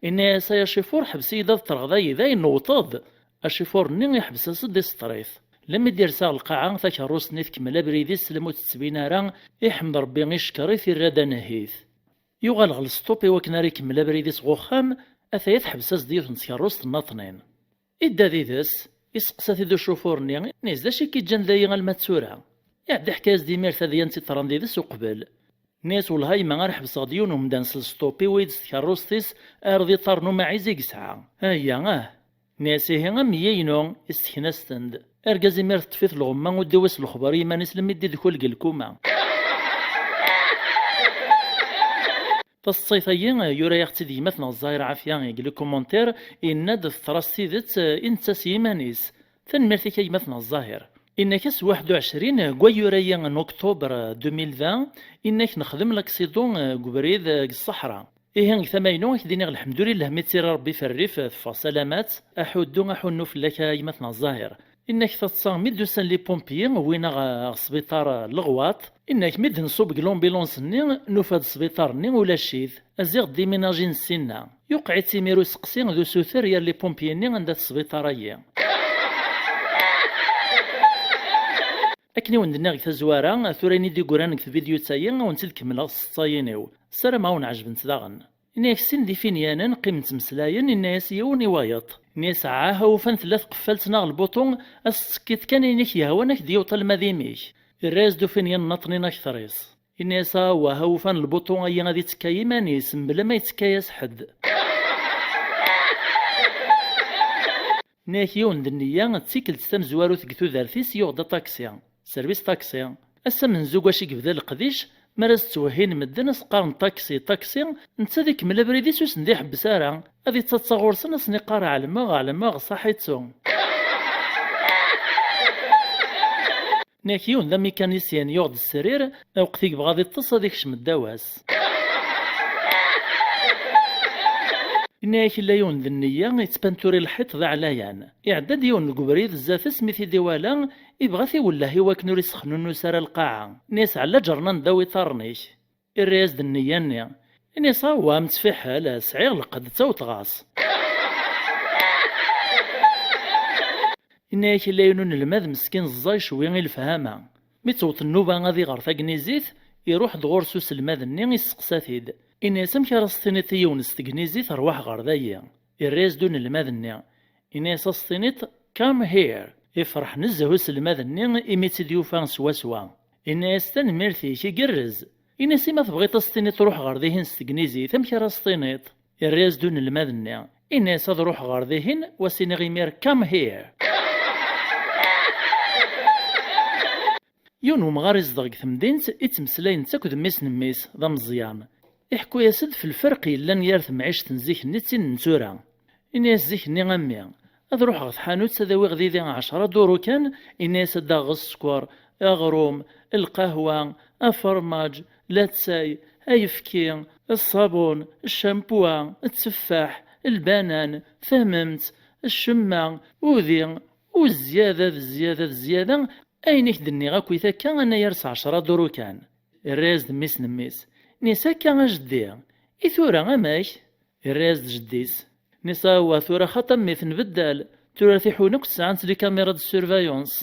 Inna-yas: "Ay acifur, ḥbes-iyi-d ad ṭṭreɣ dayi, dayen newweḍ-d." Acifur-nni iḥbes-as-d iseṭṭer-it. Lemmi d-irsa ɣer lqaɛa, takerrust-nni tkemmel abrid-is, lemmu ur tettbin ara, iḥmed Ṛebbi, icekkeṛ-it, irra-d anehhit. Yuɣal ɣer lsṭup i wakken ara ikemmel abrid-is ɣer uxxam, ataya teḥbes-as-d yiwet n tkerrust n Naṭnin. Idda did-s, iseqsa-t-id ucufur-nni, inna-yas: "D acu i k-iǧǧan dayi alma d tura?" Iɛedda iḥka-yas-d imir tadyant i ṭṭran did-s uqbel. Inna-yas: "Wellah a yemma, ar ḥebseɣ-d yiwen umdan s lsṭup, iwwi-yi-d s tkerrust-is ar d iṭar n umaɛiz i yesɛa." "Ayya, ah." Inna-yas: "Ihi a mmi-inu?" Issekna-s-ten-d. Argaz imir teṭṭef-it lɣemma, ur d-iwis lexbar i yiman-is lemmi d-idkul deg lkuma. Taseḍsayt-agi yura-yaɣ-tt-id gma-tneɣ Ẓahir Ɛafya deg les commentaires, yenna-d teḍra s tidet, eh, i netta s yiman-is. Tanemmirt-ik a gma-tneɣ Ẓahir. Inna-k ass waḥed u ɛecrin deg wayyur-agi n octobre deux mille vingt, inna-k nexdem laksiḍu, eh, deg ubrid, eh, deg ṣṣeḥra. Ihi deg tama-inu ad k-d-iniɣ lḥemdulillah mi tt-irra Ṛebbi f rrif, eh, teffeɣ salamat. Aḥuddu aḥunnu fell-ak a gma-tneɣ Ẓahir. Inna-k taḍsa mi d-usan les pompiers, wwin-aɣ ɣer sbiṭar Leɣwaṭ. Inna-k mi d-nṣub deg l'ambulance-nni, nufa-d sbiṭar-nni ulac-it. Aziɣ d déménagé n ssinna. Yuqeɛ-itt imir useqsi d usuter gar les pompiers-nni anda-t sbiṭar-agi. Akken i wen-d-nniɣ deg tazwara, tura-yin i d-yeggran deg tvidyut-agi, a wen-tt-id-kemmleɣ s tseḍsayin-iw. Ssarameɣ a wen-ɛejbent daɣen. Inna-yak sin d ifinyanen qqimen ttmeslayen, inna-yas yiwen i wayeḍ. Inna-yas: "Ɛah, awufan tella tqeffalt neɣ lbuṭu, ad s-tettekkiḍ kan ayen i k-yehwan, ad k-d-yewweḍ alma d imi-k." Irra-yas-d ufinyan n Naṭnin akter-is. Inna-yas: "Awah, awufan lbuṭu-agi ad ittekka yiman-is, mebla ma yettekka-yas ḥedd." Inna-yak yiwen d nniya, d tikkelt tamezwarut deg tudert-is yuɣ-d aṭaksi. Service taxi. Ass amenzu deg wacu i yebda leqdic, mi ara s-ttwehhin medden, a s-qqaren: "Taksi, taksi", netta ad ikemmel abrid-is ur sen-d-iḥebbes ara. Ad ittaḍsa ɣur-sen, a sen-iqqar: "Ɛelmeɣ, ɛelmeɣ, ṣaḥitu." Nek yiwen d amikanisyen yuɣ-d srir, lweqt i yebɣa ad iṭṭes ad ikcem ddaw-as. Inna-yak illa yiwen d nniya, ittpanturi lḥiṭ d aɛlayan. Iɛedda-d yiwen deg ubrid zdat-s, mi t-id-iwala, ibɣa ad t-iwelleh i wakken ur isexnunus ara lqaɛa. Inna-yas: "Ɛella ǧernan ddaw iṭarren-ik." Irra-yas-d nniya-nni. Inna-yas: "Awah, a mtfiḥel, sɛiɣ lqedd, ttawṭeɣ-as." Inna-yak yella yiwen unelmad meskin ẓẓay cwi i lefhama. Mi tewweḍ nnuba ad iɣer tagnizit, iruḥ-d ɣur-s uselmad-nni, isseqsa-t-id. Inna-yas: "Amek ara s-tiniḍ i yiwen s tegnizit rwaḥ ɣer dayi?" Irra-yas-d unelmad-nni, inna-yas: "Ad s-tiniḍ come here." Ifreḥ nezzeh uselmad-nni imi tt-id-yufa swaswa. Inna-yas: "Tanemmirt-ik, igerrez." Inna-yas: "I ma tebɣiḍ ad s-tiniḍ ruḥ ɣer dihin s tegnizit, amek ara s-tiniḍ?" Irra-yas-d unelmad-nni, inna-yas: "Ad ruḥeɣ ɣer dihin, wa s-iniɣ imir come here." Yiwen wemɣar izdeɣ deg temdint, ittmeslay netta akked mmi-s n mmi-s, d ameẓyan. Iḥekku-yas-d f lferq yellan gar temɛict n zik-nni d tin n tura. Inna-yas zik-nni: "A mmi, ad ruḥeɣ ɣer tḥanut ad awiɣ didi ɛecra duru kan." Inna-yas: "Ad d-aɣeɣ sskeṛ, aɣrum, lqahwa, afermaǧ, latay, ayefki, ṣṣabun, ccampuwa, tteffaḥ, lbanan, tamemt, ccemma, udi, u zzyada d zzyada d zzyada, ayen i k-d-nniɣ akkit akka, anayer s ɛecra duru kan." Irra-yas-d mmi-s n mmi-s: "Nis akka a jeddi, i tura amek?" Irra-yas-d jeddi-s: "Nis awah, tura xaṭa mmi tenbeddal, tura tiḥuna akk sɛant les caméras de surveillance."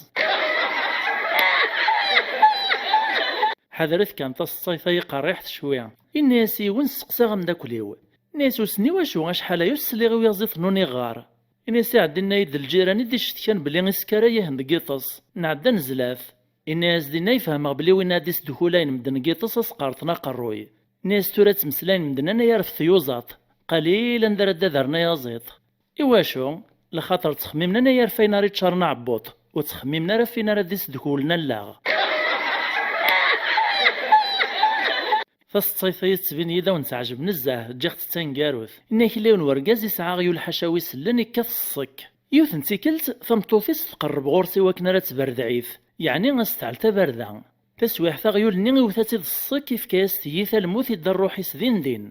Ḥadret kan, taseṭṭayt-a iqerriḥet cwi. Inna-yas yiwen: "Sseqsaɣ ameddakel-iw." Inna-yas: "Wissen i wacu, acḥal-aya ur sliɣ i uyaziḍ-nni iɣɣar." Inna-yas: "Iɛeddi, inna-yi-d lǧiran i d-icetkan belli iskarayahen deg yiṭes. Nɛedda nezla-t." Inna-yas: "Dinna i fehmeɣ belli win ad isdukulayen medden deg yiṭes ad s-qqarten aqerruy." Inna-yas: "Tura ttmeslayen medden anayer f tyuẓaḍ. Qalil anda ara d-adren ayaziḍ. Iwacu? Lxaṭer ttxemmimen anayer f ayen ara iččaren aɛebbuḍ, ur ttxemmimen ara f win ara d-isdekulen allaɣ." Taseṭṭayt-a tettbin-iyi-d awen teɛjeb nezzeh, ǧǧiɣ-tt d taneggarut. Inna-k yella yiwen wergaz yesɛa aɣyul ḥaca wi sellen ikkat ṣṣek. Yiwet n tikkelt, tameṭṭut-is tqerreb ɣur-s i wakken ara tberdɛit, yeɛni ad s-teɛl tabarda. Taswiɛt, aɣyul-nni iwta-tt-id ṣṣek, ifka-yas tiyita lmut, idda rruḥ-is din din.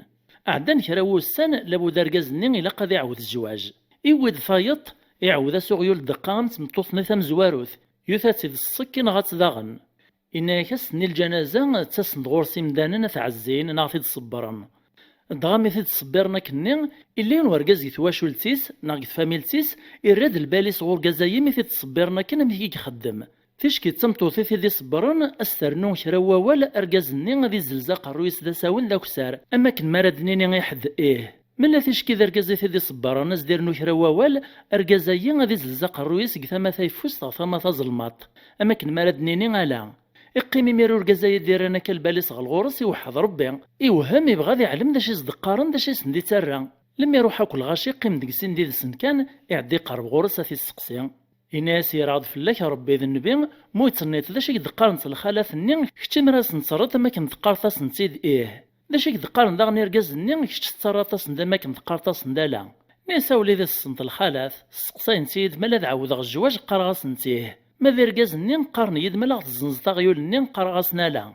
Ɛeddan kra n wussan, labud argaz-nni ilaq ad iɛawed zzwaǧ. Iwwi-d tayeḍ, iɛawed-as uɣyul ddeqqa am tmeṭṭut-nni tamezwarut, yuta-tt-id ṣṣek, inɣa-tt daɣen. Inna-yak ass-nni lǧanaza, ttasen-d ɣur-s imdanen ad t-ɛezzin neɣ ad t-id-ṣebbren. Dɣa mi t-id-ṣebbiren akkenni, illa yiwen wergaz deg twacult-is neɣ deg tfamilt-is, irra-d lbal-is ɣer urgaz-ayi mi t-id-ṣebbiren akken amek i ixeddem. Ticki d tameṭṭut i t-id-iṣebbren, ad s-ternu kra n wawal, argaz-nni ad izzelz aqerruy-is d asawen d akessar, am akken mi ara d-nini i ḥedd ih. Mella ticki d argaz i t-id-iṣebbren, ad s-d-irnu kra n wawal, argaz-ayi ad izzelz aqerruy-is deg tama tayeffust ɣer tama tazelmaḍt, am akken mi ara d-nini ala. Iqqim imir urgaz-ayi d-irran akka lbal-is ɣer ɣur-s, iweḥḥed Rebbi. Iwhem, ibɣa ad iɛlem d acu i s-d-qqaren, d acu i sen-d-ittarra. Lemmer iruḥ akk lɣaci, iqqim deg sin d yid-sen kan, iɛedda iqerreb ɣur-s ad t-isseqsi. Ini-as: "Yerɛed fell-ak Rebbi d nnbi, mu yettnniḍ d acu i k-d-qqarent lxalat-nni, kečč imir ad sen-terreḍ am akken teqqareḍ-asent-id ih. D acu i k-d-qqaren daɣen irgazen-nni, kečč tettarraḍ-asen-d am akken teqqareḍ-asen-d ala." Ini-as: "A wlidi, tessneḍ lxalat, sseqsayent-iyi-d ma la d-ɛawdeɣ zzwaǧ, qqareɣ-asent ih. Ma d irgazen-nni, qqaren-iyi-d ma la ɣ-tezzenzeḍ aɣyul-nni, qqareɣ-asen ala."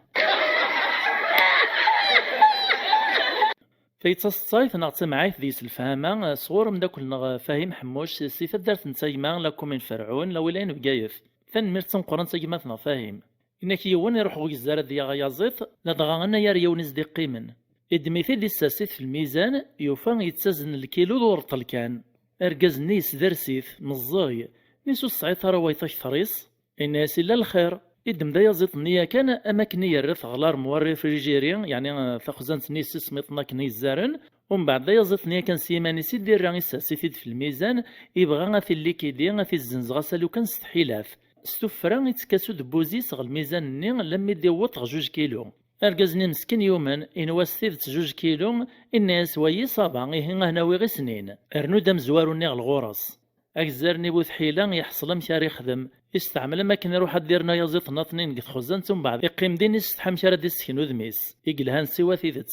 Tayet taseṭṭayt neɣ d tamɛayt deg-s lefhama, sɣur umeddakel-nneɣ Fahim Ḥemmuc, si taddart n Tayma, la commune Ferɛun, la wilaya n Bgayet. Tanemmirt tameqqrant a gma-tneɣ Fahim. Inak yiwen iruḥ ugezzar ad yaɣ ayaẓiḍ, ladɣa anayer yiwen i s-d-iqqimen. Iddem-it-id, issers-it f lmizan, yufa yettazen lkilu d ureṭṭel kan. Argaz-nni yesders-it, meẓẓey, nis ur tesɛiḍ ara wayeḍ akter-is? Ini-as: "Illa lxir." Iddem-d ayaẓiḍ-nni yakan, am akken i yerra-t ɣer l'armoire réfrigérée, yeɛni, eh, taxzant-nni yessismiḍen akken i yezzaren, umbeɛd d ayaẓiḍ-nni yakan s yiman-is i d-irra, issers-it-id f lmizan, ibɣa ad t-illikidi, ad t-izzenz ɣas alukan s tḥilat. S tuffra, ittekka s udebbuz-is ɣer lmizan-nni, lammi d-iwweḍ ɣer juj kilu. Argaz-nni meskin yumen, inwa s tidet juj kilu, inna-yas: "Wayi, ça va, ihi, ah, nawiɣ i snin." Rnu-d amezwaru-nni ɣer ɣur-s. Agezzar-nni bu tḥila, yeḥṣel amek ara ixdem. Isteɛmel am akken iruḥ ad d-irnu ayaẓiḍ-nni aṭnin deg txuzzant, umbeɛd iqqim din, isetḥa amek ara d-isken udem-is. I yelhan siwa tidet.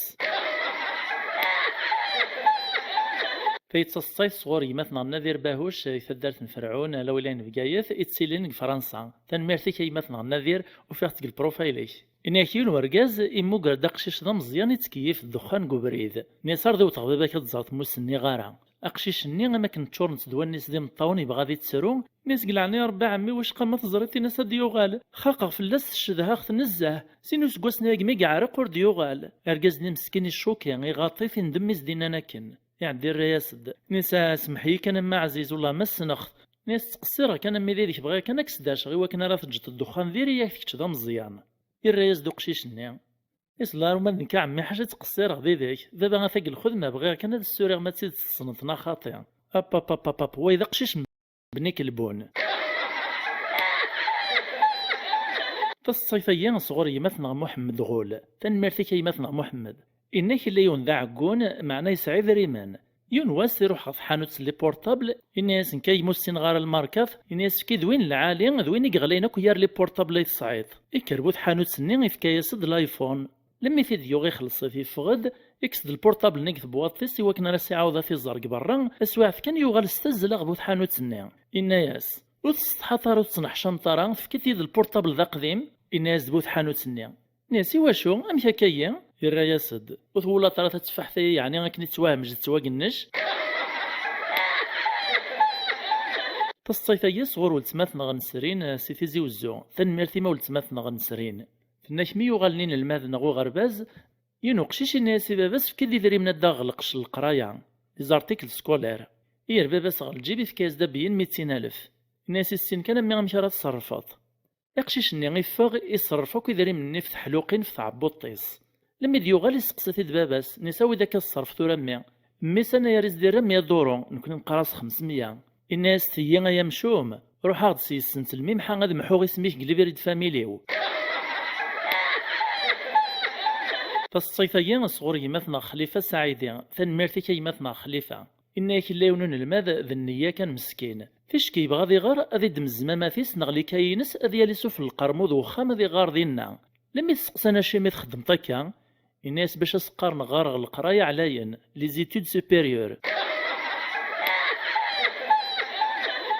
Tayet taseṭṭayt sɣur gma-tneɣ Nadir Bahuc, di taddart n Ferɛun, la wilaya n Bgayet, ittilin deg Fransa. Tanemmirt-ik a gma-tneɣ Nadir, ufiɣ-tt deg lprofayl-ik. Ini-ak yiwen wergaz immuger-d aqcic d ameẓyan ittkeyyif ddexxan deg ubrid. Ini-as: "Ar d-iwteɣ baba-k ad tẓer tmust-nni ara." Aqcic-nni, am akken ččurent d wallen-is d imeṭṭawen, yebɣa ad ittru. Ini-as: "Deg leɛnaya Rebbi a ɛemmi, wacqa ma teẓriḍ, ini-as ad d-yuɣal. Xaqeɣ fell-as, cedhaɣ-t nezzeh. Sin useggasen-agi mi yeɛreq ur d-yuɣal." Argaz-nni meskin icuki, iɣaṭ-it, indem mi s-d-innan akken. Iɛeddi irra-yas-d. Ini-as: "Semmeḥ-iyi kan a mmi ɛziz, wellah ma ssneɣ-t." Nni-as ttqessireɣ kan a mmi did-k, bɣiɣ kan ad k-sderceɣ i wakken ara teǧǧeḍ ddexxan diri-yak kečč d ameẓyan. Irra-yas-d uqcic-nni, iṣella ar uma d nekk a ɛemmi ḥaca ttqessireɣ did-k, baba ata deg lxedma bɣiɣ kan ad ssuriɣ ma d tidet tessneḍ neɣ xaṭi. Ap ap ap ap ap, way d aqcic n bnik lbun. Taseḍsayt-agi sɣur yemma-tneɣ Muḥemmed Ɣul. Tanemmirt-ik a yemma-tneɣ Muḥemmed. Inna-k illa yiwen d aɛeggun, meɛna yesɛa idrimen. Yiwen wass iruḥ ɣer tḥanut n les portables, inna-yasen kay ur ssineɣ ara lmarkat, inna-yas efk-iyi-d win lɛali, d win i yeɣlayen akk gar les portables ay tesɛiḍ. Ikker bu tḥanut-nni ifka-yas-d l'iPhone. Lemmi t-id-yuɣ ixelleṣ-it, iffeɣ-d, ikkes-d lpurṭabl-nni deg tebwaḍt-is i wakken ara s-iɛawed ad t-iẓer deg berra, taswiɛt kan yuɣal s tazzla ɣer bu tḥanut-nni. Inna-yas, ur tessetḥaḍ ara, ur tettneḥcameḍ ara, tefkiḍ-iyi-d lpurṭabl d aqdim? Inna-yas-d bu tḥanut-nni. Nni-as, iwacu? Amek akka-yi? Irra-yas-d, ur twulaḍ ara tatteffaḥt-agi yeɛni akken i tettwahmej tettwagennec? Taseḍsayt-agi sɣur weltma-tneɣ Nesrin, eh, si Tizi Wezzu. Tanemmirt-im a weltma-tneɣ Nesrin. Tenna-k mi yuɣalen inelmaden ɣer uɣerbaz, yiwen uqcic inna-yas i baba-s, efk-id idrimen ad d-aɣeɣ lqecc n leqraya, les articles scolaires. Iyer baba-s ɣer lǧib, ifka-yas-d abeyyen mitin alef. Inna-yas, issin kan a mmi amek ara tṣerrfeḍ. Aqcic-nni iffeɣ, iṣerref akk idrimen-nni f teḥluqin f tɛebbuḍt-is. Lemmi d-yuɣal iseqsa-t-id baba-s, nni-as, awi-d akka ṣṣerf tura a mmi. Mmi-s anayer-is dirra mya duru, nekni neqqar-as xemsemya. Inna-yas, teyyi ay amcum, ruḥ-aɣ-d s yis-sent lmimḥa ad mḥuɣ isem-ik deg libri d famille-iw. Taseḍsayt-agi sɣur gma-tneɣ Xlifa Saɛidi. Tanemmirt-ik a gma-tneɣ Xlifa. Inna-yak illa yiwen unelmad d nniya kan meskin. Ticki yebɣa ad iɣer, ad iddem zzmamat-is neɣ likay-ines ad yali sufell lqermud n uxxam ad iɣer dinna. Lemmi t-steqsan acimi txeddmeḍ akka, inna-yas bac as-qqaren ɣareɣ leqraya ɛlayen, les études supérieures.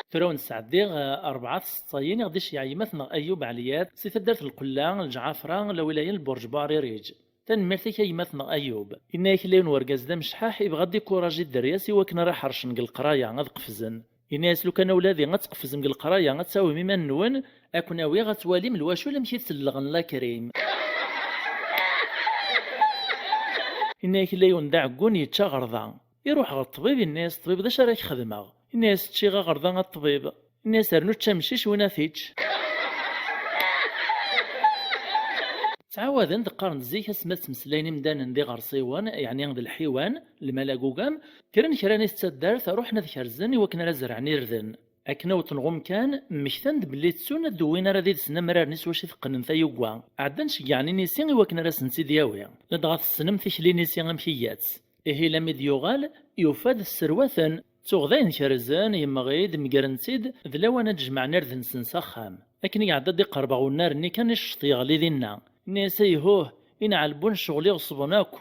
Tura wen-sɛeddiɣ, eh, rebɛa tseḍsayin i ɣ-d-iceyyeɛ gma-tneɣ Ayub Ɛliyat si taddart n Lqella, Lǧɛafra, lawilaya n Lburǧ Buɛririǧ. Tanemmirt-ik a gma-tneɣ Ayub. Inna-yak illa yiwen wergaz d amecḥaḥ, ibɣa ad dikuraji dderya-s i wakken ara ḥercen deg leqraya, ad qefzen. Inna-yas, lukan a wladi ad tqefzem deg leqraya, ad tawim iman-nwen, ad ken-awiɣ ad twalim lwacul amek i tt-lleɣen lakrim. Inna-yak illa yiwen d aɛeggun yečča aɣerda. Iruḥ ɣer ṭṭbib, inna-yas ṭṭbib, d acu ara k-xedmeɣ? Inna-yas, ččiɣ aɣerda a ṭṭbib. Inna-yas, rnu čč amcic win ad t-ičč. Ttɛawaden-d qqaren-d zik asmi ad ttmeslayen imdanen d iɣersiwen, yeɛni d lḥiwan, lmal agugam, kkren kra n at taddart, ruḥen ad kerzen i wakken ara zerɛen irden. Akken awḍen ɣer umkan, mmektan-d belli ttun ad d-wwin ara d-idsen amrar-nni s wacu i teqqnen tayugga. Ɛeddan ceggɛen inisi i wakken ara sen-tt-id-yawi. Ladɣa tessnem tikli n inisi amek iga-tt. Ihi lammi d-yuɣal, yufa-d sserwaten. Tuɣ dayen kerzen, yemɣi-d, megren-tt-id, d lawan ad d-jemɛen irden-nsen s axxam. Akken i iɛedda ad d-iqerreb ɣer unnar-nni kan, icceṭ yeɣli dinna. Inna-yas, ayhuh, inɛel bu ccɣel i ɣeṣben akk.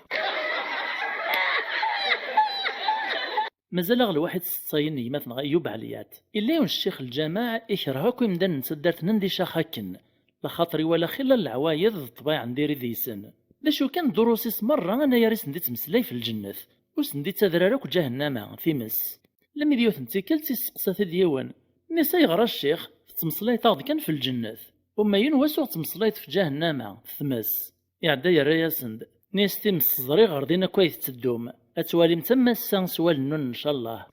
Mazal-aɣ lwaḥid s tseḍsayin n gma-tneɣ Ayub Ɛliyat. Illa yiwen ccix lǧameɛ ikreh akk imdanen n taddart-nni d icax akken. Laxaṭer iwala xilla n leɛwayed d ṭṭbayeɛ n diri deg-sen. D acu kan, ddurus-is merra anayer i sen-d-ittmeslay f lǧennet, ur sen-d-ittader ara akk ǧahennama, times. Lemmi d yiwet n tikkelt isteqsa-t-id yiwen, nni-as, ayɣer a ccix, tettmeslayeḍ-aɣ-d kan f lǧennet, uma yiwen wass ur ɣ-ttmeslayeḍ f ǧahennama, f tmes? Iɛedda yerra-yasen-d, nni-as, times ẓriɣ ɣer din akk ay tetteddum, ad twalimt am ass-a s wallen-nwen ncallah.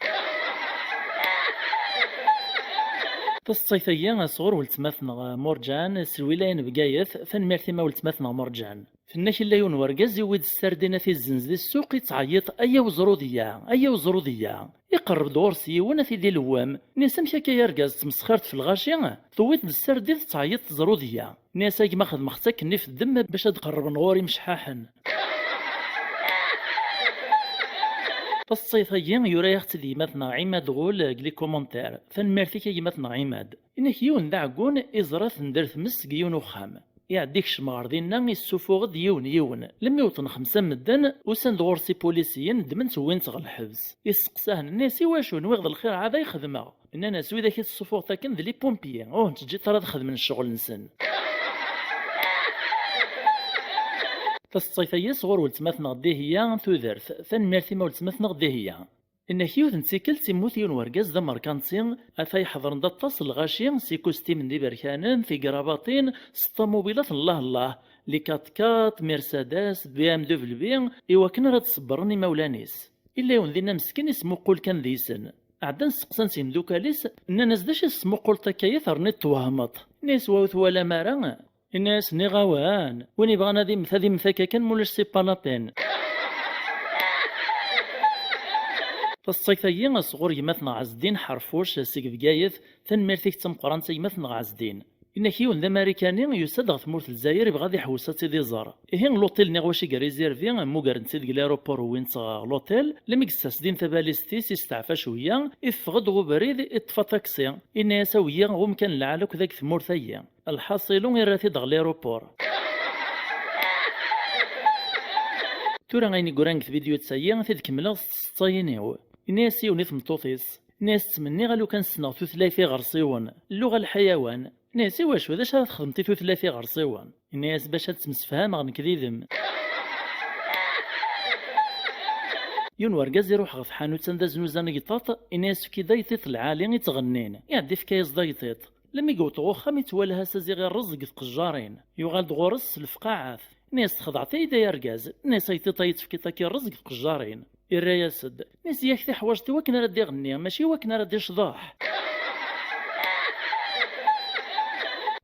Taseḍsayt-agi sɣur weltma-tneɣ Murǧan, s lwilaya n Bgayet. Tanemmirt-im a weltma-tneɣ Murǧan. Tenna-k illa yiwen wergaz iwwi-d ssardin ad t-izzenz di ssuq, ittɛeyyiḍ, ay awẓrudiyya, ay awẓrudiyya. Iqerreb-d ɣur-s yiwen ad t-id-ilewwem. Nni-as, amek akka ay argaz, tettmesxireḍ f lɣaci? Tewwiḍ-d ssardin tettɛeyyiḍ teẓrudiyya. Nni-as, a gma xedmeɣ-tt akken i f ddem bac ad d-qerrben ɣur-i imecḥaḥen. Taseḍsayt-agi yura-yaɣ-tt-id gma-tneɣ Ɛimad Ɣul deg les commentaires. Tanemmirt-ik a gma-tneɣ Ɛimad. Inna-k yiwen d aɛeggun iẓra-ten der tmes deg yiwen uxxam. Iɛedda ikcem ɣer dinna, issufuɣ-d yiwen yiwen. Lemmi wwḍen xemsa n medden, usan-d ɣur-s ipulisiyen, ddmen-t wwin-t ɣer lḥebs. Isteqsa-ten, nni-as, iwacu, nwiɣ d lxir ɛad ay xedmeɣ? Nnan-as, widak i tessufuɣeḍ akken d les pompiers, ur ten-teǧǧiḍ ara ad xedmen ccɣel-nsen. Taseḍsayt-agi sɣur weltma-tneɣ Dihiya Tudert. Tanemmirt-im a weltma-tneɣ Dihiya. Inna-k yiwet n tikkelt immut yiwen wergaz d amerkanti, ata iḥeḍren-d aṭas n lɣaci s ikustimen d iberkanen, tigrabaṭin, s ṭṭamubilat n llah llah, les quatre-quatre, Mercedes, B M W, i wakken ara d-ṣebbren imawlan-is. Illa yiwen dinna meskin ismuqul kan deg-sen. Ɛeddan steqsan-tt yimdukal-is, nnan-as: "D acu i tesmuquleḍ akka-yi terniḍ twehmeḍ?" Inna-yas: "Wa ur twalam ara?" Inna-yas: "Nniɣ-awen, win yebɣan ad immet, ad immet akka kan, mulac c'est pas la peine." Taseḍsayt-agi sɣur gma-tneɣ Ɛezdin Ḥerfuc seg Bgayet. Tanemmirt-ik d tameqqrant a gma-tneɣ Ɛezdin. Inna-k yiwen d Amarikani yusa-d ɣer tmurt n Lezzayer, ibɣa ad iḥewwes ad tt-id-iẓer. Ihi, l'hôtel-nni ɣef wacu i irizirvi, mmugren-t-id deg l'aéroport, wwin-t ɣer l'hôtel. Lmi yessesdin tabalizt-is, isteɛfa cwiya, iteffeɣ-d ɣer ubrid, iṭṭef aṭaksi. Inna-yas: "Awi-yi ɣer umkan n lɛali akk deg tmurt-agi." Lḥaṣilu, irra-t-id ɣer l'aéroport. Tura ayen i yuran deg tvidyut-agi, ad t-id-kemmleɣ s tseḍsayin-iw. Inna-yas yiwen i tmeṭṭut-is, inna-yas: "Ttmenniɣ a lukan ssneɣ tutlayt iɣersiwen, lluɣa lḥayawan." Inna-yas: "I wacu? D acu ara txedmeḍ i tutlayt iɣersiwen?" Inna-yas: "Bac ad ttemsefhameɣ nekk d yid-m." Yiwen wergaz iruḥ ɣer tḥanut anda znuzan igṭaṭ, inna-yas: "Efk-iyi-d ayṭiṭ lɛali i ttɣennin." Iɛedda ifka-yas-d ayṭiṭ. Lmi yewweḍ ɣer uxxam, ittwalha s aziɣ irreẓ deg tqejjarin. Yuɣal-d ɣur-s s lefqaɛat. Inna-yas: "Txedɛeḍ-iyi-d ay argaz." Inna-yas: "Ayṭiṭ ay tefkiḍ akka irreẓ deg tqejjarin." Irra-yas-d. Inna-yas: "Yak tiḥwaǧt i wakken ara d-iɣenni, mačči i wakken ara d-icḍeḥ."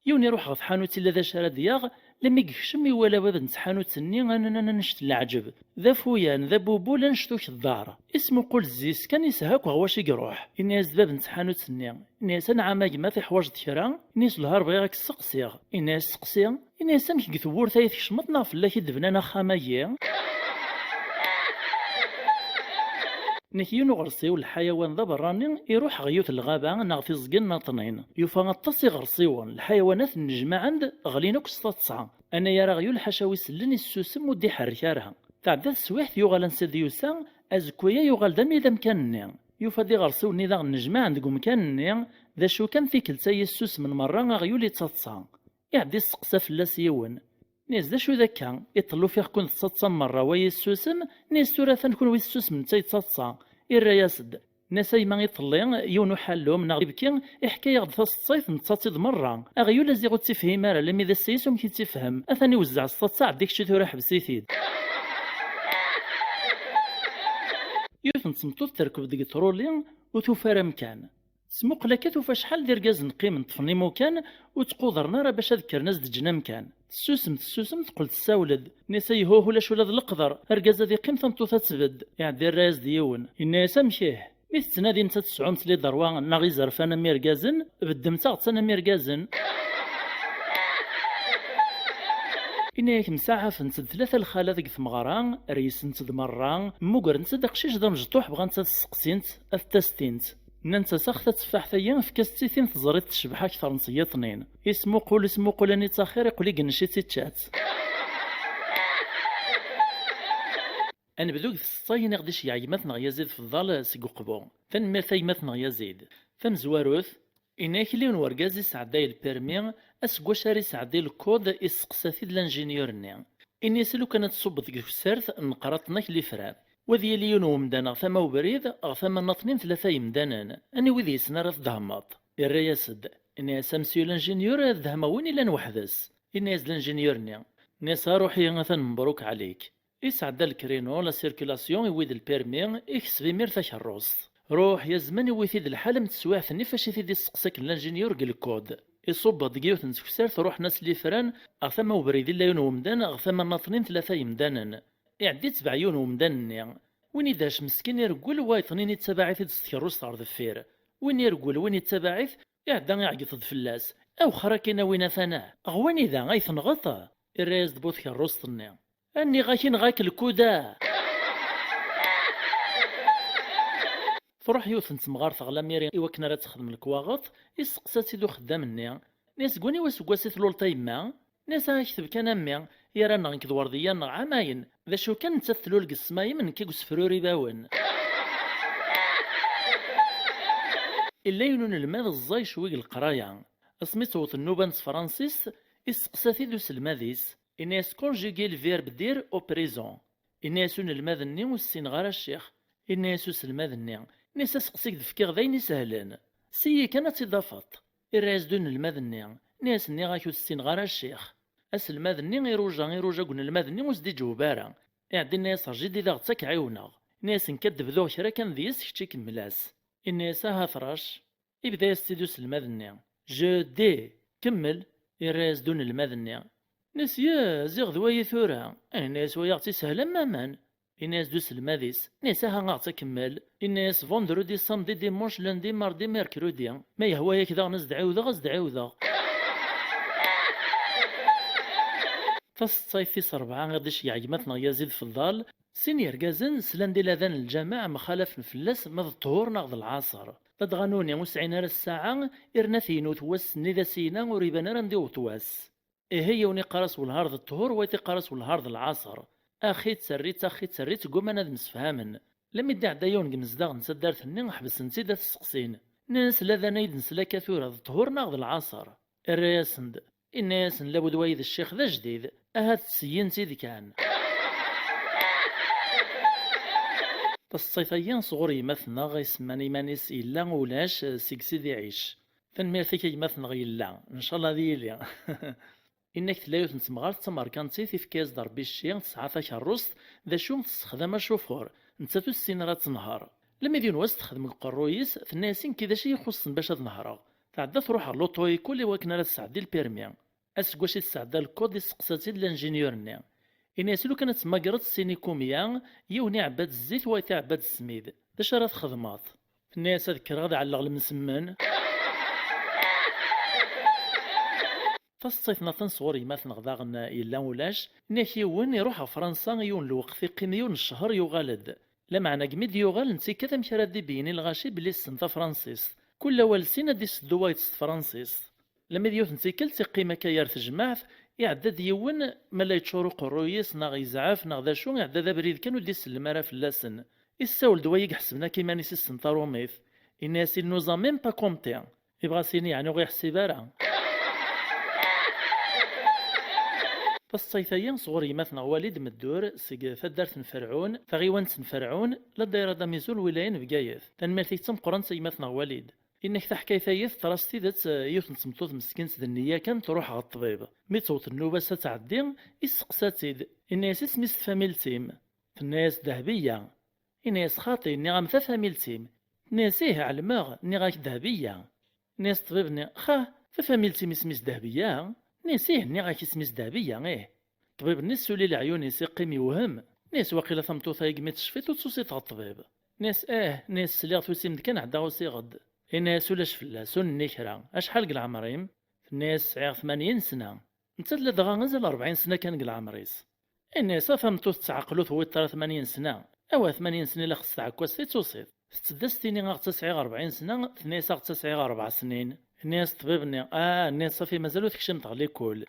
Yiwen iruḥ ɣer tḥanut illa d acu ara d-yaɣ, lmi yekcem iwala bab n tḥanut-nni anan annect n leɛǧeb. D afuyan, d abubul annect ukeddar. Ismuqul zzi-s kan, ishak ɣer wacu i iruḥ. Inna-yas-d bab n tḥanut-nni. Inna-yas: "Anɛam a gma, tiḥwaǧeḍ kra?" Inna-yas: "Lha Rebbi, ad k-sseqsiɣ." Inna-yas: "Seqsi." Inna-yas: "Amek deg tewwurt ay tkecmeḍ neɣ fell-ak i d-bnan axxam-agi?" Nekk yiwen uɣersiw, lḥayawan d aberrani, iruḥ ɣer yiwet lɣaba neɣ tiẓgi n Naṭnin. Yufa aṭas iɣersiwen, lḥayawanat nnejmaɛen-d, ɣlin akk s taḍsa. Anagar aɣyul ḥaca wi sellen issusem ur d-iḥerrek ara. Tɛedda teswiɛt, yuɣal ansa d-yusa, azekka-ya yuɣal d amid amkan-nni. Yufa-d iɣersiwen-nni daɣen nnejmaɛen deg umkan-nni, d acu kan tikkelt-a yessusmen merra, aɣyul ittaḍsa. Iɛedda isteqsa fell-as yiwen. Inna-yas: "D acu d akka? Iṭṭel ufiɣ-ken tettaḍsam merra, wa yessusem." Inna-yas: "Tura atan kunwi tessusmem, netta yettaḍsa." Irra-yas-d. Inna-yas: "A gma, iḍelli yiwen uḥallum neɣ ibki iḥka-yaɣ-d taseḍsayt, nettaḍ-tt-id merra. Aɣyul aziɣ ur tt-ifhim ara, almi d ass-a yes amek i tt-ifhem. Atan iwezzeɛ s taḍsa, ɛeddi kečči tura ḥbes-it-id." Yiwet n tmeṭṭut terkeb deg ṭruli, ur tufi ara amkan. Tesmuqel akka, tufa acḥal d irgazen qqimen ṭṭfen imukan, ur ttqudren ara bac ad kkren ad s-d-ǧǧen amkan. Tessusem, tessusem, teqqel tessawel-d. Inna-yas: "Ayhuh, ulac ula d leqder, argaz ad iqqim, tameṭṭut ad tbedd." Iɛedda irra-yas-d yiwen. Inna-yas: "Amek ih? Mi tettnadimt ad tesɛumt les droits neɣ izerfan am irgazen, beddemt-aɣ-tt-an am irgazen." Inna-yak: "Msaɛafent-d tlata lxalat deg tmeɣra, reysent-d merra, mmugrent-d aqcic d amecṭuḥ, bɣant ad t-sseqsint, ad t-tastint. Nnant-as: Ax tateffaḥt-agi, efk-as-tt i tin teẓriḍ tecbeḥ akter n tyaṭnin." Ismuqul, ismuqul, anita axir, iqqel igenec-itt, ičča-tt. Ad nebdu deg tseḍsa-nni i ɣ-d-iceyyeɛ gma-tneɣ Yazid Feḍḍal seg Uqbu. Tanemmirt a gma-tneɣ Yazid. Tamezwarut, inna-yak yiwen wergaz isɛedday lpirmi, aseggas ara isɛeddi lkud, isteqsa-t-id linjinyur-nni. Ini-as: "Lukan ad tṣubbeḍ deg uksart, neqqar-aṭ-n-ak lifrat. Wa ad yili yiwen wemdan ɣer tama ubrid, ɣer tama n Naṭnin tlata yemdanen. Aniwa i d-yessen ara tdehmeḍ?" Irra-yas-d. Ini-as: "A monsieur linjinyur, ad dehmeɣ win illan weḥd-s." Ini-as-d linjinyur-nni. Ini-as: "Aruḥ-iyi atan mebruk ɛalik." Isɛedda lkrinu, la circulation, iwwi-d lpirmi, ikseb imir takerrust. Ruḥ, ya zman, iwwi-t-id lḥal am teswiɛt-nni fac i t-id-isteqsa akken linjinyur deg lkud. Iṣubb-d deg yiwet n teksart, ruḥen-as lifran, ɣer tama ubrid illa yiwen wemdan, ɣer tama n Naṭnin tlata yemdanen. Iɛedda itbeɛ yiwen wemdan-nni. Win iderc meskin ireggel, wayeḍ-nni ittabaɛ-it-id s tkerrust ɣer deffir. Win ireggel, win ittabaɛ-it, iɛedda iɛeggeḍ-d fell-as. "Awxer akkin a win atan-a! Ɣer wanida ay tenɣeḍ?" Irra-yas-d bu tkerrust-nni. "Aniɣ-ak inɣa-k lkuda!" Truḥ yiwet n temɣart ɣer lamiri i wakken ara texdem lekwaɣeḍ, isteqsa-tt-id uxeddam-nni. Ini-as: "Seg waniwa aseggas i tluleḍ a yemma?" Ini-as: "Akteb kan a mmi, yerra-nneɣ nekk d Werdiya-nneɣ ɛamayen. D acu kan, nettat tlul deg ssmayem, nekk deg usefruri ibawen." Illa yiwen unelmad ẓẓay cwi deg leqraya. Asmi tewweḍ nnuba n tefransist, isteqsa-t-id uselmad-is. Ini-as: "Conjuguez le verbe dire au présent." Ini-as unelmad-nni: "Ur ssineɣ ara, a ccix." Ini-as uselmad-nni: "Ini-as aseqsi i k-d-fkiɣ d ayen isehlen. Seyyi kan ad tt-id-tafeḍ." Irra-yas-d unelmad-nni: "Ini-as nniɣ-ak ur ssineɣ ara, a ccix." Aselmad-nni iruja, iruja deg unelmad-nni, ur s-d-iǧewweb ara. Iɛedda ini-as: "Rǧi-d, ad aɣ-tt-ak-ɛiwneɣ." Ini-as: "Nekk ad d-bduɣ kra kan deg-s, kečč i kemmel-as." Inna-yas: "Aha trac." Ibda-yas-tt-id uselmad-nni: "Je dis, kemmel." Irra-yas-d unelmad-nni: "Inna-yas: Yah, ziɣ d wayi tura." Inna-yas: "Wayaɣ-tt ishel am waman." Inna-yas-d uselmad-is: "Inna-yas: Aha aɣ-tt-, kemmel." Inna-yas: "Vendredi, samedi, dimanche, lundi, mardi, mercredi. Ma yehwa-yak daɣen ad s-d-ɛiwdeɣ, ad s-d-ɛiwdeɣ." Taseḍsayt tis ṛebɛa i ɣ-d-iceyyeɛ gma-tneɣ Yazid Feḍḍal: sin yergazen slan di ladan n lǧameɛ mxalafen fell-as ma d ṭṭhur neɣ d lɛaṣer. Ladɣa nuni ur sɛin ara ssaɛa, irna teynut wass-nni d asigna ur iban ara anda iweṭ wass. Ihi yiwen iqqar-as welhar d ṭṭhur, wayeḍ iqqar-as welhar d lɛaṣer. Axi tterrit, axi tterrit, gguman ad msefhamen. Lami d-iɛedda yiwen deg imezdaɣ n taddart-nni, ḥebsen-tt-id ad t-steqsin. Nnan-as: "Ladan ay d-nesla akka tura, d ṭṭhur neɣ d lɛaṣer?" Irra-yasen-d, inna-yasen: "Labud wayi d ccix d ajdid, ahat tseyyen-tt-id kan." Taseḍsayt-agi sɣur yemma-tneɣ isemman iman-is Yella Ulac, seg Sidi Ɛic. Tanemmirt-ik a gma-tneɣ Yella, ncallah ad yili. Inna-k tella yiwet n temɣart d tamerkantit, ifka-yas-d Ṛebbi cci, tesɛa takeṛṛust, d acu tessexdam acufur, nettat ur tessin ara ad tenheṛ. Lami d yiwen wass texdem deg uqerruy-is, tenna-yas: "I nekki d acu i yi-ixuṣṣen bac ad nehṛeɣ?" Tɛedda truḥ ɣer l'auto-école i wakken ara tesɛeddi lpirmi. Aseggas i tesɛedda lkuḍ, isteqsa-tt-id linjinyur-nni. Inna-yas: "Lukan ad temmagreḍ sin ikumya, yiwen iɛebba-d zzit, wayeḍ iɛebba-d ssmid, d acu ara txedmeḍ?" Tenna-yas: "Ad kkreɣ ad ɛelleɣ lemsemmen." Taseḍsayt nniḍen sɣur yemma-tneɣ daɣen Yella Ulac, inna-k yiwen iruḥ ɣer Fransa i yiwen n lweqt, iqqim yiwen n ccher, yuɣal-d. Lameɛna deg mi d-yuɣal, netta ikkat amek ara d-ibeyyen i lɣaci belli issen tafransist. Kul awal sin ad d-iseddu wayeḍ s tefransist. Lami d yiwet n tikkelt, iqqim akka yar tejmaɛt, iɛedda-d yiwen, ma la yeččur uqerruy-is, neɣ yezɛef, neɣ d acu, iɛedda d abrid kan, ur d-isellem ara fell-asen. Issawel-d wayi i iḥesben akka iman-is issen tarumit. Inna-yas: "Il nous a même pas compté." Ibɣa s-yini yeɛni ur ɣ-iḥsib ara. Taseḍsayt-agi sɣur yemma-tneɣ Walid Meddur, seg taddart n Ferɛun, taɣiwant n Ferɛun, la dayra d Amizu, lwilaya n Bgayet. Tanemmirt-ik d tameqqrant a gma-tneɣ Walid. Inna-k taḥkayt-agi teḍra s tidet, eh, yiwet n tmeṭṭut meskint d nniya kan, truḥ ɣer ṭṭbib. Mi tewweḍ nnuba-s ad tɛeddi, isteqsa-tt-id. Inna-yas: "Isem-is tfamilt-im?" Tenna-yas: "Dehbiya." Inna-yas: "Xaṭi, nniɣ-am tafamilt-im." Tenna-yas: "Ih, ɛelmeɣ, nniɣ-ak Dehbiya." Inna-yas ṭṭbib-nni: "Xa, tafamilt-im isem-is Dehbiya?" Inna-yas: "Ih, nniɣ-ak isem-is Dehbiya, ih." Ṭṭbib-nni issuli leɛyun-is, iqqim yewhem. Inna-yas: "Waqila tameṭṭut-agi mi tecfiḍ ur d-tusiḍ ɣer ṭṭbib." Inna-yas: "Ih." Inna-yas: "Sliɣ tusim-d kan, ɛeddaɣ usiɣ-d." Inna-yas: "Ulac fell-as, ur nenni kra. Acḥal deg leɛmer-im?" Tenna-yas: "Sɛiɣ tmanyin sna." Nettat ladɣa azal rebɛin sna kan deg leɛmer-is. Inna-yas: "A tameṭṭut tettɛeqqel ur tewwiḍ ara tmanyin sna. Awa tmanyin sna ilaq s tɛekkazt i d-tusiḍ. Tetteddu ad s-tini aɣ-tt-a sɛiɣ rebɛin sna, tenna-yas aɣ-tt-a sɛiɣ rebɛa snin." Inna-yas ṭṭbib-nni: "Ah," inna-yas, "safi mazal ur tekcim teɣli kul."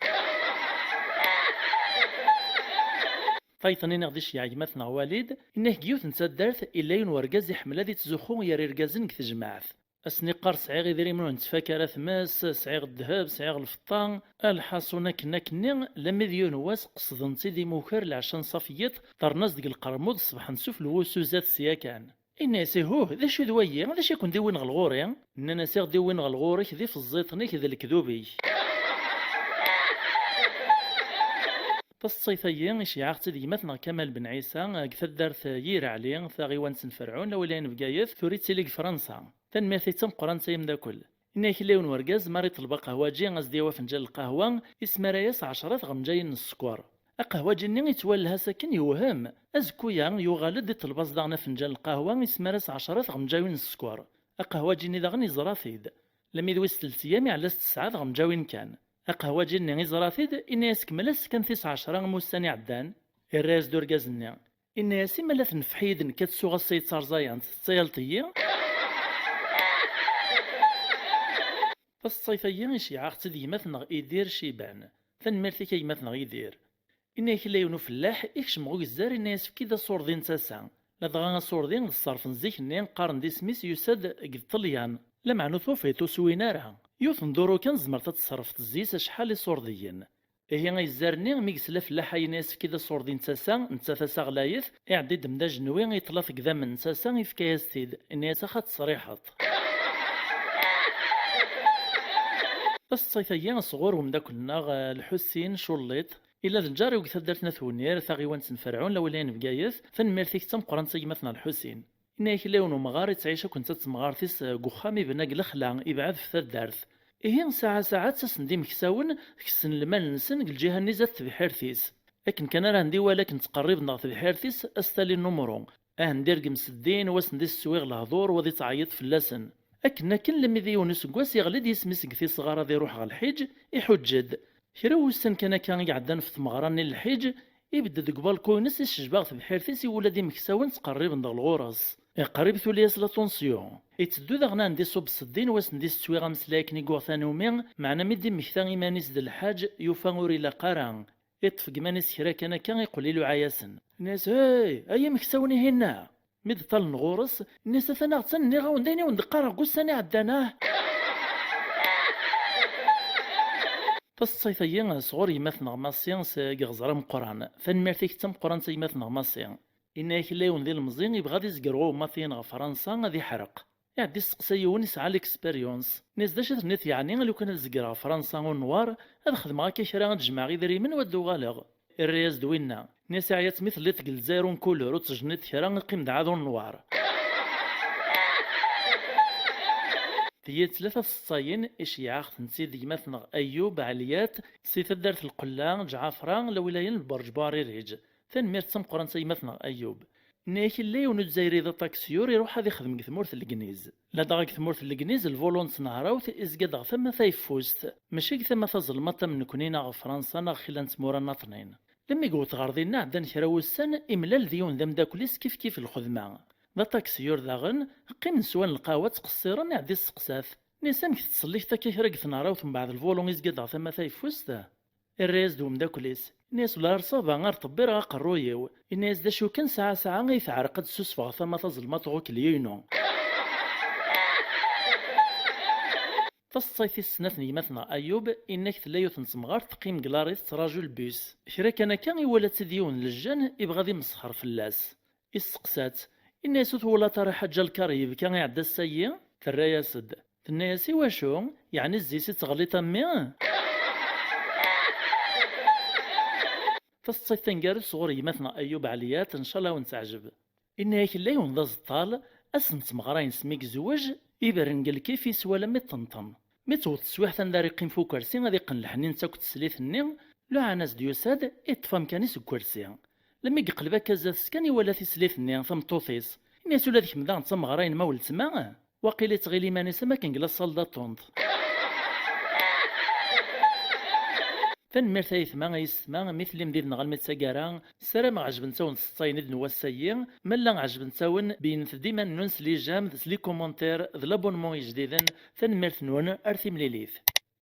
Tayeḍ-nni i ɣ-d-iceyyeɛ gma-tneɣ Walid, inna-k deg yiwet n taddart, illa yiwen wergaz iḥemmel ad ittzuxxu gar irgazen deg tejmaɛt. Ad sen-iqqar: "Sɛiɣ idrimen ur nettfak ara tmes, sɛiɣ ddheb, sɛiɣ lfeṭṭa." A lḥaṣun, akken akkenni, lammi d yiwen wass qesden-tt-id imuker lɛecṛa n ṣafyiṭ, ḍerren-as deg lqermud, ṣebḥen s uflewwus uzat sya kan. Inna-yas: "Ihuh, d acu d wayi? D acu i ken-d-iwin ɣer ɣur-i?" Nnan-as: "I ɣ-d-iwin ɣer ɣur-k d ifeẓẓiṭen-ik d lekdub-ik." Taseḍsayt-agi iceyyeɛ-aɣ-tt-id gma-tneɣ Kamal Ben Ɛisa, deg taddart Yir Ɛli, taɣiwant n Ferɛun, lawilaya n Bgayet, tura yettili deg Fransa. Tanemmirt-ik d tameqqrant ay amdakel. Inna-k illa yiwen wergaz, mi ara iṭleb aqehwaǧi, a s-d-yawi afenǧal n lqahwa, ismara-yas ɛecṛa tɣenǧayin n sskeṛ. Aqehwaǧi-nni ittwalha-s akken yewhem. Azekka-ya, yuɣal-d, iṭleb-as daɣen afenǧal n lqahwa, ismara-s ɛecṛa tɣenǧayin n sskeṛ. Aqehwaǧi-nni daɣen iẓra-t-id. Lami d wis telt eyyam, iɛella s tesɛa tɣenǧawin kan. Aqehwaǧi-nni iẓra-t-id, inna-yas: "Kemmel-as kan tis ɛecṛa am ussan iɛeddan." Irra-yas-d urgaz-nni. Inna-yas: "Imala tenfeḥ-iyi-d nekk ad tsuɣ ass-a yettarẓayant, tettayaleḍ-iyi?" Taseḍsayt-agi iceyyeɛ-aɣ-tt-id gma-tneɣ Idir Ciban. Tanemmirt-ik a gma-tneɣ Idir. Inna-yak illa yiwen ufellaḥ, ikcem ɣer ugezzar, inna-yas: "Efk-iyi-d aṣurdi n tasa." Ladɣa aṣurdi d ṣṣerf n zik-nni, qqaren-d isem-is, yusa-d deg Ṭṭelyan. Lameɛna ur tufiḍ, ur s-win ara. Yiwet n duru kan tzemreḍ ad tṣerrfeḍ zzi-s acḥal iṣurdiyen. Ihi agezzar-nni, mi yesla afellaḥ-a yenna-yas: "Efk-iyi-d aṣurdi n tasa", netta tasa ɣlayet, iɛedda-d d ajenwi, iṭla-t deg idammen n tasa, ifka-yas-t-id, inna-yas: "Axa tesriḥeḍ." Taseḍsayt-agi sɣur umeddakel-nneɣ, eh, Lḥusin Culliṭ, illa d lǧar-iw deg taddart n At Wenir, taɣiwant n Ferɛun, lawilaya n Bgayet. Tanemmirt-ik d tameqqrant a gma-tneɣ Lḥusin. Nna-yak illa yiwen umɣar ittɛic akk netta d temɣart-is deg uxxam ibna deg lexla, ibɛed ɣef taddart. Ihi, saɛa saɛa ttasen-d imeksawen, kksen lmal-nsen deg lǧiha-nni zdat tebḥirt-is. Akken kan ara hen-d-iwala akken ttqerriben ɣer tebḥirt-is, ad s-talin numru. Ahen-d-irgem s ddin, u ad sen-d-issettwiɣ lehdur, u ad ittɛeyyiḍ fell-asen. Akken akken, lemmi d yiwen useggas, yeɣli-d yisem-is deg tisɣar ad iruḥ ɣer lḥiǧ, iḥuǧǧ-d. Kra n wussan kan akka i iɛeddan ɣef tmeɣra-nni n lḥiǧ, ibedd-d deg ubalku-ines, icejbeɣ tebḥirt-is, iwula-d imeksawen ttqerriben-d ɣer ɣur-s. Qrib tuli-yas la tension. Itteddu daɣen ad sen-d-iṣubb s ddin, u ad sen-d-issettwiɣ ameslay akken i yuɣ tanumi, meɛna mi d-immekta iman-is d lḥaǧ, yufa ur ilaq ara. Iṭṭef deg iman-is kra kan akka, iqqel iluɛa-yasen. Nna-yas: "Hey, ay imeksawen-ihinna!" Mi d-ṭṭalen ɣur-s, nna-yas: "Atan aɣ-ttan, nniɣ-awen-d ayen i wen-d-qqareɣ deg ussan iɛeddan, ah!" Taseḍsayt-agi sɣur yemma-tneɣ Massi seg Iɣẓer Ameqqran. Tanemmirt-ik d tameqqrant a yemma-tneɣ Massi. Inna-yak illa yiwen d ilemẓi, ibɣa ad izger uwmaṭi-in ɣer Fransa, ad iḥreq. Iɛedda isteqsa yiwen isɛa l'expérience. Nna-yas: "D acu i tenniḍ yeɛni, lukan ad zegreɣ Fransa unwar, ad xedmeɣ akka kra, ad jemɛeɣ idrimen u ad d-uɣaleɣ?" Irra-yas-d winna. Nna-yas: "Iɛya-tt mi telliḍ deg Lezzayer unkulur, ur tettejniḍ kra, qqim-d ɛad unwar." Tigi d tlata tseḍsayin i ceyɛeɣ-tent-id d gma-tneɣ Ayub Ɛliyat, si taddart Lqella, Ǧɛafra, lawilaya n Lberǧ Buɛririǧ. Tanemmirt d tameqqrant a gma-tneɣ Ayub. Nna-yak illa yiwen uzzayri d aṭaksiyur iruḥ ad ixdem deg tmurt n Legniz. Ladɣa deg tmurt n Legniz, lvulun n tnehrawt izga-d ɣer tama tayeffust, mačči deg tama tazelmaṭ am nekkni neɣ ɣer Fransa neɣ kra n tmura nniḍnin. Lemmi yewweḍ ɣer dinna, ɛeddan kra wussan, imlal d yiwen d ameddakel-is kifkif lxedma. D aṭaksiyur daɣen, qqimen swan lqahwa ttqeṣṣiren, iɛedda isteqsa-t. Nna-yas: "Amek tettselliḥeḍ akka kra deg tnehrawt mbeɛd lvulun izga-d ɣer tama tayeffust?" Irra-yas-d umeddakel-is, inna-yas: "Wala ar ṣaba, ar ṭebbireɣ aqerruy-iw." Inna-yas: "D acu kan, saɛa saɛa ay teɛreq ad tessusfeɣ tama tazelmaṭ ɣer ukelli-inu." Taseḍsayt tis snat n gma-tneɣ Ayub, inna-k tella yiwet n temɣart teqqim deg lari tettraǧu lbus. Kra kan akka, iwala-tt-id yiwen n lejjan, ibɣa ad imesxer fell-as. Isteqsa-tt, inna-yas: "Ur twalaḍ ara Ḥaǧa Lkar yebka iɛedda ass-agi?" Terra-yas-d. Tenna-yas: "I wacu? Yeɛni zzi-s i teɣliḍ a mmi?" Taseḍsayt taneggarut sɣur gma-tneɣ Ayub Ɛliyat, ncallah ad wen-teɛjeb. Inna-yak illa yiwen d aẓeṭṭal, ass n tmeɣra-ines mi yezweǧ, ibren deg lkif, yeswa alammi d ṭenṭen. Mi tewweḍ teswiɛt anda ara yeqqim f ukersi ad iqqen lḥenni netta akked teslit-nni, luɛan-as-d yusa-d, iṭṭef amkan-is deg ukersi. Lemmi yeqleb akka zdat-s kan, iwala tislit-nni, tameṭṭut-is. Inna-yas: "Ula d kemm daɣen d tameɣra-inem a weltma?" Waqil ittɣil iman-is am akken deg la salle d'attente. Tanemmirt a yetma, a yessetma, mi tellim did-neɣ almi d taggara. Ssarameɣ ɛejbent-awen tseḍsayin-id n wass-agi. Ma llan ɛejbent-awen, beyynet-d iman-nwen s les j'aime, s les commentaires, d l'abonnement ijdiden. Tanemmirt-nwen, ar timlilit.